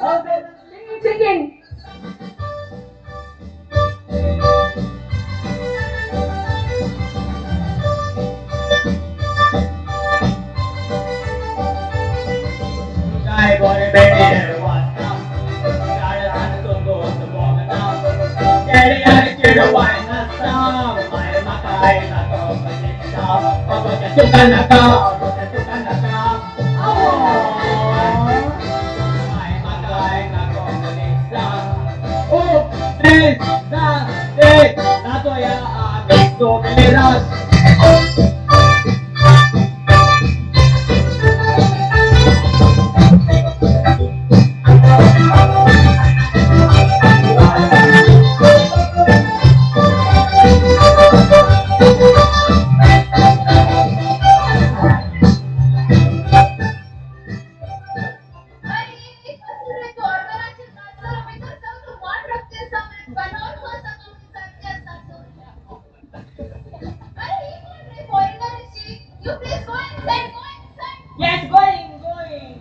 Okay, singing, singing. काय बरे बेटे वाचता तुका नाका मोटे तुका नाका आवय म्हाका नाका ओ प्लीज ना ते नाचोया आमी सोगले रात. Yes, going, going.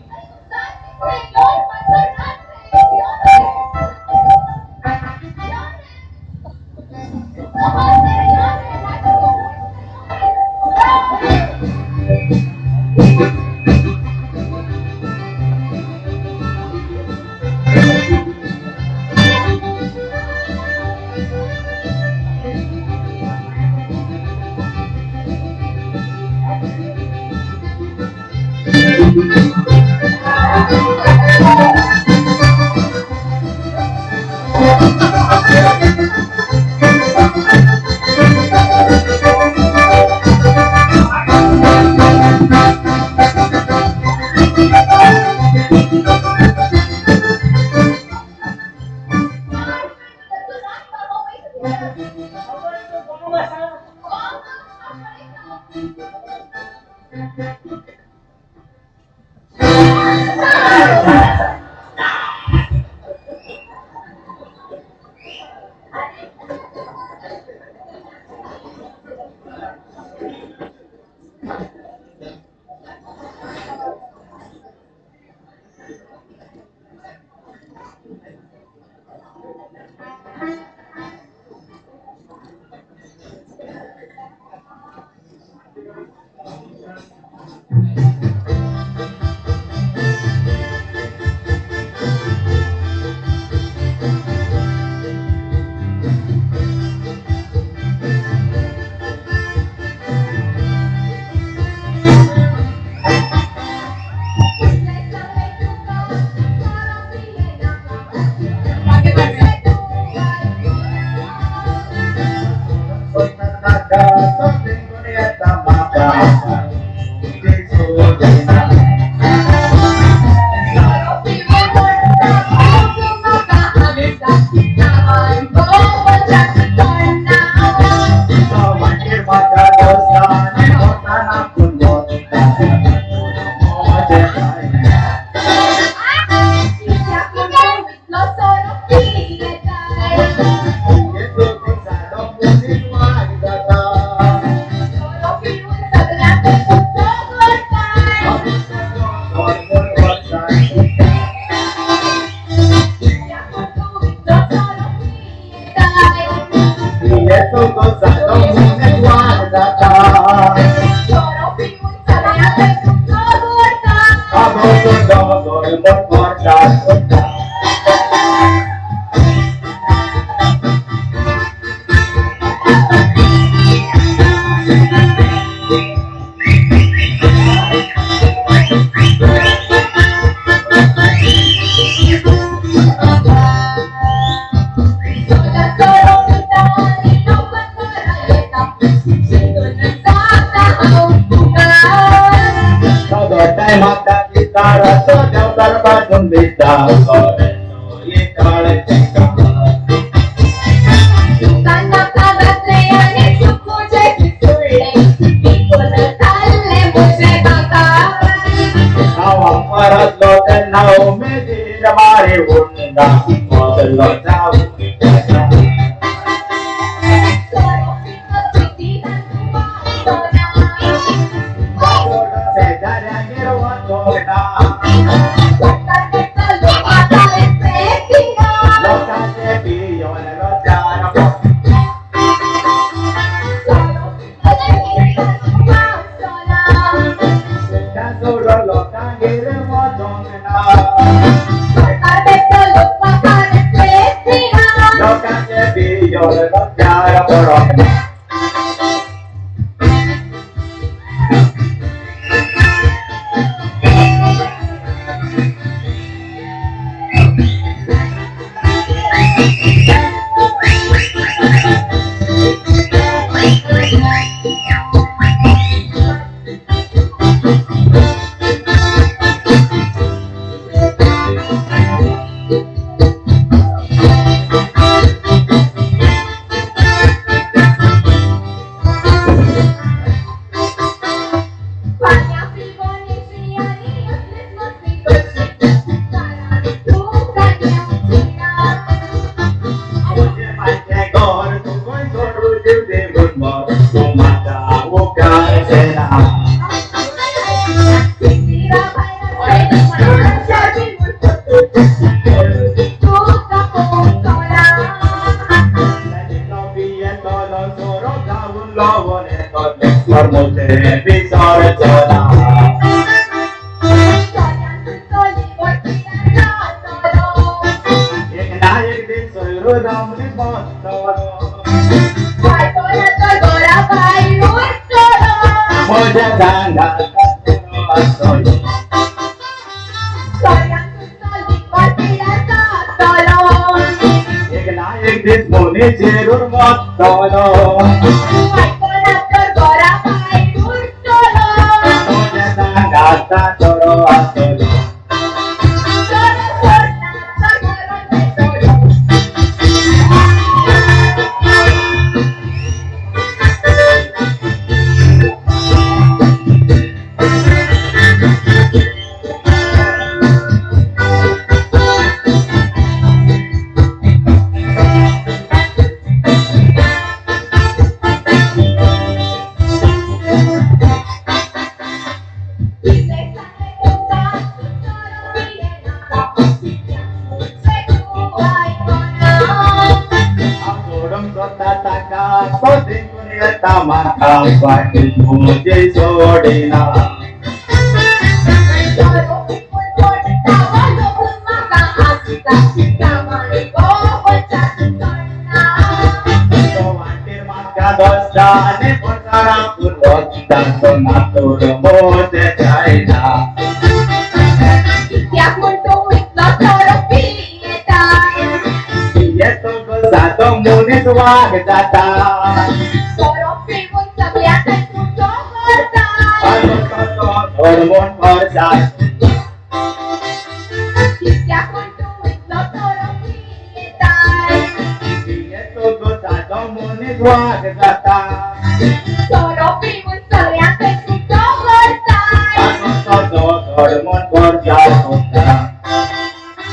Look, my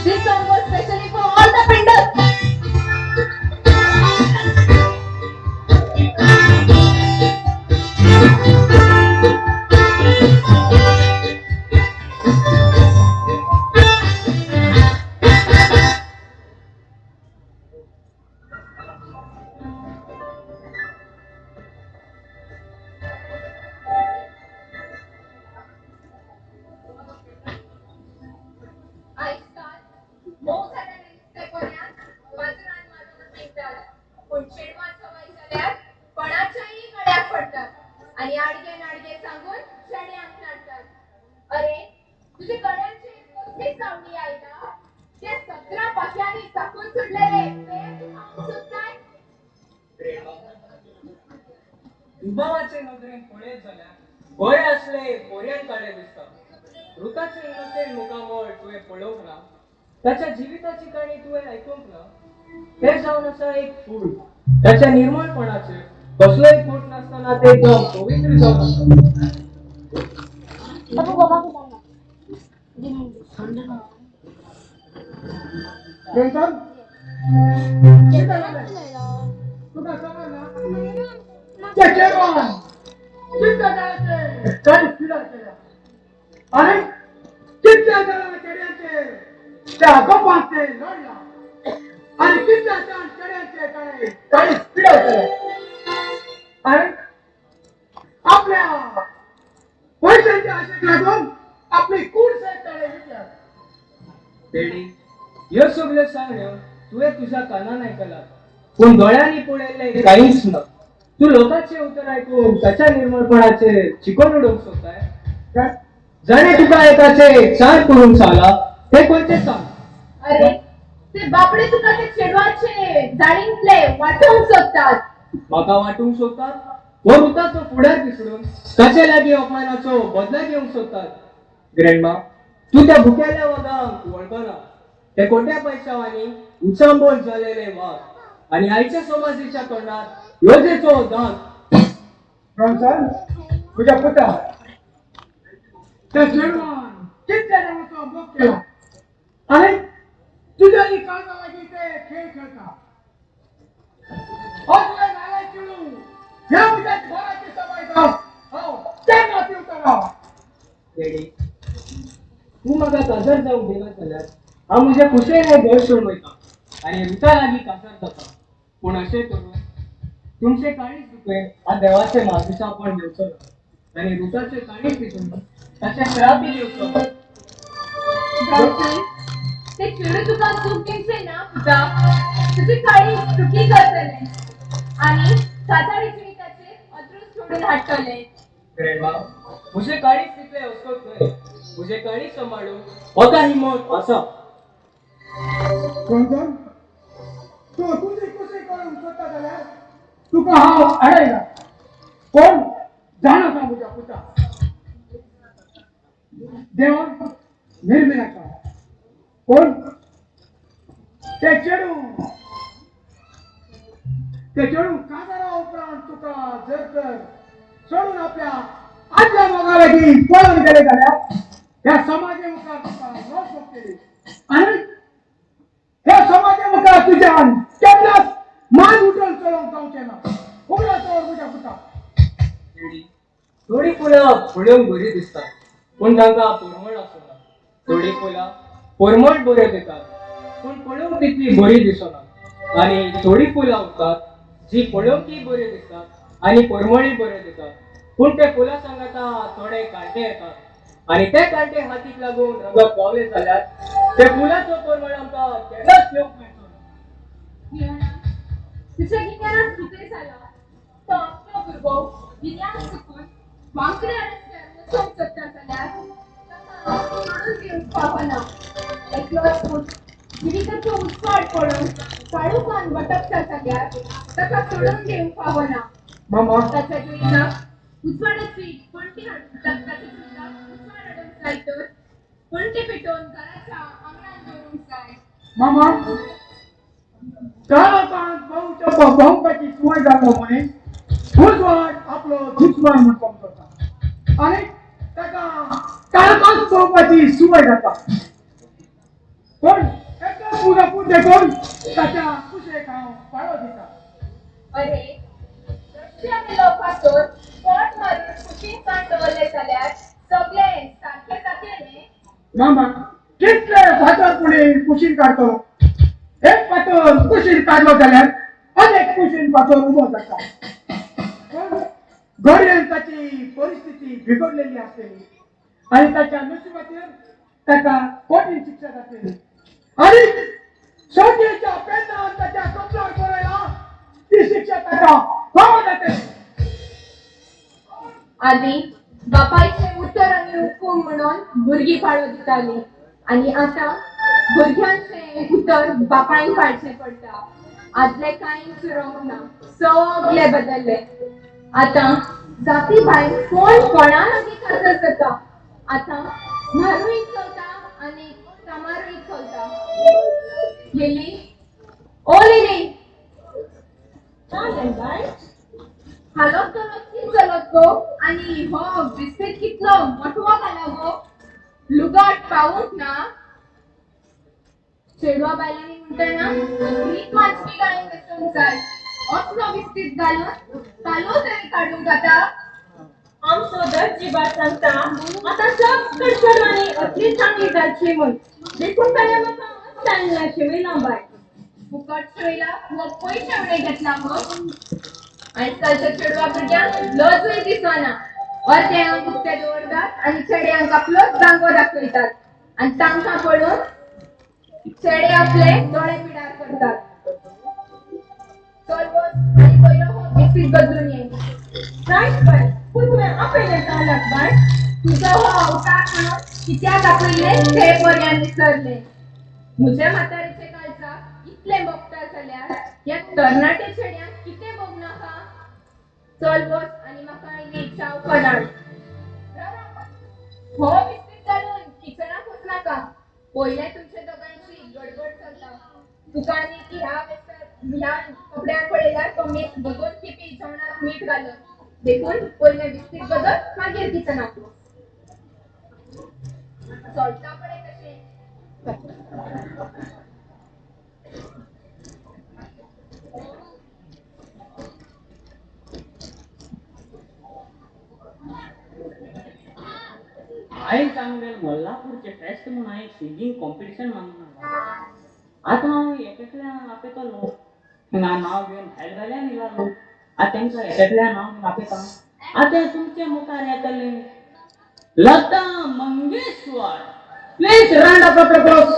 This song was specially for all the pinders. दुबावाचे नदरेन पळयत जाल्यार बरें आसले कोरियन काडे दिसता. रुताचे इनोसेंट मुखामळ तुवें पळोवंक ना, ताच्या जिविताची काणी तुवें आयकूंक ना. तें जावन आसा एक फूल, ताच्या निर्मळपणाचेर कसलोय खोट नासतना तें एकदम पवित्र जावन आसा. अरे कितल्या जाणां चेड्यांचे त्या गोपांचे लढला आणि कितल्या जाण चेड्यांचे ताणें काळीज पिडा केल्या. अरे आपल्या पैशांच्या आशेक लागून आपली कूड सयत ताणें विकल्या. पेडी ह्यो सगल्यो सांगण्यो तुवें तुज्या कानान आयकलां, पूण दोळ्यांनी पळयल्लें कांयच ना. तूं लोकांचें उतर आयकून ताच्या निर्मळपणाचेर चिकोन उडोवंक सोदताय. जाणें तुका एकाचें चार करूंक सांगलां तें खंयचें सांग. अरे ते बापडे तुका ते चेडवाचे जाळींतले वाटोवंक सोदतात. म्हाका वाटूंक सोदतात? हो रुताचो फुडार दिसडून ताचे लागीं अपमानाचो बदला घेवंक सोदतात. ग्रँडमा, तूं त्या भुकेल्या वागांक वळखना. ते कोट्या पैशावांनी उचांबळ जालेले वाग आनी आयच्या समाजेच्या तोंडार योजेचो दाग. रॉन्सन, तुज्या पुता त्या चेडवान कितल्या जाणांचो मोग केला आनी तुज्या ही काळजा लागीं ते खेळ खेळटा. असले नालायक चेडूं ह्या म्हज्या घराची सवाय जावं हांव केन्ना दिवचो. डॅडी, तूं म्हाका काजार जावंक दिना जाल्यार हांव म्हज्या कुशेन हें घर सोडून वयता आनी रुता लागीं काजार जाता. पूण अशें करून तुमचें काळीज दुखयन हांव देवाचें माजूसापण घेवचो ना आनी रुताचें काळीज पिसून ताचें श्रापय दिवचो ना. ब्रॉन्सन, ते चेडूं तुका सूख दिवचें ना पुता. तुजें काळीज दुखी करतलें आनी काजारीचें ताचेर अदृश्ट सोडून हाडटलें. ग्रँडमा, म्हजें काळीज तितलें अस्कत न्हय. म्हजें काळीज सांबाळूंक वता हिंमत आसा. रॉन्सन, तूं तुजी कुशी करूंक सोदता जाल्यार तुका हांव आडयना. कोण जाणा आसा म्हज्या पुता, देवा निर्मिनाका. कोण ते चेडूं, ते चेडूं काजारा उपरांत तुका जर तर सोडून आपल्या आदल्या मोगा लागीं पळोवन गेले जाल्यार ह्या समाजे मुखार तुका लज भोगतली आनी ह्या समाजे मुखार तुज्यान केन्नाच मान उठून चलोवंक जावचें ना. उगडा चड म्हज्या पुता. डॅडी, थोडीं फुलां पळोवंक बरीं दिसतात पूण तांकां परमळ आसना. थोडीं फुलां परमळ बऱ्यो दितात पूण पळोवंक तितलीं बरीं दिसना. आनी थोडीं फुलां उरतात जीं पळोवंकय बऱ्यो दिसतात आनी परमळय बऱ्यो दितात पूण ते फुलां सांगाता थोडे कांटे येतात आनी ते कांटे हातीक लागून रगत पावले जाल्यार ते फुलाचो परमळ आमकां केन्नाच घेवंक मेळचो ना. तुज्या गिन्यानात कितें जाला? तो आपलो भुरगो गिन्यान चुकून वांकड्या रस्त्यार वचोंक सोदता जाल्यार ताका सोडून दिवंक फावना. एकलोच पूत जिविताचो उजवाड पडून काळोखान भटकता जाल्यार ताका सोडून दिवंक फावना. मामा, ताच्या जिविताक उजवाडाची पणटी हाडून ताच्या जिविताक उजवाड हाडूंक जाय तर पणटी पेटोवन घराच्या आंगणान दवरूंक जाय. मामा, काळोखांत भोंवच्या भोंवपाची संवय जाल्लो मनीस उजवाड आपलो दुस्मान म्हूण समजता आनी ताका काळोखांत भोंवपाची संवय जाता. पूण एकदां पुजा पूत देखून ताच्या कुशेक हांव पाळो दिता. अरे, रस्त्या वयलो फातर पोट मारून कुशीन काडून दवरले जाल्यार सगळें सारकें जातलें न्ही? मामा, कितले फातर कोणी कुशीन काडटलो? एक फातर कुशीन काडलो जाल्यार अनेक कुशीन फातर उबो जाता. पूण घडयेन ताची परिस्थिती बिगडलेली आसतली आनी ताच्या नशिबाचेर ताका कठीण शिक्षा जातली आनी सोदयेच्या पेनान ताच्या कपलार बरयला ती शिक्षा ताका फावो जातली. आदी बापायचें उतर आनी हुकूम म्हणून भुरगीं पाळो दितालीं आनी आतां भुरग्यांचें उतर बापायन पाळचें पडटा. आदलें कांयच उरोंक ना, सगळें बदल्लें. आतां जाती भायर कोण कोणा लागीं काजार जाता. आतां म्हारूय चलता आनी कामारूय चलता. लिली, ओ लिली, चालेल बाय. हालोत चलत कित चलत गो आनी हो बिस्कीट कितलो मोटवो घाला गो, लुगाट पावूंक ना. चेडवा बायलांनी म्हणटना रीत वाजपी घालून न्हेसूंक जाय. असलो बिस्कीट घालून कालो तरी काडूंक जाता. आमचो दर्जी बाब सांगता आतां सगळ्या चेडवांनी असली चांगली घालची म्हूण, देखून ताणें म्हाका अस्तायला शिवयला बाय. फुकट शिवयला व पयशे उणे घेतला गो. आयजकालच्या चेडवा भुरग्यांक लजूय दिसना. अर्दे आंग उक्ते दवरतात आनी चेड्यांक आपलो जांगो दाखयतात आनी तांकां पळोवन चेडे आपले दोळे पिडार करतात. चल वच आनी पयलो हो बिस्कीट बदलून ये. रायट बाय, पूण तुवें आपयलें तालाक बाय. तुजो हो अवतार म्हणून कित्याक आपयलें ते पर्यान विसरले. म्हज्या म्हातारेचे काळजाक इतलें भोगता जाल्यार ह्या तरणाटे चेड्यांक कितें भोगनाका? चल बस आनी म्हाका इल्ली च्याव कनाड. हो बिस्कीट घालून किचनाक वचनाका. पयलें तुमच्या दोगांची गडबड चलता. तुका आनी ती ह्या वेसार ह्या कपड्यान पळयल्यार कमीच बगोन खेपी जेवणाक मीठ घालून. देखून पयलें बिस्कीट बदल, मागीर किचनाक वच. चलता पळय कशें. हांवें सांगलें मल्लापूरचें फेस्त म्हूण हांवें सिंगींग कॉम्पिटिशन मागना. आतां हांव एक एकल्या आपयतलो. ना नांव घेवन भायर वेल्यान येयला लोक. आतां तेंकां एक एकल्या नांव घेवन आपयता. आतां तुमच्या मुखार येतलें Lata Mangeshwar. Please round of applause.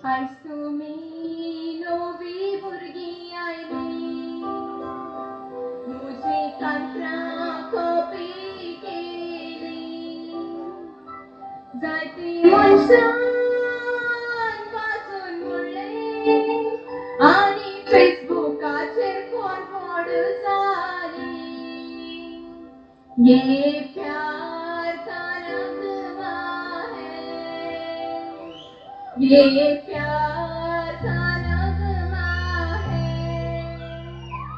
आयज तुमी नवी भुरगीं आयलीं, म्हजी कांतरां कॉपी केली. जायती मनशां वाचून म्हणलें आनी फेसबुकाचेर कोण जाली. ये प्यार का नगमा है, ये प्यार का नगमा है.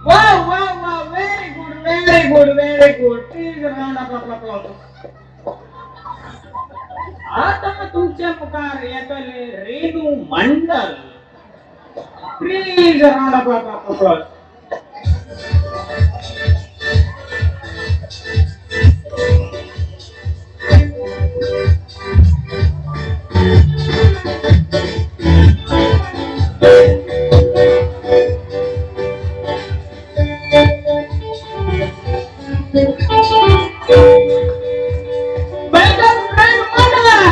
वाह वाह वाह, very good very good very good. Please round of applause. आतां तुमच्या मुखार येतले Renu Mandal. Please round of applause. Welcome Renu Mandal.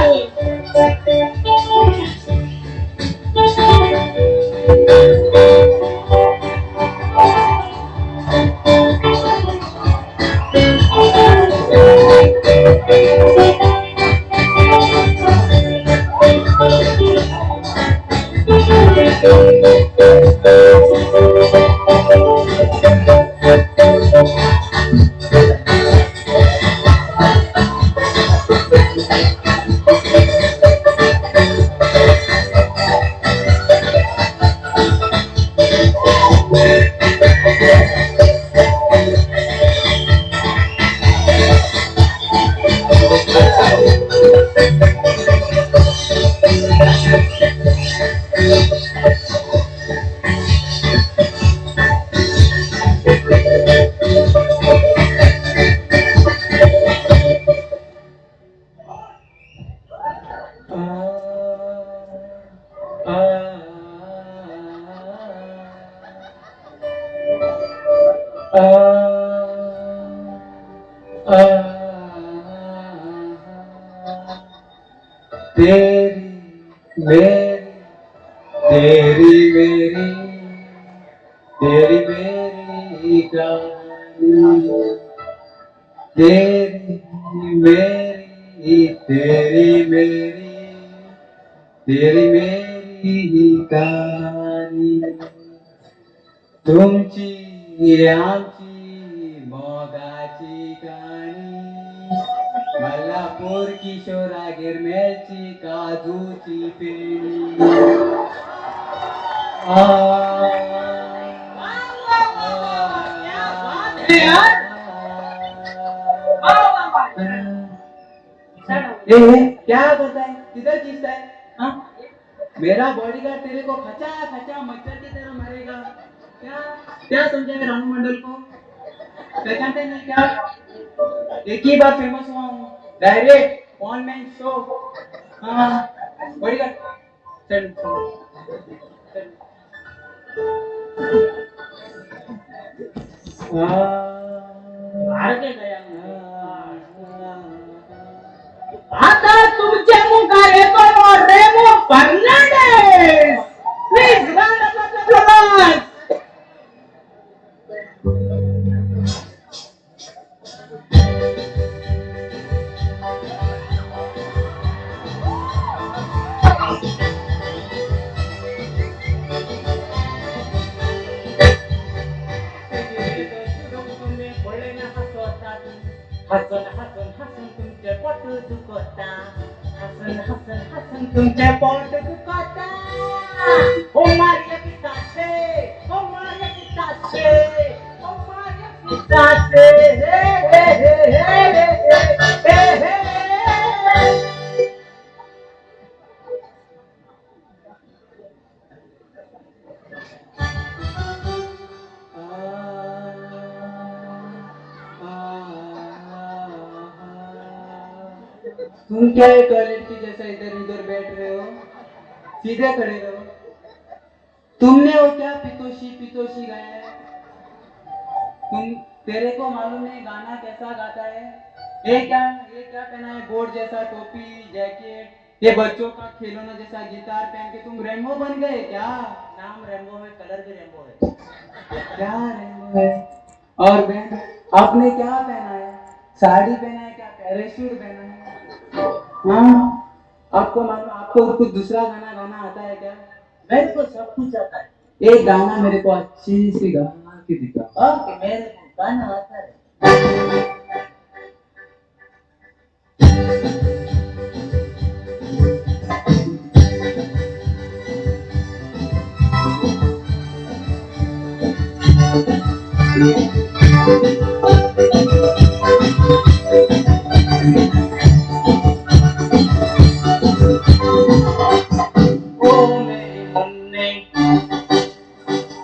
तेरी मेरी, तेरी मेरी, तेरी मेरी कहानी, तेरी मेरी, तेरी मेरी, तेरी मेरी कहानी. तुमची आमची मोगाची काणी, मल्लापूर किशोरागेर मेळची काजूची पेणी. आ, ए, ए, क्या करता है? किधर खींचता है? हाँ? मेरा बॉडीगार्ड तेरे को खचा खचा मच्छर की तरह मारेगा. क्या क्या समझा है रानू मंडल को? पहचानते नहीं क्या? एक ही बार फेमस हुआ हूँ, डायरेक्ट वन मैन शो. हाँ, बॉडीगार्ड चल चल चल. सारखे गया. आता तुमच्या मुखार येतो Remo Fernandes. Please round of applause. हसून हसून हसून तुमचे पोट दुखता, हसून हसून हसून तुमचे पोट दुखता. ओ मारिया पितासे, ओ मारिया पितासे, ओ मारिया पितासे, हे हे हे हे हे हे. तुम क्या है टॉयलेट की जैसा इधर उधर बैठ रहे हो, सीधे खड़े रहो. तुमने वो क्या पितोशी पितोशी गाया है? तुम तेरे को मालूम नहीं गाना कैसा गाता है? ये क्या पहना है, बोर्ड जैसा टोपी जैकेट, ये बच्चों का खिलौना जैसा गिटार पहन के तुम रेमबो बन गए क्या? नाम रेमबो है, कलर भी रेमबो है. क्या रेमबो है? और बहन आपने क्या पहना है? साड़ी पहना है क्या? पैराशूट पहना है? हाँ, आपको मालूम, आपको कुछ दूसरा गाना गाना आता है क्या? मेरे को सब कुछ आता है. एक गाना मेरे को अच्छी सी गा के दिखा. ओके, मेरे को गाना आता है. ओ मेरी मुन्ने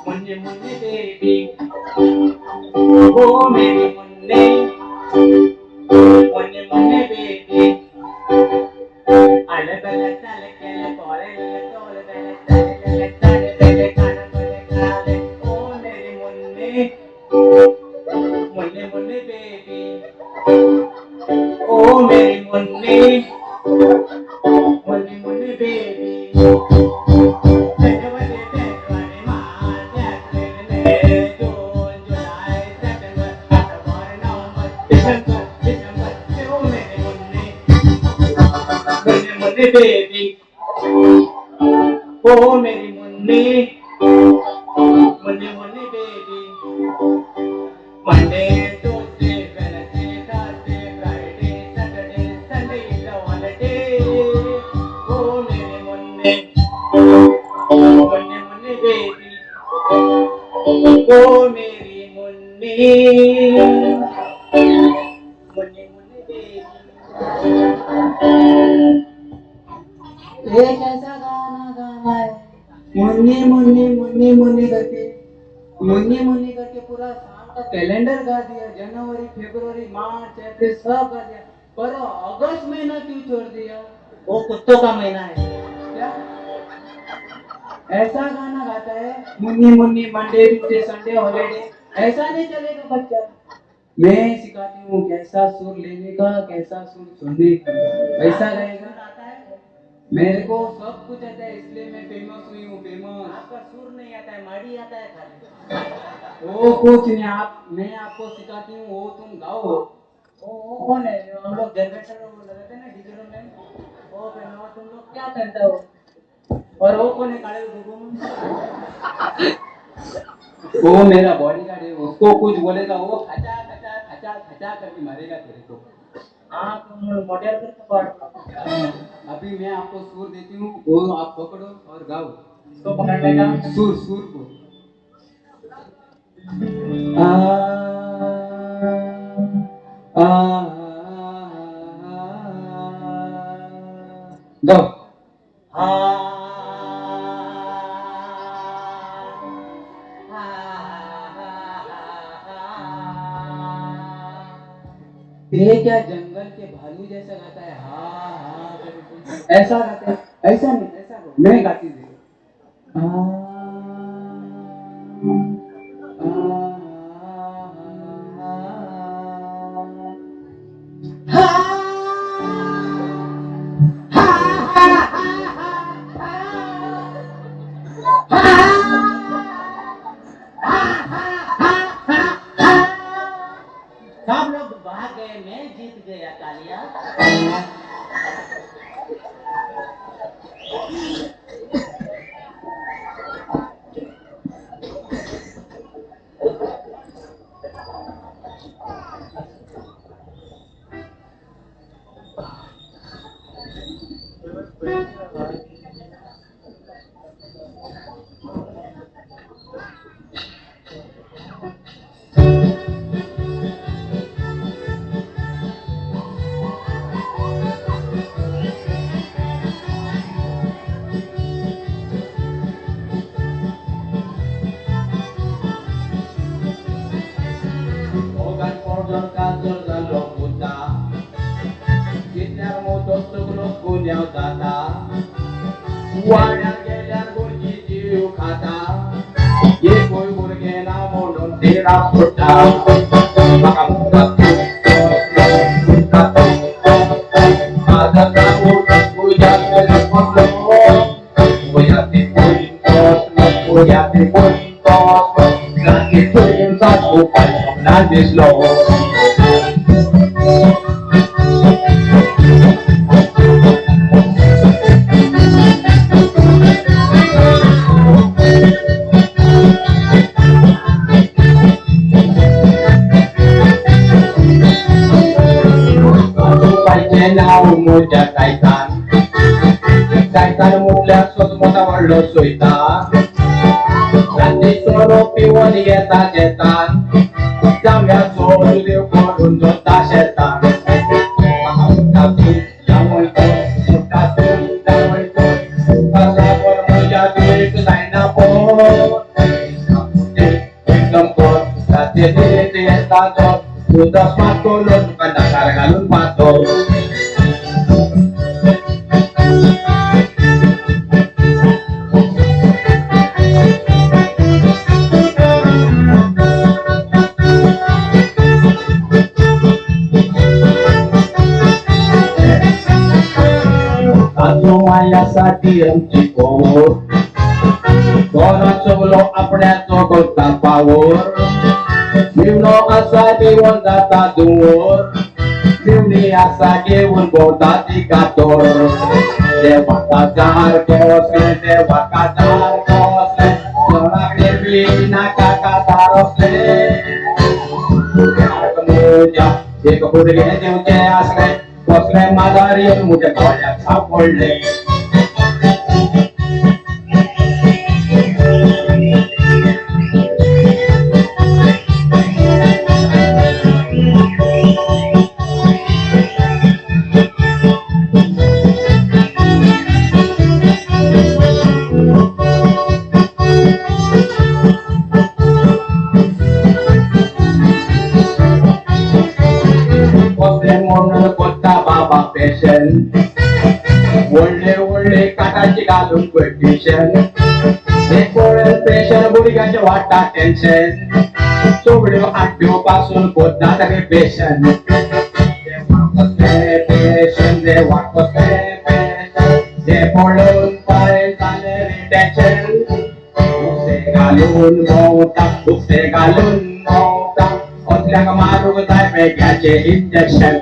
मुन्ने मुन्ने बेबी, ओ मेरी मुन्ने मुन्ने मुन्ने बेबी, अले बले तले केले कोले ले तोले बले तले ले तले बले कान बले काले, ओ मेरी मुन्ने मुन्ने मुन्ने बेबी, ओ मेरी मुन्ने मुन्ने मुन्ने बेबी. बेबी, ओ मेरी मुन्नी मुन्नी मुन्नी baby. Monday Tuesday Wednesday Thursday Friday Saturday Sunday is a holiday. ओ मेरी मुन्नी मुन्नी मुन्नी बेबी, ओ मेरी मुन्नी मुन्नी मुन्नी बेबी. एक ऐसा गाना गाना है, मुन्नी मुन्नी मुन्नी मुन्नी करके, मुन्नी मुन्नी करके पूरा साल का कैलेंडर गा दिया. जनवरी फरवरी मार्च अप्रैल सब गा दिया, पर अगस्त महीना क्यों छोड़ दिया? वो कुत्तों का महीना है क्या? ऐसा गाना गाता है Munni Munni Monday Tuesday Sunday holiday, ऐसा नहीं चलेगा बच्चा. मैं सिखाती हूँ कैसा सुर लेने का, कैसा सुर सुनने का, ऐसा रहेगा. मेरे को सब कुछ आता है, इसलिए मैं फेमस हुई हूँ. फेमस. आपका सुर नहीं आता है, माड़ी आता है खाली. वो कुछ नहीं, आप मैं आपको सिखाती हूँ, वो तुम गाओ. वो कौन है? हम लोग जनरेटर लगाते हैं ना डीजल में, वो पहना. तुम लोग क्या पहनता हो? और वो कौन है काले गुगु? वो मेरा बॉडीगार्ड है, उसको कुछ बोलेगा वो खचा खचा खचा खचा करके मारेगा तेरे को. हाँ, तुम मॉडल करके पढ़. अभी मैं आपको सुर देती हूँ, वो आप पकड़ो और गाओ. इसको पकड़ने का सुर, सुर को. आ आ गाओ. ये क्या जंगल के भालू जैसा गाता है? हाँ हाँ ऐसा गाते हैं, ऐसा नहीं, ऐसा मैं गाती हूँ. सब लोग भाग गए, मैं जीत गया तालियां. तेरा फुटा म्हाका मुक्ता Injection.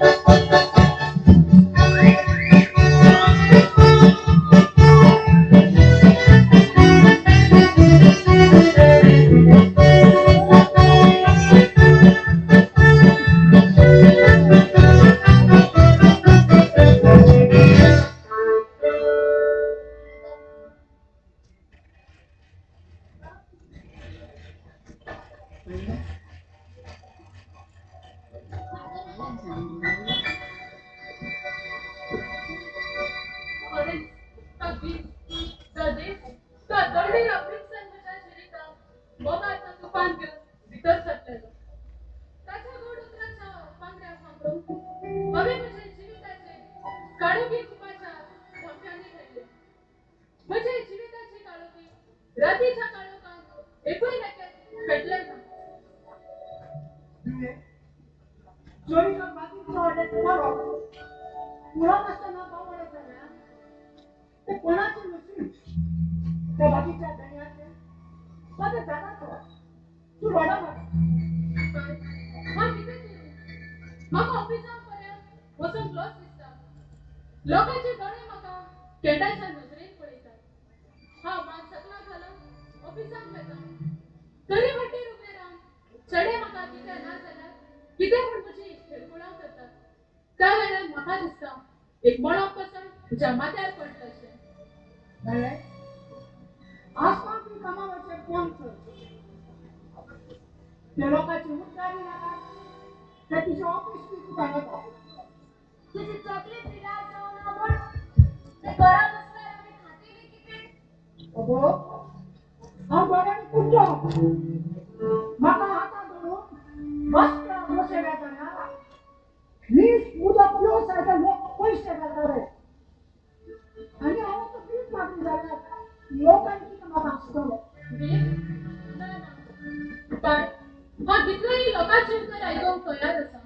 ना ना. हांव कितलेय लोकांचे उतर आयकूंक तयार आसा.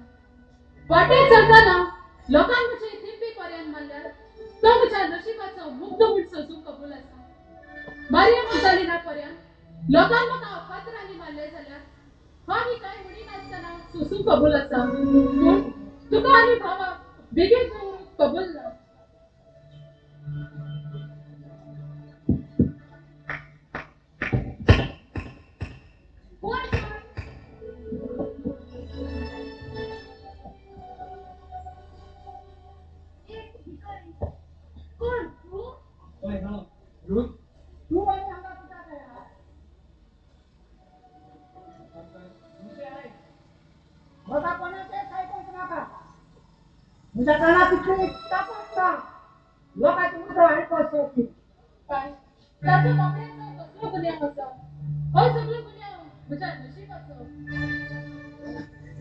वाटेर चलतना लोकांक म्हजे थिंपी पर्यान मारल्यार तो म्हज्या नशिबाचो मुग्ध म्हूण सोसूंक कबूल आसा. मारिया मगदालिना पर्यान लोकांक म्हाका फातरांनी मारले जाल्यार हांव ही कांय म्हणिनासतना सोसूंक कबूल आसा. पूण तुका आनी भावाक बेगीन दवरूंक कबूल ना. कोण कोण? एक भिकारी. कोण तूं? हय हांव रुथ. तूं आनी हांगा कित्याक आयला? अंकल तुमचें आयक. म्हाका कोणाचेंच आयकूंक नाका. म्हज्या कानाक तितली ताकद ना लोकांची उतरां आयकपाची. काय ताचो बाबड्याचो कसलो गुन्यांव आसा? हो सगळो गुन्यांव म्हज्या नशिबाचो.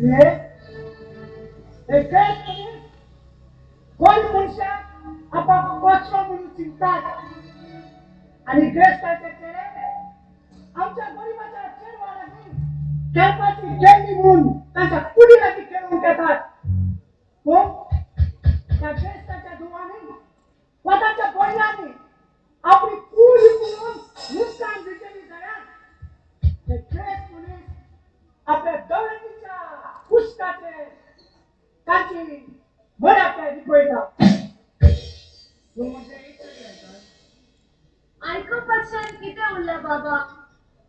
हे हे ग्रेस मनीस गरीब मनशाक आपाक कचरो म्हणून चिंततात आनी ग्रेस्ताचे चेडे आमच्या गरिबाच्या चेडवा लागीं खेळपाची गेमी म्हणून तांच्या कुडी लागीं खेळूंक येतात. पूण त्या ग्रेस्ताच्या धुवांनी वा तांच्या भयणांनी आपली कूड विकून नुकसान दितली जाल्यार ते ग्रेस्त मनीस आपल्या दौलतीच्या पुस्तकाचे तांची मराठे लिपयता. पूण म्हजें एक तरी आयकत. आयकुपाच्यान कितें उरलां बाबा?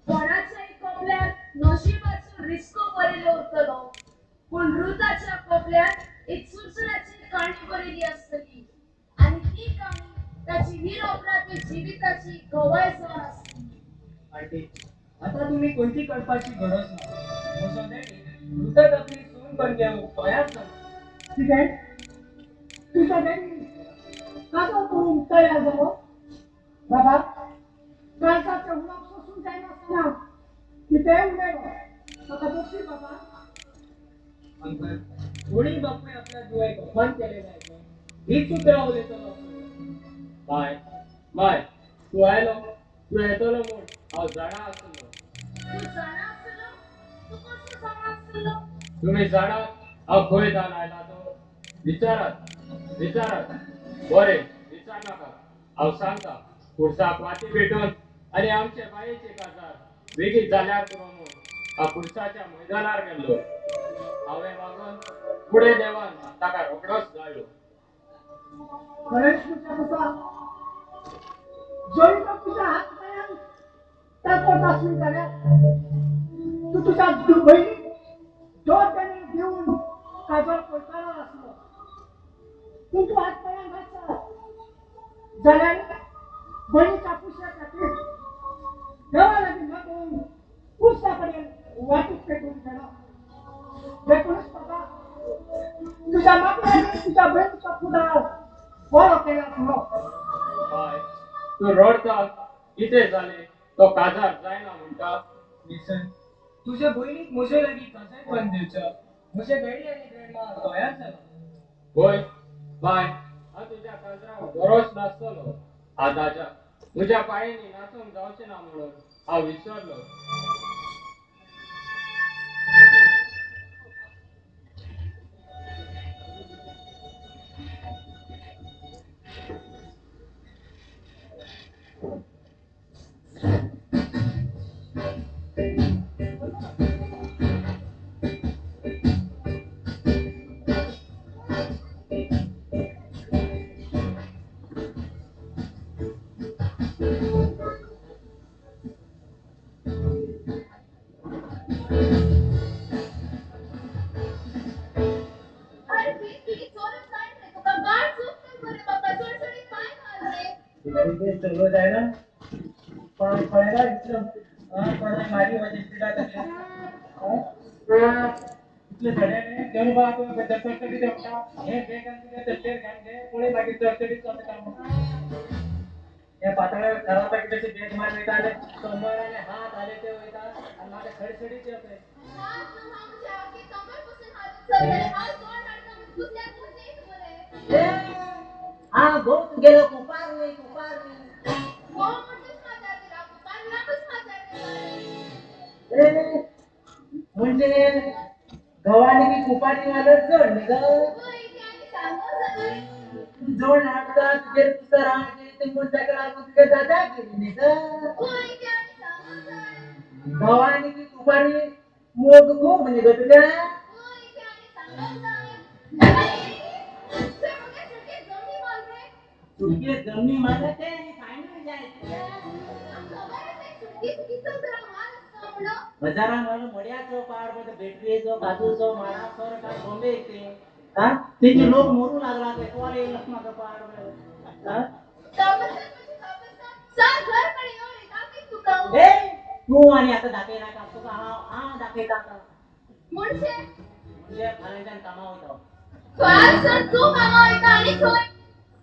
कोणाच्याय कपल्यार नशिबाचो रिस्को बरयलो उरतलो, पूण रुताच्या कपल्यार एक चुरचुराची काणी बरयली आसतली आनी ती काणी ताची निरपराधी जिविताची गवाय जावन आसतली. आंटी आतां तुमी कोणती कळपाची गरज ना. म्हजो डॅडी रुताक आपली सून करून घेवंक तयार जाला. कितें? तुजो डॅडी काजो करूंक तयार जालो? बाबा, काळजाचें उलोवप सोसूंक जायनासतना कितेंय उलयलो. म्हाका दोशी बाबा. अंकल कोणी बापूय आपल्या धुवेक अपमान केलेलो आयकून हीच उतरां उलयतलो आसलो. बाय बाय तूं आयलो, तूं येतलो म्हूण हांव जाणा आसलो. तूं जाणा आसलो? तूं कसो जाणा आसलो? तुमी जाणात हांव खंय जावन आयला तो? विचारात विचारात. बरें विचारनाका, हांव सांगता. खुर्साक वाती पेटोवन आनी आमचे बायेचे काजार बेगीन जाल्यार पुरो म्हूण हांव खुर्साच्या मैदानार गेल्लो. हांवें मागून फुडें देवान ताका रोखडोच जाळ्ळो. खरेंच तुज्या पुता जरी तो तुज्या हात पांयान ताकद आसली जाल्यार तूं तुज्या भयणीक दोन देणे दिवन काजर करतालो आसलो. पूण तूं हात पांयान आसा जाल्यार भयणीच्या पुशा खातीर देवा लागीं मागून पुरसा कडेन वाटूक पेटून गेलो. देखूनच बाबा तुज्या मागण्यांनी तुज्या भयणीचो फुडार बरो केला पुरो. बाय तूं रडटा, कितें जालें? तो काजार जायना म्हणटा? विसन तुजे भयणीक म्हजे लागीं काजार करून दिवच्या म्हजे डॅडी आनी ग्रँडमा तयार जाला. वय बाय हांव तुज्या काजराक बरोच नाचतलो. आतांच्या म्हज्या पांयांनी नाचूंक जावचें ना म्हणून हांव विसरलो. अरे भीती चोरून जाय रे तुका गाड चुकता मरे बाबा, चडचडीत पांय घाल रे. चलो जायना पण पळयला इतलो कोणाक मारी म्हजी स्पिडाक इतले सडे न्ही देव बा तूं चडचडीत म्हणटा हे बेगान तुज्या तकलेर घाल घे पळय मागीर चडचडीत जाता काम. हे पातळ्या खराब तशी बेग मार वयता आनी कमर आनी हात आले ते वयता आनी म्हाका खडसडीत येता. हात न्हू हांव म्हज्या आख्खे कमर पसून हालून चलतलें. हांव तोंड हाडटा म्हूण कुसल्यार तूं चेत मरे. हा गो तुगेलो कुपार न्ही कुपार न्ही. गो म्हणटूच माजार दिला कुपार विणाकूच माजार दिला रे. ए म्हणजे गव्हाने की कुपारी मारत चड न्ही ग जोड हाडटा तुगेर कुसर ते ताका लागून तुगे दादा केली न्ही ग गव्हाने की कुपारी मोग खूब न्ही ग तुका तुगे जमनी मारता ते फायनल जाय बाजारान मारलो मड्याचो पाड बॅटरीचो काजूचो माडाचो काय बॉम्बे ते हा तेचे लोक मरू लागला ते कोण येईल म्हाका पाड ए तूं आनी आतां दाखयनाका तुका हांव हांव दाखयता आतां म्हणजे फाल्यांच्यान कामां वयता तूं कामां वयता आनी खंय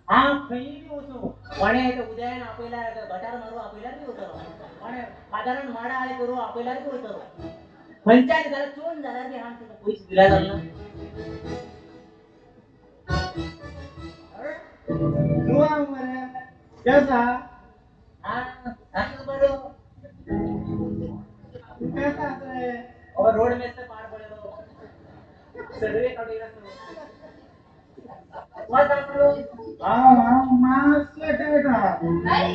हांव खंयी बी वचूं कोणें उदयान आपयल्यार गटार मारू आपयल्यार बी वतलो कोणें बाजारान माडा आळे करूं आपयल्यार बी वतलो खंयच्यान जाल्यार चोन जाल्यार बी हांव तुका पयशे दिल्यार जालना. जुवांव मरे केसा हां सांग बरो तूं केसा आसा रे ओ रोड मेस्त पाड पडलो सर्वे काडून हांव हांव मातसो टायट आहा. अरे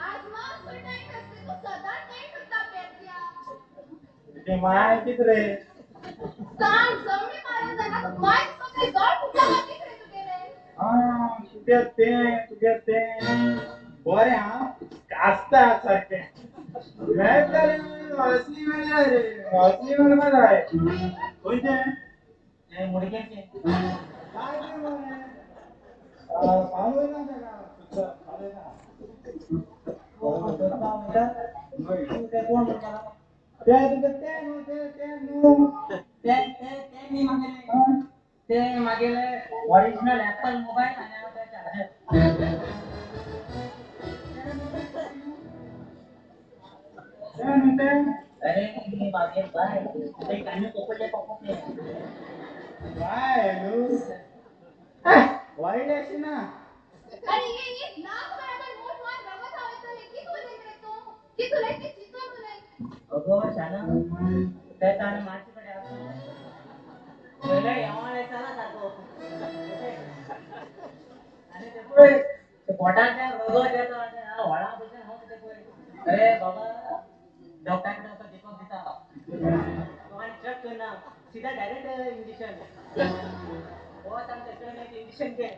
आज मातसो टायट आसता तूं सदां टायट उरता बेबद्या. तुजी माय कित रे सांग जमणी मारून जायना तूं माय सगळें जोड फुटला काय कित रे तुगेलें. आं तुगे तें बरें आं आसता सारकें मेळटलें असली मेळ्ळा रे असली मेळपा जाय खंयचें तें मुडक्याचें काय तें मरे पावयना ताका पावयना तें कोण म्हणटा तें तुगे तें न्हू तें तें न्हू तें तें तें न्ही मागेलें तें मागेलें ओरिजिनल एप्पल मोबायल आनी हांव तें चार्जर तें न्हू तें. अरे मी मागेल बाय ते कानू कोपडले कोपडले बाय न्हू व्हडलें अशें ना. अरे ये ये नाक बराबर मोठ मार रगत हांव कित उलयत रे तूं कित उलयत तें चिंतून उलय. अगो शाना तें ताणें मारचे कडेन आसा पयलें येवाळे चला सारको आनी तें पळय पोटांतल्यान रगत येता व्हडा भशेन हांव तें पळय. अरे बाबा डॉक्टरा कडेन वचून दीपक दिता तो आनी चॅक करना सीधा डायरेक्ट इंजेक्शन वच आनी तेचे एक इंजेक्शन घे.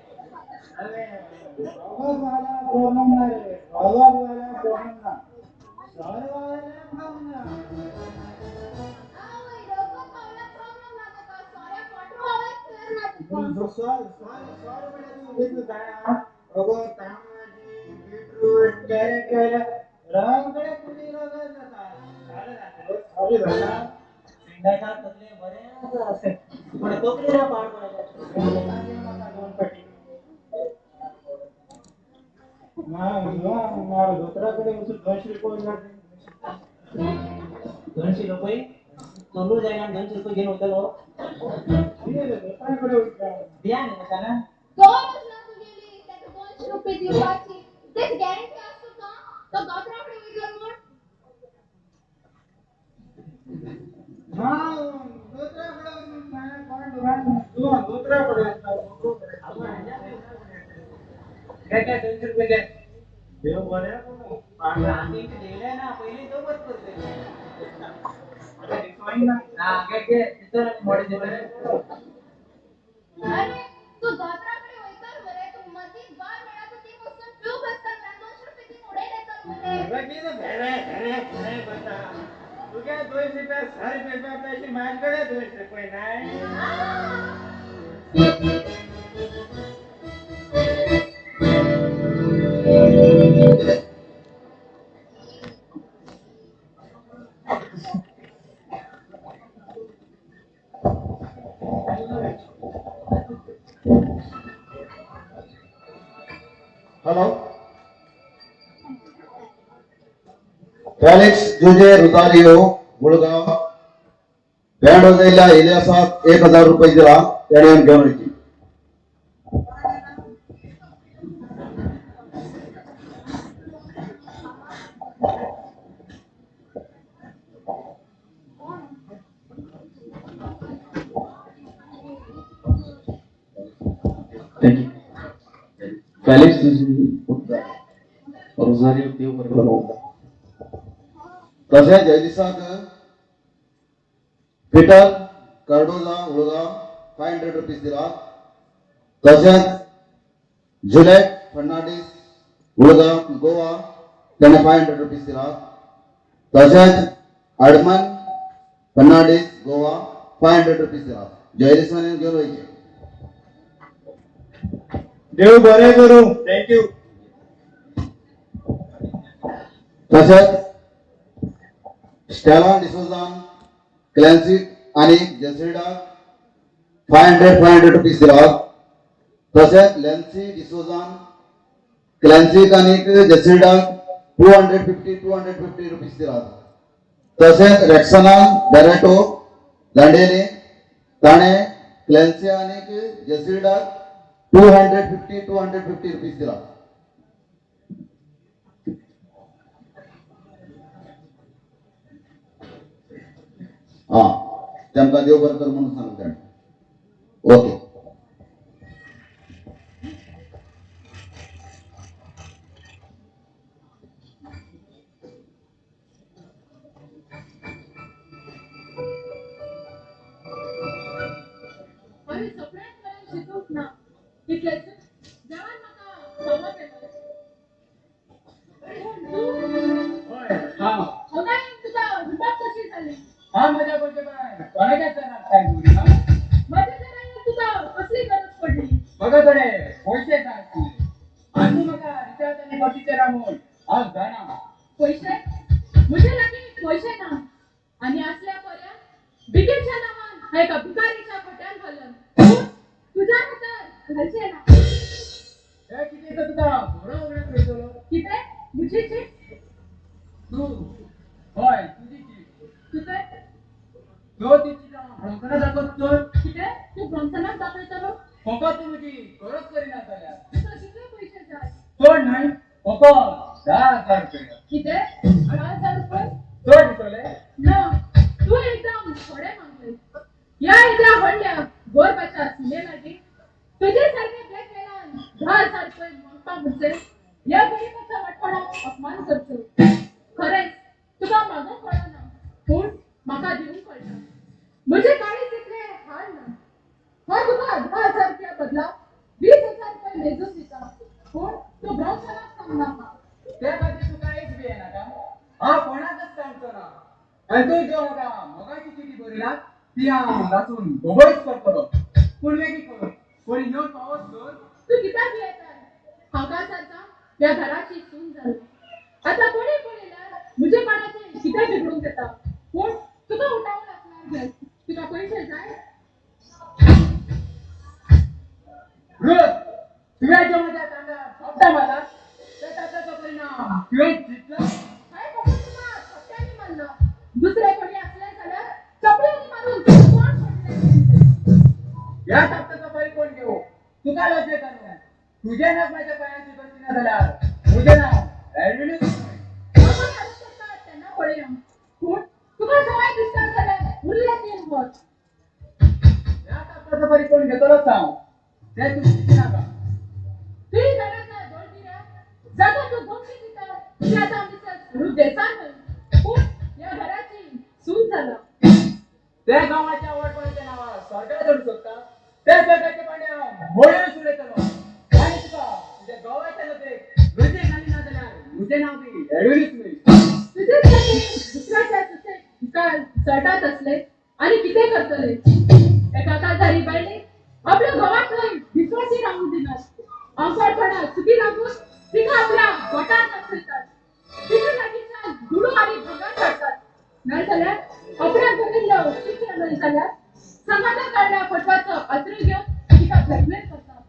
अरे रगत वाल्याक प्रॉब्लम ना रे रगत वाल्याक प्रॉब्लम ना सर वाल्याक प्रॉब्लम ना. आवय रगत पावल्यार प्रॉब्लम ना तुका सोऱ्या पोटरो पावल्यार क्लियर ना तुका. सर सर सर म्हणल्यार तूं उलयता जाणा रगत तांबडी बीटरूट कॅरेट केल्यार सगळे कुडी रगत जाता सॉरी जाता पिंडाच्या तकले बरें आसा पूण तकली ना पाड पडल्या. दोन पटी ना दोतरा कडेन वचून 200 रुपये 200 रुपये चलू जायना 200 रुपये घेवन वतलो दोतरा कडेन वयता दिया न्ही शाना गरज ना तुगेली ताका 200 रुपये दिवपाची तेच गॅरंटी आसा तुका तो दोतरा कडेन वयतलो म्हूण. ना दोतरा कडेन वचून कोण दोतरा कडेन काय काय 200 रुपये काय देव बरें आमी दिले ना पयलीं दोगोच करतले ना. घे घे दितलो मोडे दितले. अरे तूं दोतरा कडेन वयतलो मरे तूं मदीं बार मेळटा तूं ती वचून पिवंक बसतलो मरे 200 रुपये ती उडयत येतलो मरे. कितें भेरे भेरे भेरे करता तुगे 200 रुपया सर पेपा पैसे म्हाजे कडेन 200 रुपये नाय. हॅलो फेलिक्स जुजे रुजारियो मुळगांव बँड वाजयल्ल्या इलियासाक 1000 रुपये दिला त्याने घेऊन वयची. तुजी रोजारियो देव बरें करूं. तशेंच ह्या दिसाक पिटर कार्डोजा उळगांव 500 रुपीज दिला. तशेंच जुलेट फर्नांडीस उळगांव गोवा त्याने 500 रुपीज दिला. तशेंच आडमन फर्नांडीस गोवा 500 रुपीज दिला. जय दिसांनी घेवन वयचे. देव बरें करूं. Thank you. तशेंच स्टेलॉन डिसोजान क्लॅन्सी आनी जेसिडा 500 रुपीज दिला. तशेंच लॅन्सी डिसोजान क्लॅन्सीक आनी जेसिडाक 250 रुपीज दिला. तशेंच रेक्सना बॅरेटो दांडेली ताणें क्लॅन्सी आनी जेसिडाक 250 रुपीज दिला. हा तांकां देव बरें कर म्हणून सांगता. ओके. हांवें सगळ्यात मेरेन शिकूंक ना तितलेंच देवान म्हाका फावो केलो. पूण तूं हांगा येवन तुका रुपाक कशी जाली? हा म्हज्या गोंयचे बाय कोणाच्या घरात काय दवरिना? म्हज्या घरा येवन तुका कसली गरज पडली? म्हाका थोडे पयशे जाय आसले आनी तूं म्हाका रिचार्ज आनी बसीचे ना म्हूण हांव जाणा. पयशे? म्हजे लागीं पयशे ना आनी असल्या पर्या भिकेच्या नांवान एका भिकारीच्या खोट्यान घालन पूण तुज्या हातार घालचें ना. हे कितें तर तुका बरो उगडास करतलो. कितें? म्हजी चीट? तूं हय तुजी चीट. कितें? जो ती चीट हांव ब्रॉन्सना दाखोवप तर? कितें? तूं ब्रॉन्सनाक दाखयतलो? फकत तूं म्हजी गरज करिना जाल्यार. तुका कितले पयशे जाय? चड न्हय फकत 10,000 रुपया. कितें? 10,000 रुपये? चड दितले? ना, तूं एकदम थोडे मागले. ह्या येद्या व्हडल्या गोरबाच्या सुने लागीं तुजे सारके ब्लॅकमेलान 10,000 रुपये मागपा म्हणजे ह्या गरिबाच्या वाटपणाक अपमान करचो. खरेंच तुका मागूंक कळना पूण म्हाका दिवंक कळटा. म्हजे काळीज इतले हाल ना. हांव तुका 10,000 रुपया बदला 20,000 रुपये मेजून दिता पूण तूं ब्रॉन्सनाक सांगनाका. त्या खातीर तूं कांयच भियेनाका. हांव कोणाकच सांगचो ना. आनी तूं ज्यो म्हाका मोगाची चिटी बरयला ती हांव वाचून गोबोरच करतलो. पूण बेगीन कर कोणी येवन पावत तर. तूं कित्याक भियेता? हांगा सारका ह्या घराची सून जाली. आतां कोणें पळयल्यार म्हजेपणाचें कितें बिगडूंक येता पूण तुका उठावन आसणार जाय. तुका पयशे जाय? रुथ, तुवें ज्यो म्हज्या तांदळार सोपटां मारला त्या तांदळाचो परिणाम तुवें चिंतला? हांवें फकत तुका सोपट्यांनी मारला. दुसरे कोणी असले जाल्यार चपल्यांनी मारून तुजें तोंड फोडलें. ह्या तापताचो बळी कोण घेवं? तुका लज्जे करूं. तुजें नाक म्हाज्या पांयांची गती ना जाल्यार म्हजें नांव एडविनूच न्हय. बाबा हाडून करता तेन्ना पळया पूण तुका सवाय दिसता जाल्यार उरले 3 वर्स. ह्या तापताचो बळी कोण घेतलोच हांव तें तूं चिंती नाका. तुजी घराच्या दोळगिऱ्या जाका तूं धमकी दिता ती आतां मिसेस रूथ देसाय न्हय पूण ह्या घराची सून जाला. त्या गांवाच्या वडपणाच्या नांवार सरकार जोडूंक सोदता त्या सरकारचे पांडे हांव मोडून उडयतलो. आनी तुका तुज्या गांवाच्या नदरेक लजे घाली ना जाल्यार म्हजें नांव बी एडविनूच न्हय. तुजे सारके दुसऱ्याच्या सुसेग मुखार चळटात असले आनी कितें करतले? एका काजारी बायलेक आपल्या घोवाक थंय विस्वासी रावूंक दिनात. अंकरपणा चुकी लागून तिका आपल्या गोटार नाचयतात. तिच्या लागींच्यान दुडू आनी भांगर काडटात. नाजाल्यार आपणाक बरयल्लो चित्र न्हय जाल्यार संगाता काडल्या फोटवाचो आसरो घेवन तिका ब्लॅकमेल करतात.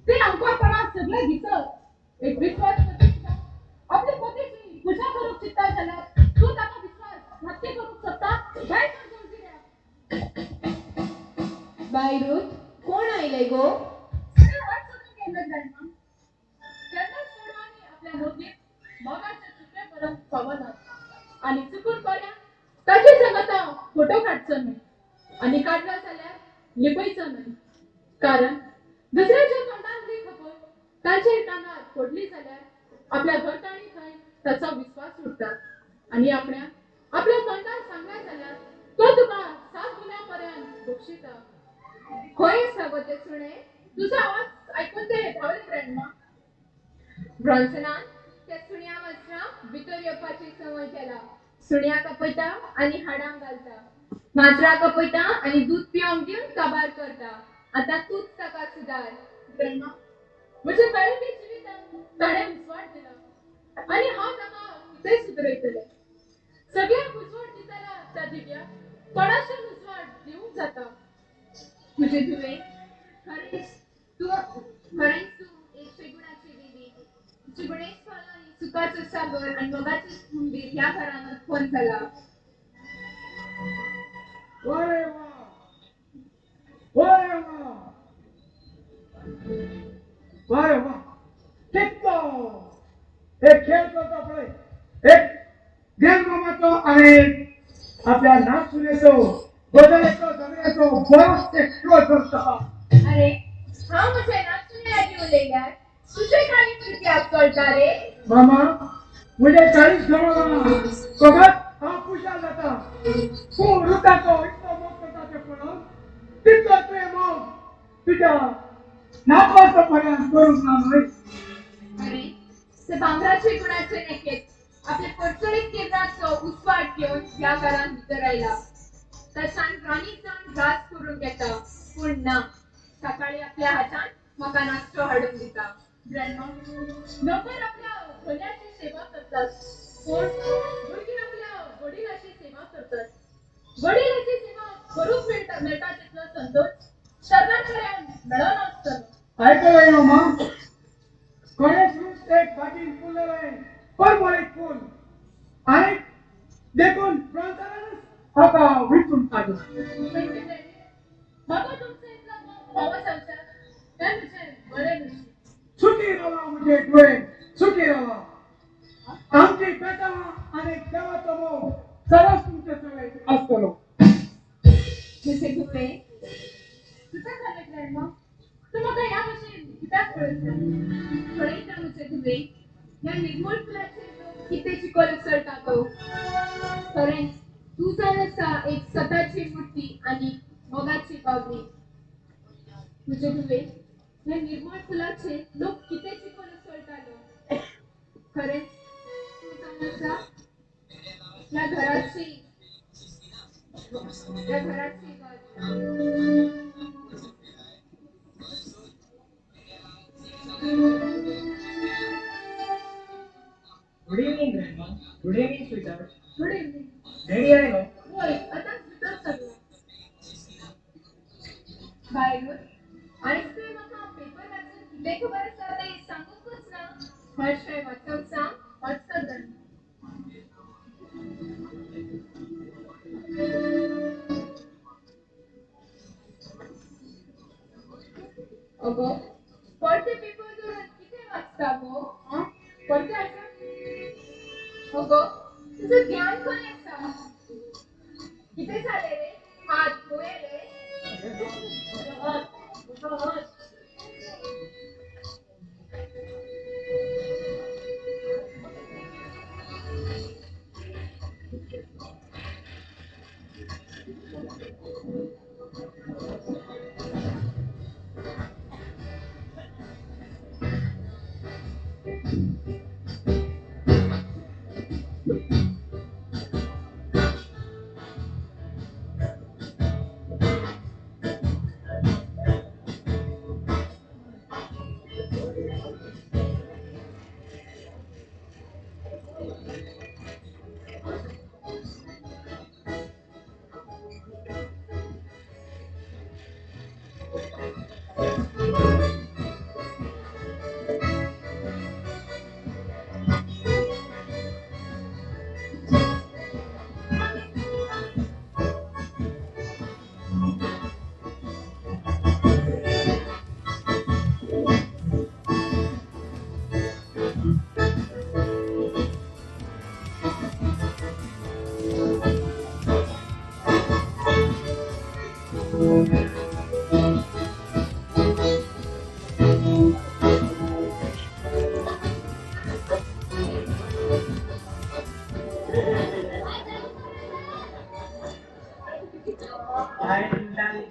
ते अंकरपणा सगळे घेतत एक विस्वास प्रतिष्ठा आपले पतीची पुजा करूंक चिंतता जाल्यार तूं ताका विस्वास घातकी करूंक शकता? भायर सर जोडगिऱ्या. बाय रूथ, कोण आयले गो? सगळे वाट सोदूंक येयल्ले जायना. केन्नाच चेडवांनी आपल्या मोगीक मोगाचे चुके करूंक फावनात आनी चुकून पर्या ताचे संगता फोटो काडचो न्हय आनी काडलो जाल्यार लिपयचो न्हय. कारण दुसऱ्याच्या तोंडांतली खबर ताचे कानार पडली जाल्यार आपल्या घरकाणी थंय ताचो विस्वास उरता आनी आपल्या आपल्या तोंडार सांगले जाल्यार तो तुका 7 गुन्या पर्यंत बक्षिता. खंय आसा गो तें सुणें? तुजो आवाज आयकून ते धांवले ग्रँडमा. ब्रॉन्सनान त्या सुण्या माजरां भितर येवपाची संवय केला. सुण्याक आपयता आनी हाडांक घालता, माजराक आपयता आनी दूद पिवंक दिवन काबार करता. आतां तूंच ताका सुदार. ग्रँडमा, म्हज्या काळोखी जिवितांत ताणें उजवाड दिला आनी हांव ताका कितें सुदरयतलें. सगळ्यांक उजवाड दितना त्या दिव्याक कोणाच्यान उजवाड दिवंक जाता. म्हजे धुवे, खरेंच तूं एक शेगुणाची देवी. तुजी गुणेस्पण आनी सुखाचो सागर आनी मोगाची हुंदीर ह्या घरांत उत्पन्न जाला. वा रे वा, वा रे वा, वा रे वा. कितलो एक खेळ करता पळय, एक ग्रँडमामाचो आनी आपल्या नातसुनेचो बदलेचो झगड्याचो बरोच एक खेळ करता. अरे हांव म्हज्या नातसुने लागीं उलयल्यार तुजें काळीज कित्याक कळटा रे? मामा, म्हजे 40 घरां फकत हांव खुशाल जाता. तूं रुताचो इतलो मोग करता तें पळोवन तितलो तुवें मोग तुज्या नातवाचो पर्यंत करूंक ना न्हय? अरे ते भांगराचे गुणाचे नेकेत आपले परचळीत किरणाचो उजवाड घेवन ह्या घरांत भितर आयला. ताच्यान राणी जावन घास करूंक येता, पूण ना, सकाळी आपल्या हातान म्हाका नाश्तो हाडून दिता. ग्रँडमा, नोकर आपल्या धन्याची सेवा करतात, पूण भुरगीं आपल्या वडिलाची सेवा करतात. वडिलाची सेवा करूंक मेळटा तितलो संतोष सरकार पर्यंत मेळनासतलो. आयकलें मामा, गणेश रूप एक फाटीन फुललें परमळीत फूल आनी देखून ब्रॉन्सनानच हाका विचून काडला. Thank you daddy, म्हाका तुमचो इतलो मोग फावो जावच्याक हें म्हजें बरें नशीब. सुखी रावा म्हजे धुवे, सुखी रावा. आमची बेतां आनी देवाचो मोग सदांच तुमचे सगळे आसतलो. म्हजे धुवे, कितें जालें ग्रँडमा? तूं म्हाका ह्या भशेन कित्याक पळयता? पळयता म्हजे धुवे, ह्या निर्मूळ फुलाचेर लोक कितें चिकोल उसळटा तो. खरेंच तूं जावन आसा एक सताची मुर्ती आनी मोगाची बावली. म्हजे धुवे, ह्या निर्मळ फुलाचेर लोक कितें चिकोल उसळटालो. खरेंच तूं जावन आसा ह्या घराची वाट. Good evening grandma, good evening sweetheart. Good evening. Daddy आयलो? वय, आतांच भितर सरला. बायरूच, आयज तुवें म्हाका पेपर वाचून कितें खबर आसा तें सांगूंकच ना. मातशें वाचून सांग. वाचता ग्रँडमा. अगो, परते पेपर धरून कितें वाचता गो? आं, परते आसा? अगो, तुजो ध्यान खंय आसा? कितें जालें रे? हात धुयले? म्हजो हात. बायल म्हणटाली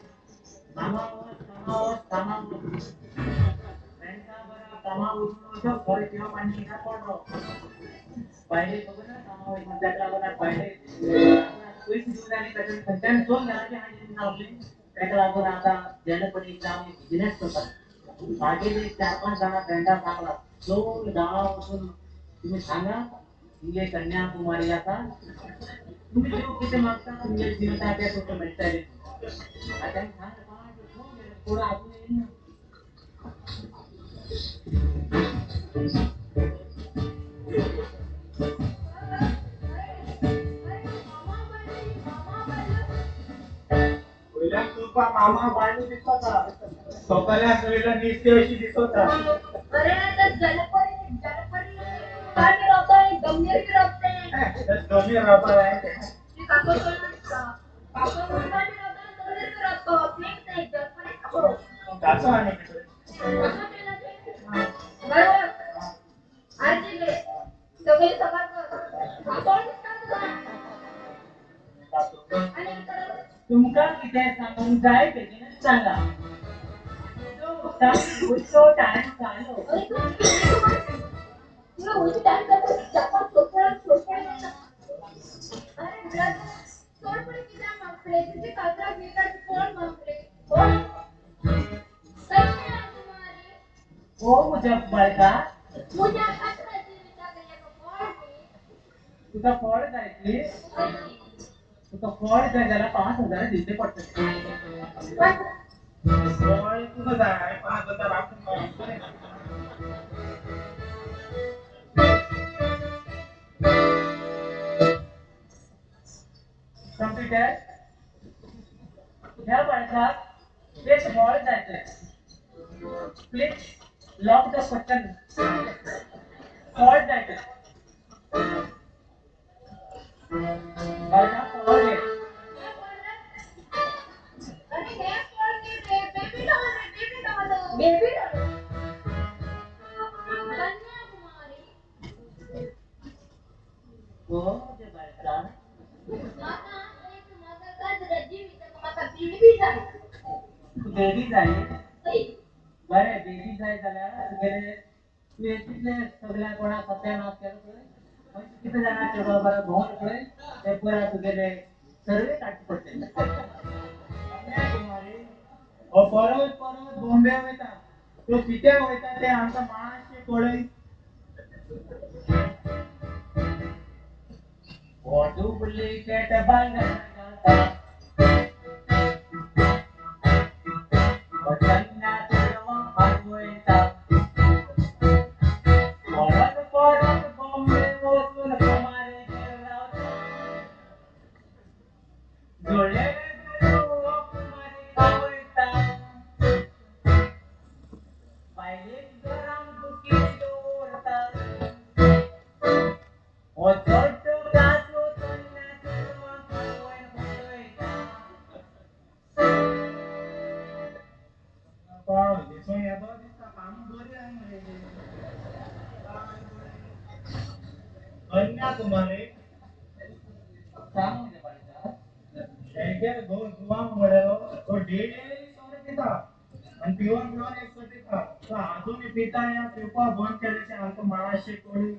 मामा वच कामा वच कामा वच फ्रेंड्सा बरा कामा वचून सोरो पिवप आनी कित्याक पडलो बायले खबर ना कामा वयता ताका लागून बायले पयशे दिवन आनी ताच्या खंयच्यान चोन घराची हाडली आपली ताका लागून आतां जेणेपणी आमी बिजनेस करता. मागीर 4-5 जाणां फ्रेंडां सांगला दोन गांवां वचून तुमी सांगा तुमगे कन्याकुमारी आसा तुमी जेव कितें मागता तुमगे जिविता तें तुमकां मेळटलें. आतां सांग पुढं अजून येईल ना. वयल्यान तुका मामा बायलो दिसता सोकल्या सगळ्या निस्ते अशी दिसता. अरे जलपरी जलपरी काय बी रावता गंभीर बी रावते गंभीर रावता काको काको बी रावता गंभीर बी रावतो ते जलपरी काचो आनी बरोबर आरजी गे सगळे सकाळ काको दिसता तुका आनी तुमकां कितें सांगूंक जाय बेगीनच सांगा. तो टायम जालो. ओ म्हज्या बाळका तुका फळ जाय ती तुका फळ जाय जाल्यार 5,000 दिवचे पडटले. फळ तुका जाय 5,000 आपूण कंप्युटर ह्या बाळकाक एक फळ जाय तें. Please lock the question. फळ जाय तें बाळका फळ घे. अरे हे फळ रे बेबी डॉल रे baby doll baby doll Kanyakumari. ओ म्हज्या बाळका म्हाका एक म्हाका गजराची म्हाका बेबी जाय. बेबी जाय? बरें बेबी जाय जाल्यार तुगेले तुवें कितले सगळ्या कोणाक सत्यानाश केलो पळय कितले जाणां चेडवा बरें भोंवलो पळय ते पळय तुगेले सर्वे काडचे पडटले. कन्याकुमारी हो परत परत बॉम्बे वयता तो कित्याक वयता तें आमकां मातशें पळय. हो डुप्लिकेट भांगर घालता हो चन्ना चेडवां आडवयता परत परत बॉम्बे वचून कुमारीगेर रावता जोडलेले चेडूं कुमारी आवयता बायलेक घरान दुखी दवरता हो चड्डो काचो चन्ना चेडवांक आवयन फटयता. दिसून येतो दिसता काम बरी आहा मरे. कन्याकुमारी सांग म्हज्या बाळका तेगेर घोव जुवान म्हणलो तो डेली सोरो पिता आनी पिवन पिवन एक सो पिता तो आजून पिता या पिवपाक बंद केलें तें आमकां मातशें कळी.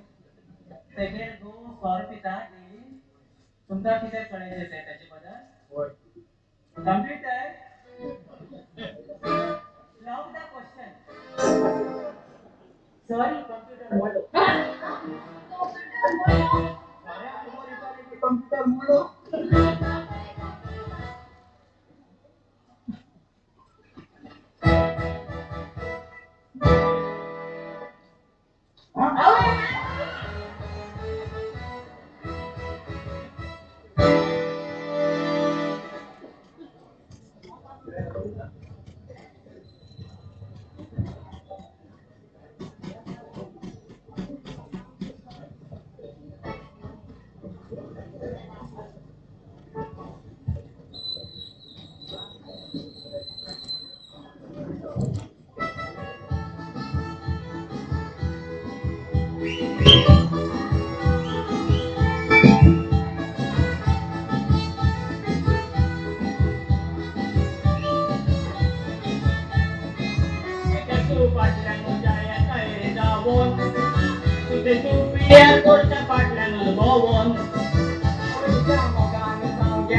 तेगेर घोव सोरो पिता डेली तुमकां कितें कळयलें तें ताचे बद्दल? हय. Computer lock the question. Sorry computer मोडलो. कंप्युटर मोडलो.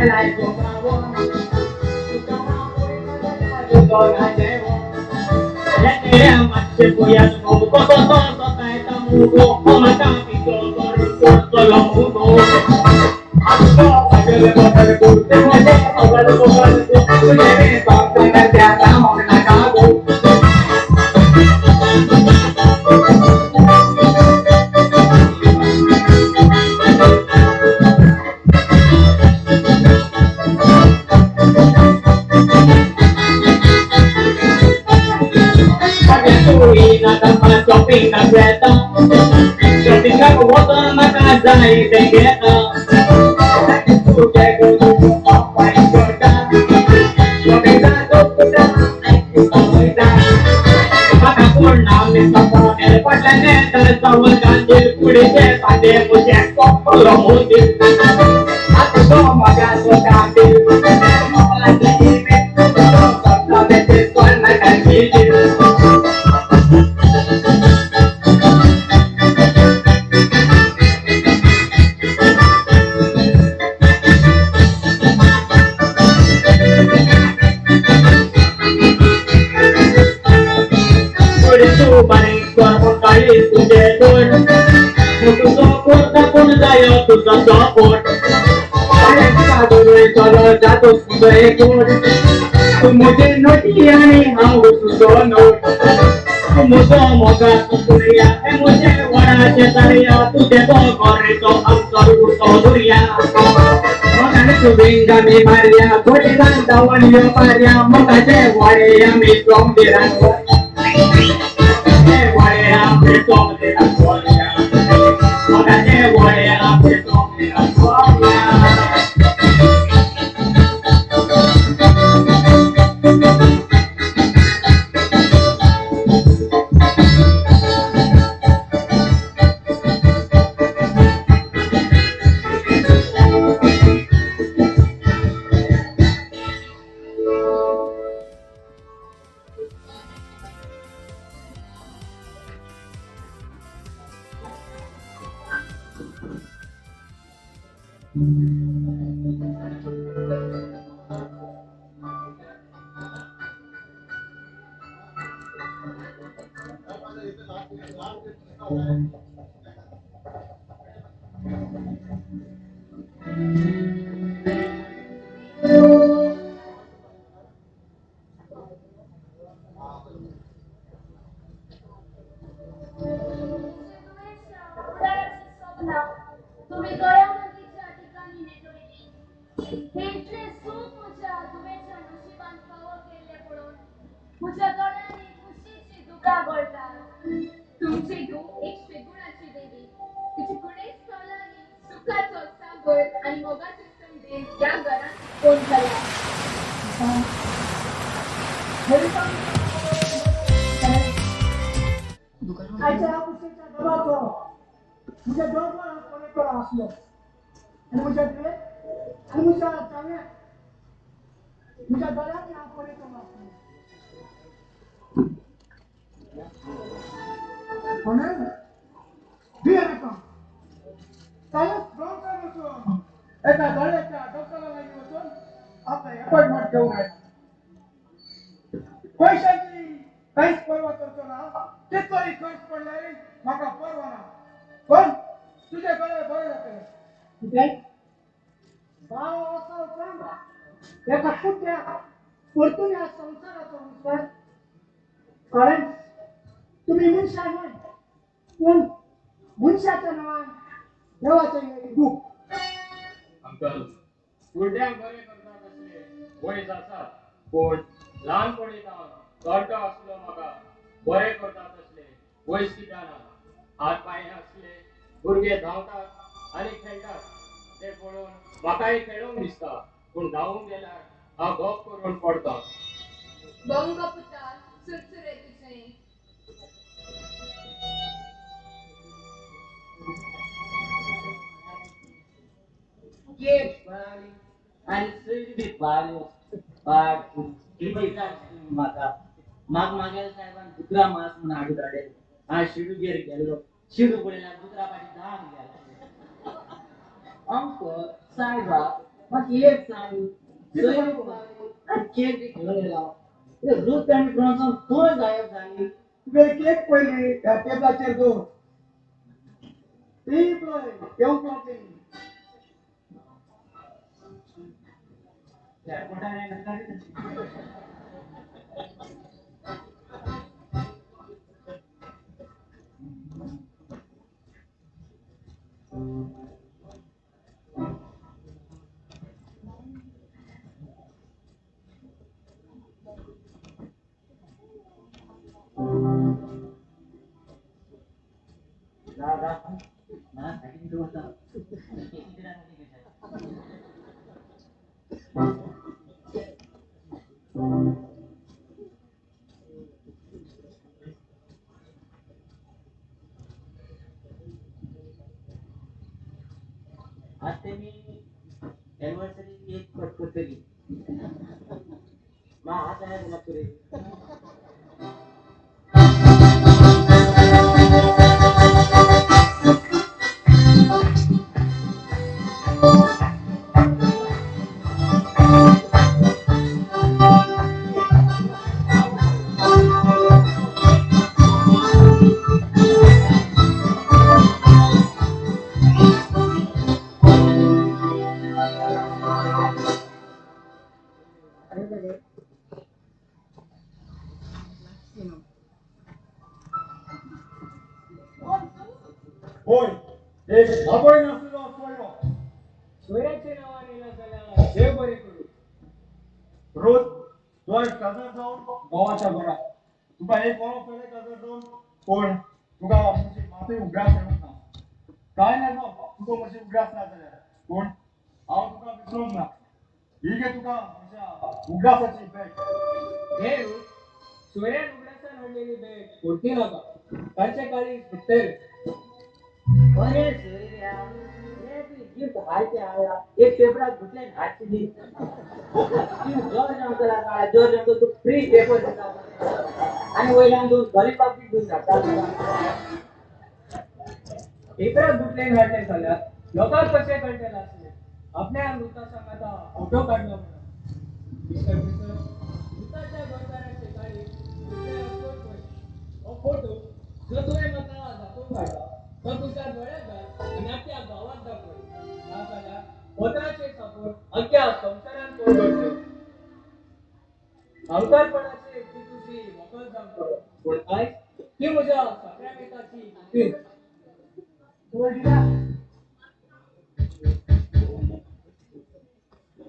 गेलाय गो पावोन तुका हांव पळयना जाल्यार उदक जेवण ह्या मातशें पळयात गो कसो तो सतायता मुगो हो म्हाका पिसो करून सोडटलो मुगो म्हाका एक सांग, केक बी घेवन येयला, रूथ आनी ब्रॉन्सन खंय गायब जाली? तुवें केक पळयली ह्या टेबलाचेर दवर, ती पळय येवंक लागली. आज तेमी एनिवर्सरी केक कट करतली. मा हात आहे तुला पुरे. होय, एक बाबय नासलेलो सोयरो. सोयऱ्याचे नांवान येयला जाल्यार देव बरें करूं. रोज तुवें काजार जावन घोवाच्या घरा, तुका एक वरो पयलें काजार जावन, पूण तुका म्हजी मातूय उगडास येवंक ना. कांय ना जावं, तुका म्हजी उगडास ना जाल्यार, पूण हांव तुका विसरूंक ना. ही घे तुका म्हज्या उगडासाची भेट. घे रूथ, सोयऱ्यान उगडासान हाडलेली भेट उरती नाका, तांचे काळीज दुखतलें. अरे सोयऱ्या, हे तूं गिफ्ट हाडचे हाडला, एक पेपराक गुटल्यान हाडची दी. तूं जॉर्ज अंकल आसा, जॉर्ज अंकल तूं फ्री पेपर दिता आनी वयल्यान तूं लॉलीपॉप बी दिवन धाडटा. पेपराक गुटलेन हाडलें जाल्यार लोकांक कशें कळटलें आसलें आपल्या रुथा सांगाता फोटो काडलो म्हणून. मिस्टर मिस्टर, रुथाच्या घरकाराचे काळीज दुखलें आसतच पळय. हो फोटो जो तुवें म्हाका दाखोवंक हाडला तो तुज्या दोळ्याक घाल आनी आख्ख्या गांवाक दाखय, नाजाल्यार पत्राचेर सापून आख्ख्या संवसारान कोण घडटलें. सावकारपणाचेर ती तुजी व्हंकल जावंक पडो, पूण आयज ती म्हज्या साक्रामेंताची गुपीत.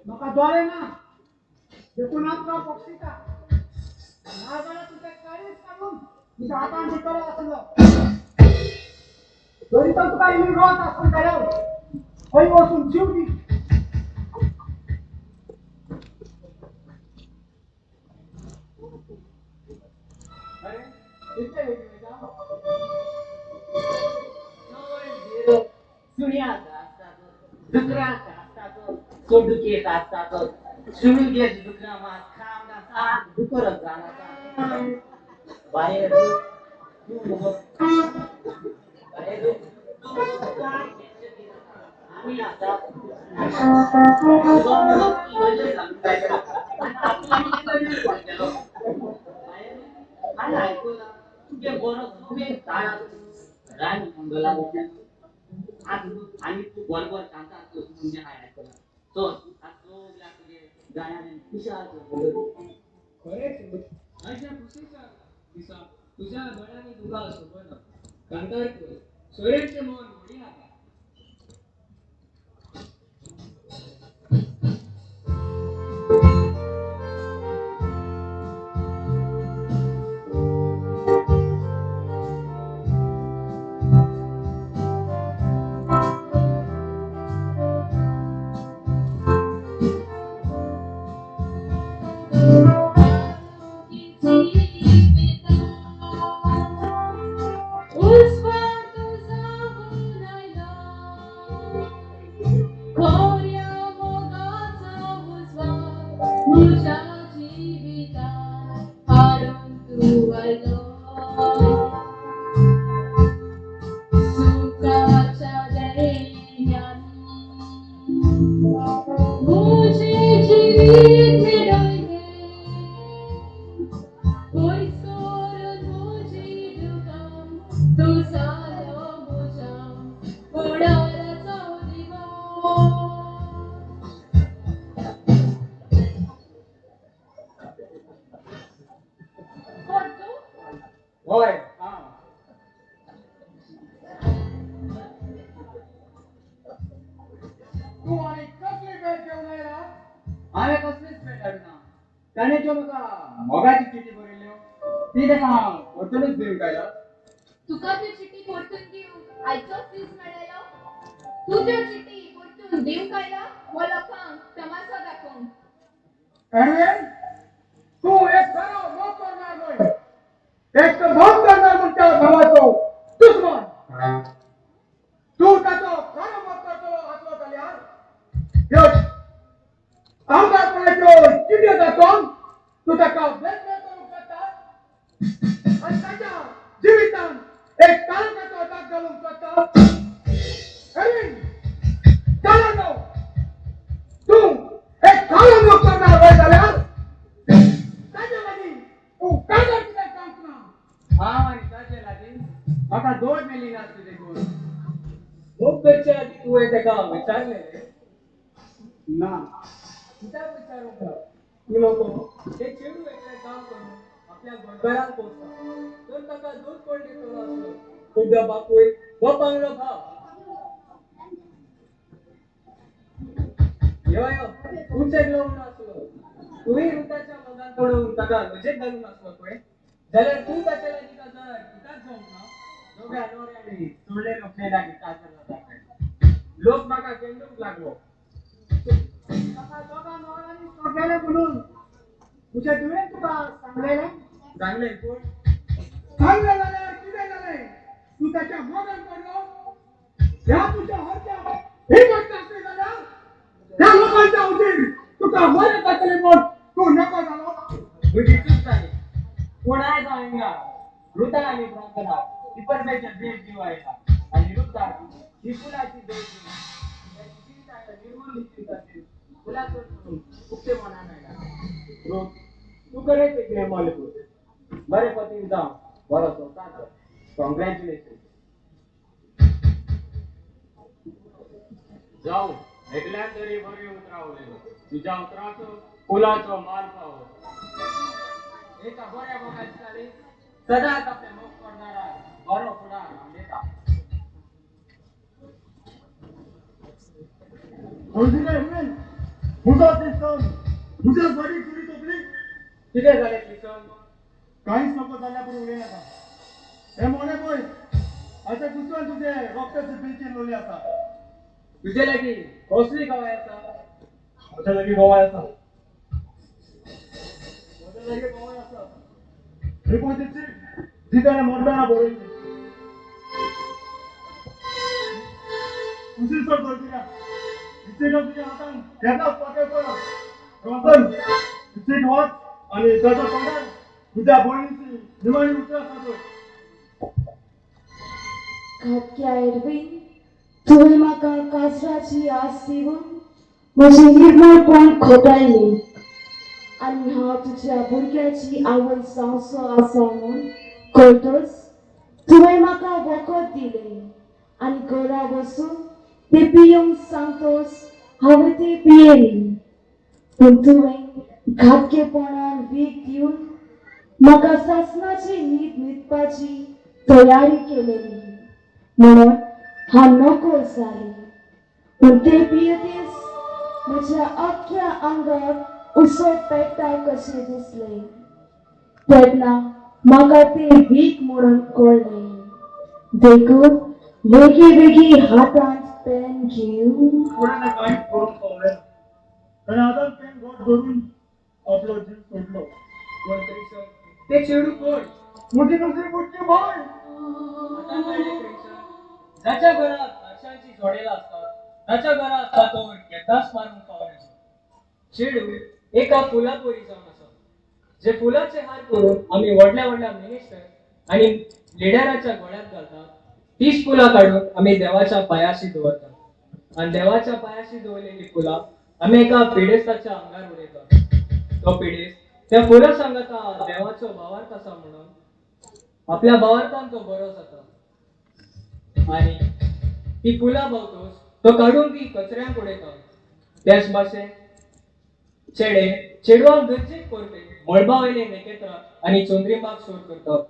म्हाका दोळे ना देखून आमकां बक्षिता, नाजाल्यार तुजें काळीज काडून तुज्या हातान दितलो आसलो. तरी तर तुका इल्ली रोस आसून जाल्यार खंय वचून जीव दी. अरे इतलें वेगळें उलयता? सुण्याक आसतात, दुकराक आसतात, सोडुकेक आसतात, सुणुगेक दुकरां मात खावन आसा, दुकरच जावन आसा. बाये तूं मुगो, बाये तूं मुगो काय टेन्शन घेनाका, आमी आसा. तुका मुगो इगर्जेक घालूंक जाय आनी आपूण आमी इगर्जेक पडटलो. बाये हांवें आयकलां तुगे बरो सुबेज झाड आसा रान मंगला भशेन. आनी तूं बरोबर कांतार करता म्हणजे हांवें आयकलां. चल आतां सगळ्या तुगे गाण्यान खुशाल कर. खरेंच आयच्या खुशेच्या दिसा तुज्या दोळ्यांनी दुकां सोबना. कांतार कर, सोयऱ्यांचें मन मोडी नाका. सुखाच्या दैन्यानी हांवें कसलीच भेट हाडूना. ताणें ज्यो म्हाका मोगाची चिटी बरयल्ल्यो ती ताका हांव परतूनच दिवंक आयलो. तुका त्यो चिटी परतून दिवंक आयचोच दीस मेळ्ळेलो? तूं त्यो चिटी परतून दिवंक आयला वो लोकांक तमासो दाखोवंक? एडविन, तूं एक खरो मोग करणार न्हय, एक मोग करणार म्हणटा भावाचो दुस्मान. तूं ताचो खरो मोग करतलो आसलो जाल्यार यश आमदारपणाच्यो चिटयो दाखोवन तूं ताका वेगळें करूंक शकता आनी ताच्या जिवितान एक काळखाचो दाग घालूंक शकता. एडविन, जाणा, तूं एक खरो मोग करणार न्हय जाल्यार ताचे लागीं तूं कागाळ कित्याक जावंक ना? हांव आनी ताचे लागीं म्हाका दोड मेळ्ळी नासली देखून. मोग करचे आदीं तुवें ताका विचारलें रे? ना. कित्याक विचारूंक ना? तूं लोक ते चेडूं एकलें काम करून आपल्या घरदारांत पोसता तर ताका दूद कोण दितलो आसलो? कुड्डो बापूय वो पांगळो भाव? यो यो, तूंच एकलो उणो आसलो. तूंय रुताच्या मोगान पडून ताका लजेक घालून आसलो पळय, जाल्यार तूं ताचे लागीं काजार कित्याक जावंक ना? दोगां न्हवऱ्यांनी सोडले रोखडे लागीं काजार जाता खंय. लोक म्हाका केंडूंक लागलो. ताका दोगां न्हवऱ्यांनी सोडलेलें म्हणून तुज्या तुवें तुका सांगलेलें? सांगलें पूण सांगलें जाल्यार कितें जालें? तूं ताच्या मोगान पडलो. ह्या तुज्या हरक्या हिंमत नासली जाल्यार ह्या लोकांच्या हुजीर तुका बरें जातलें म्हूण तूं नको जालो. म्हजी चूक जाली. पूण आयज हांव हिंगा रुता आनी ब्रॉन्सनाक इपरमेचें भेट दिवंक आयला आनी रुताक ही फुलाची भेट दिवन ताच्या जिविताच्या निर्मूल जिविताचेर फुलां म्हणून उक्ते मनान आयला. रूत, तूं खरेंच एक निर्मल फूल. बरे पतीन जावं बरो संवसार कर. कॉंग्रॅच्युलेशन. जावं, एकल्यान तरी बरीं उतरां उलयलो. तुज्या उतरांचो फुलाचो मान पावो. एका बऱ्या मोगाची चाली सदांच आपले मोग करणाराक बरो फुडार दिता. एडविन, म्हजो क्रिस्टन म्हज्या फाटीक सुरी तोपली. कितें जालें क्रिस्टन? कांयच नको जाल्यार पुरो, उलय नाका. हे मोने पळय, आतां कुसवान तुजें रक्ताची बिलची लोली आसा. तुजे लागीं कसली गवाय आसा? म्हज्या लागीं गवाय आसा, म्हज्या लागीं गवाय आसा. ही पळय ती चीट जी ताणें मरतना बरयली. उशीर सोड करतिना. ही चीट तुज्या हातान केन्नाच पातळचो ना. रोशन, ही चीट वाच आनी ताच्या तोंडार तुज्या भयणीची निमाणी उतरां सादय. घातक्या एडवीन, तुवें म्हाका काजराची आस दिवन म्हजें निर्मळपण खोटायलें आनी हांव तुज्या भुरग्याची आवय जावचो आसा म्हूण कळटच तुवें म्हाका वखद दिलें आनी घरा वचून तें पियोवंक सांगतच हांवें तें पियेलें. पूण तुवें घातकेपणान वीख दिवन म्हाका सासणाची न्हीद न्हिदपाची तयारी केलेली म्हणून हांव नको जालें. पूण तें पियेतीच म्हज्या अख्ख्या आंगाक उसो पेट्टा कशें दिसलें. तेन्ना म्हाका तें वीख म्हणून कळ्ळें. देखून बेगी बेगी हातांत पेन घेवन फुडें तें कांयच करूंक पावलें ना. ताणें हातान पेन घट धरून आपलो जीव सोडलो. पूण क्रिशन, ते चेडूं कोण? म्हजी दुसरी बुटकी भयण. आतां कळ्ळें क्रिशन, जाच्या घरात हारशांची जोडेलां आसतात ताच्या घरात फातोर केन्नाच मारूंक पावना. चेडूं एका फुला परी जावन आसा, जे फुलाचे हार करून आमी व्हडल्या व्हडल्या मिनिस्टर आनी लिडराच्या गळ्यांत घालतात, तीच फुलां काडून आमी देवाच्या पांयाशी दवरतात आनी देवाच्या पांयाशी दवरलेलीं फुलां आमी एका पिडेस्ताच्या आंगार उडयतात. तो पिडेस्त त्या फुलां सांगाता देवाचो भावार्थ आसा म्हणून आपल्या भावार्थान तो बरो जाता आनी ती फुलां भोंवतच तो काडून ती कचऱ्यांक उडयता. त्याच भाशेन चेडे चेडवांक गरजेक करपी मळबा वयले नखेत्रां आनी चंद्रिमाक सोर करतात.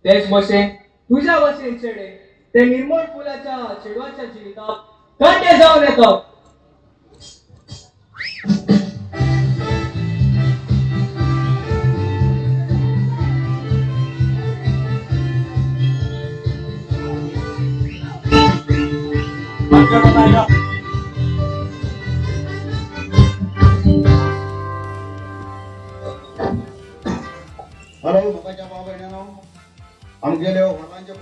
तेच भशेन तुज्या भाशेन चेडे ते निर्मळ फुलाच्या चेडवाच्या जिवितांत कांटे जावन येतात. हॅलो मोगाच्या भाव भयणांनो, आमगेल्यो हॉलांच्यो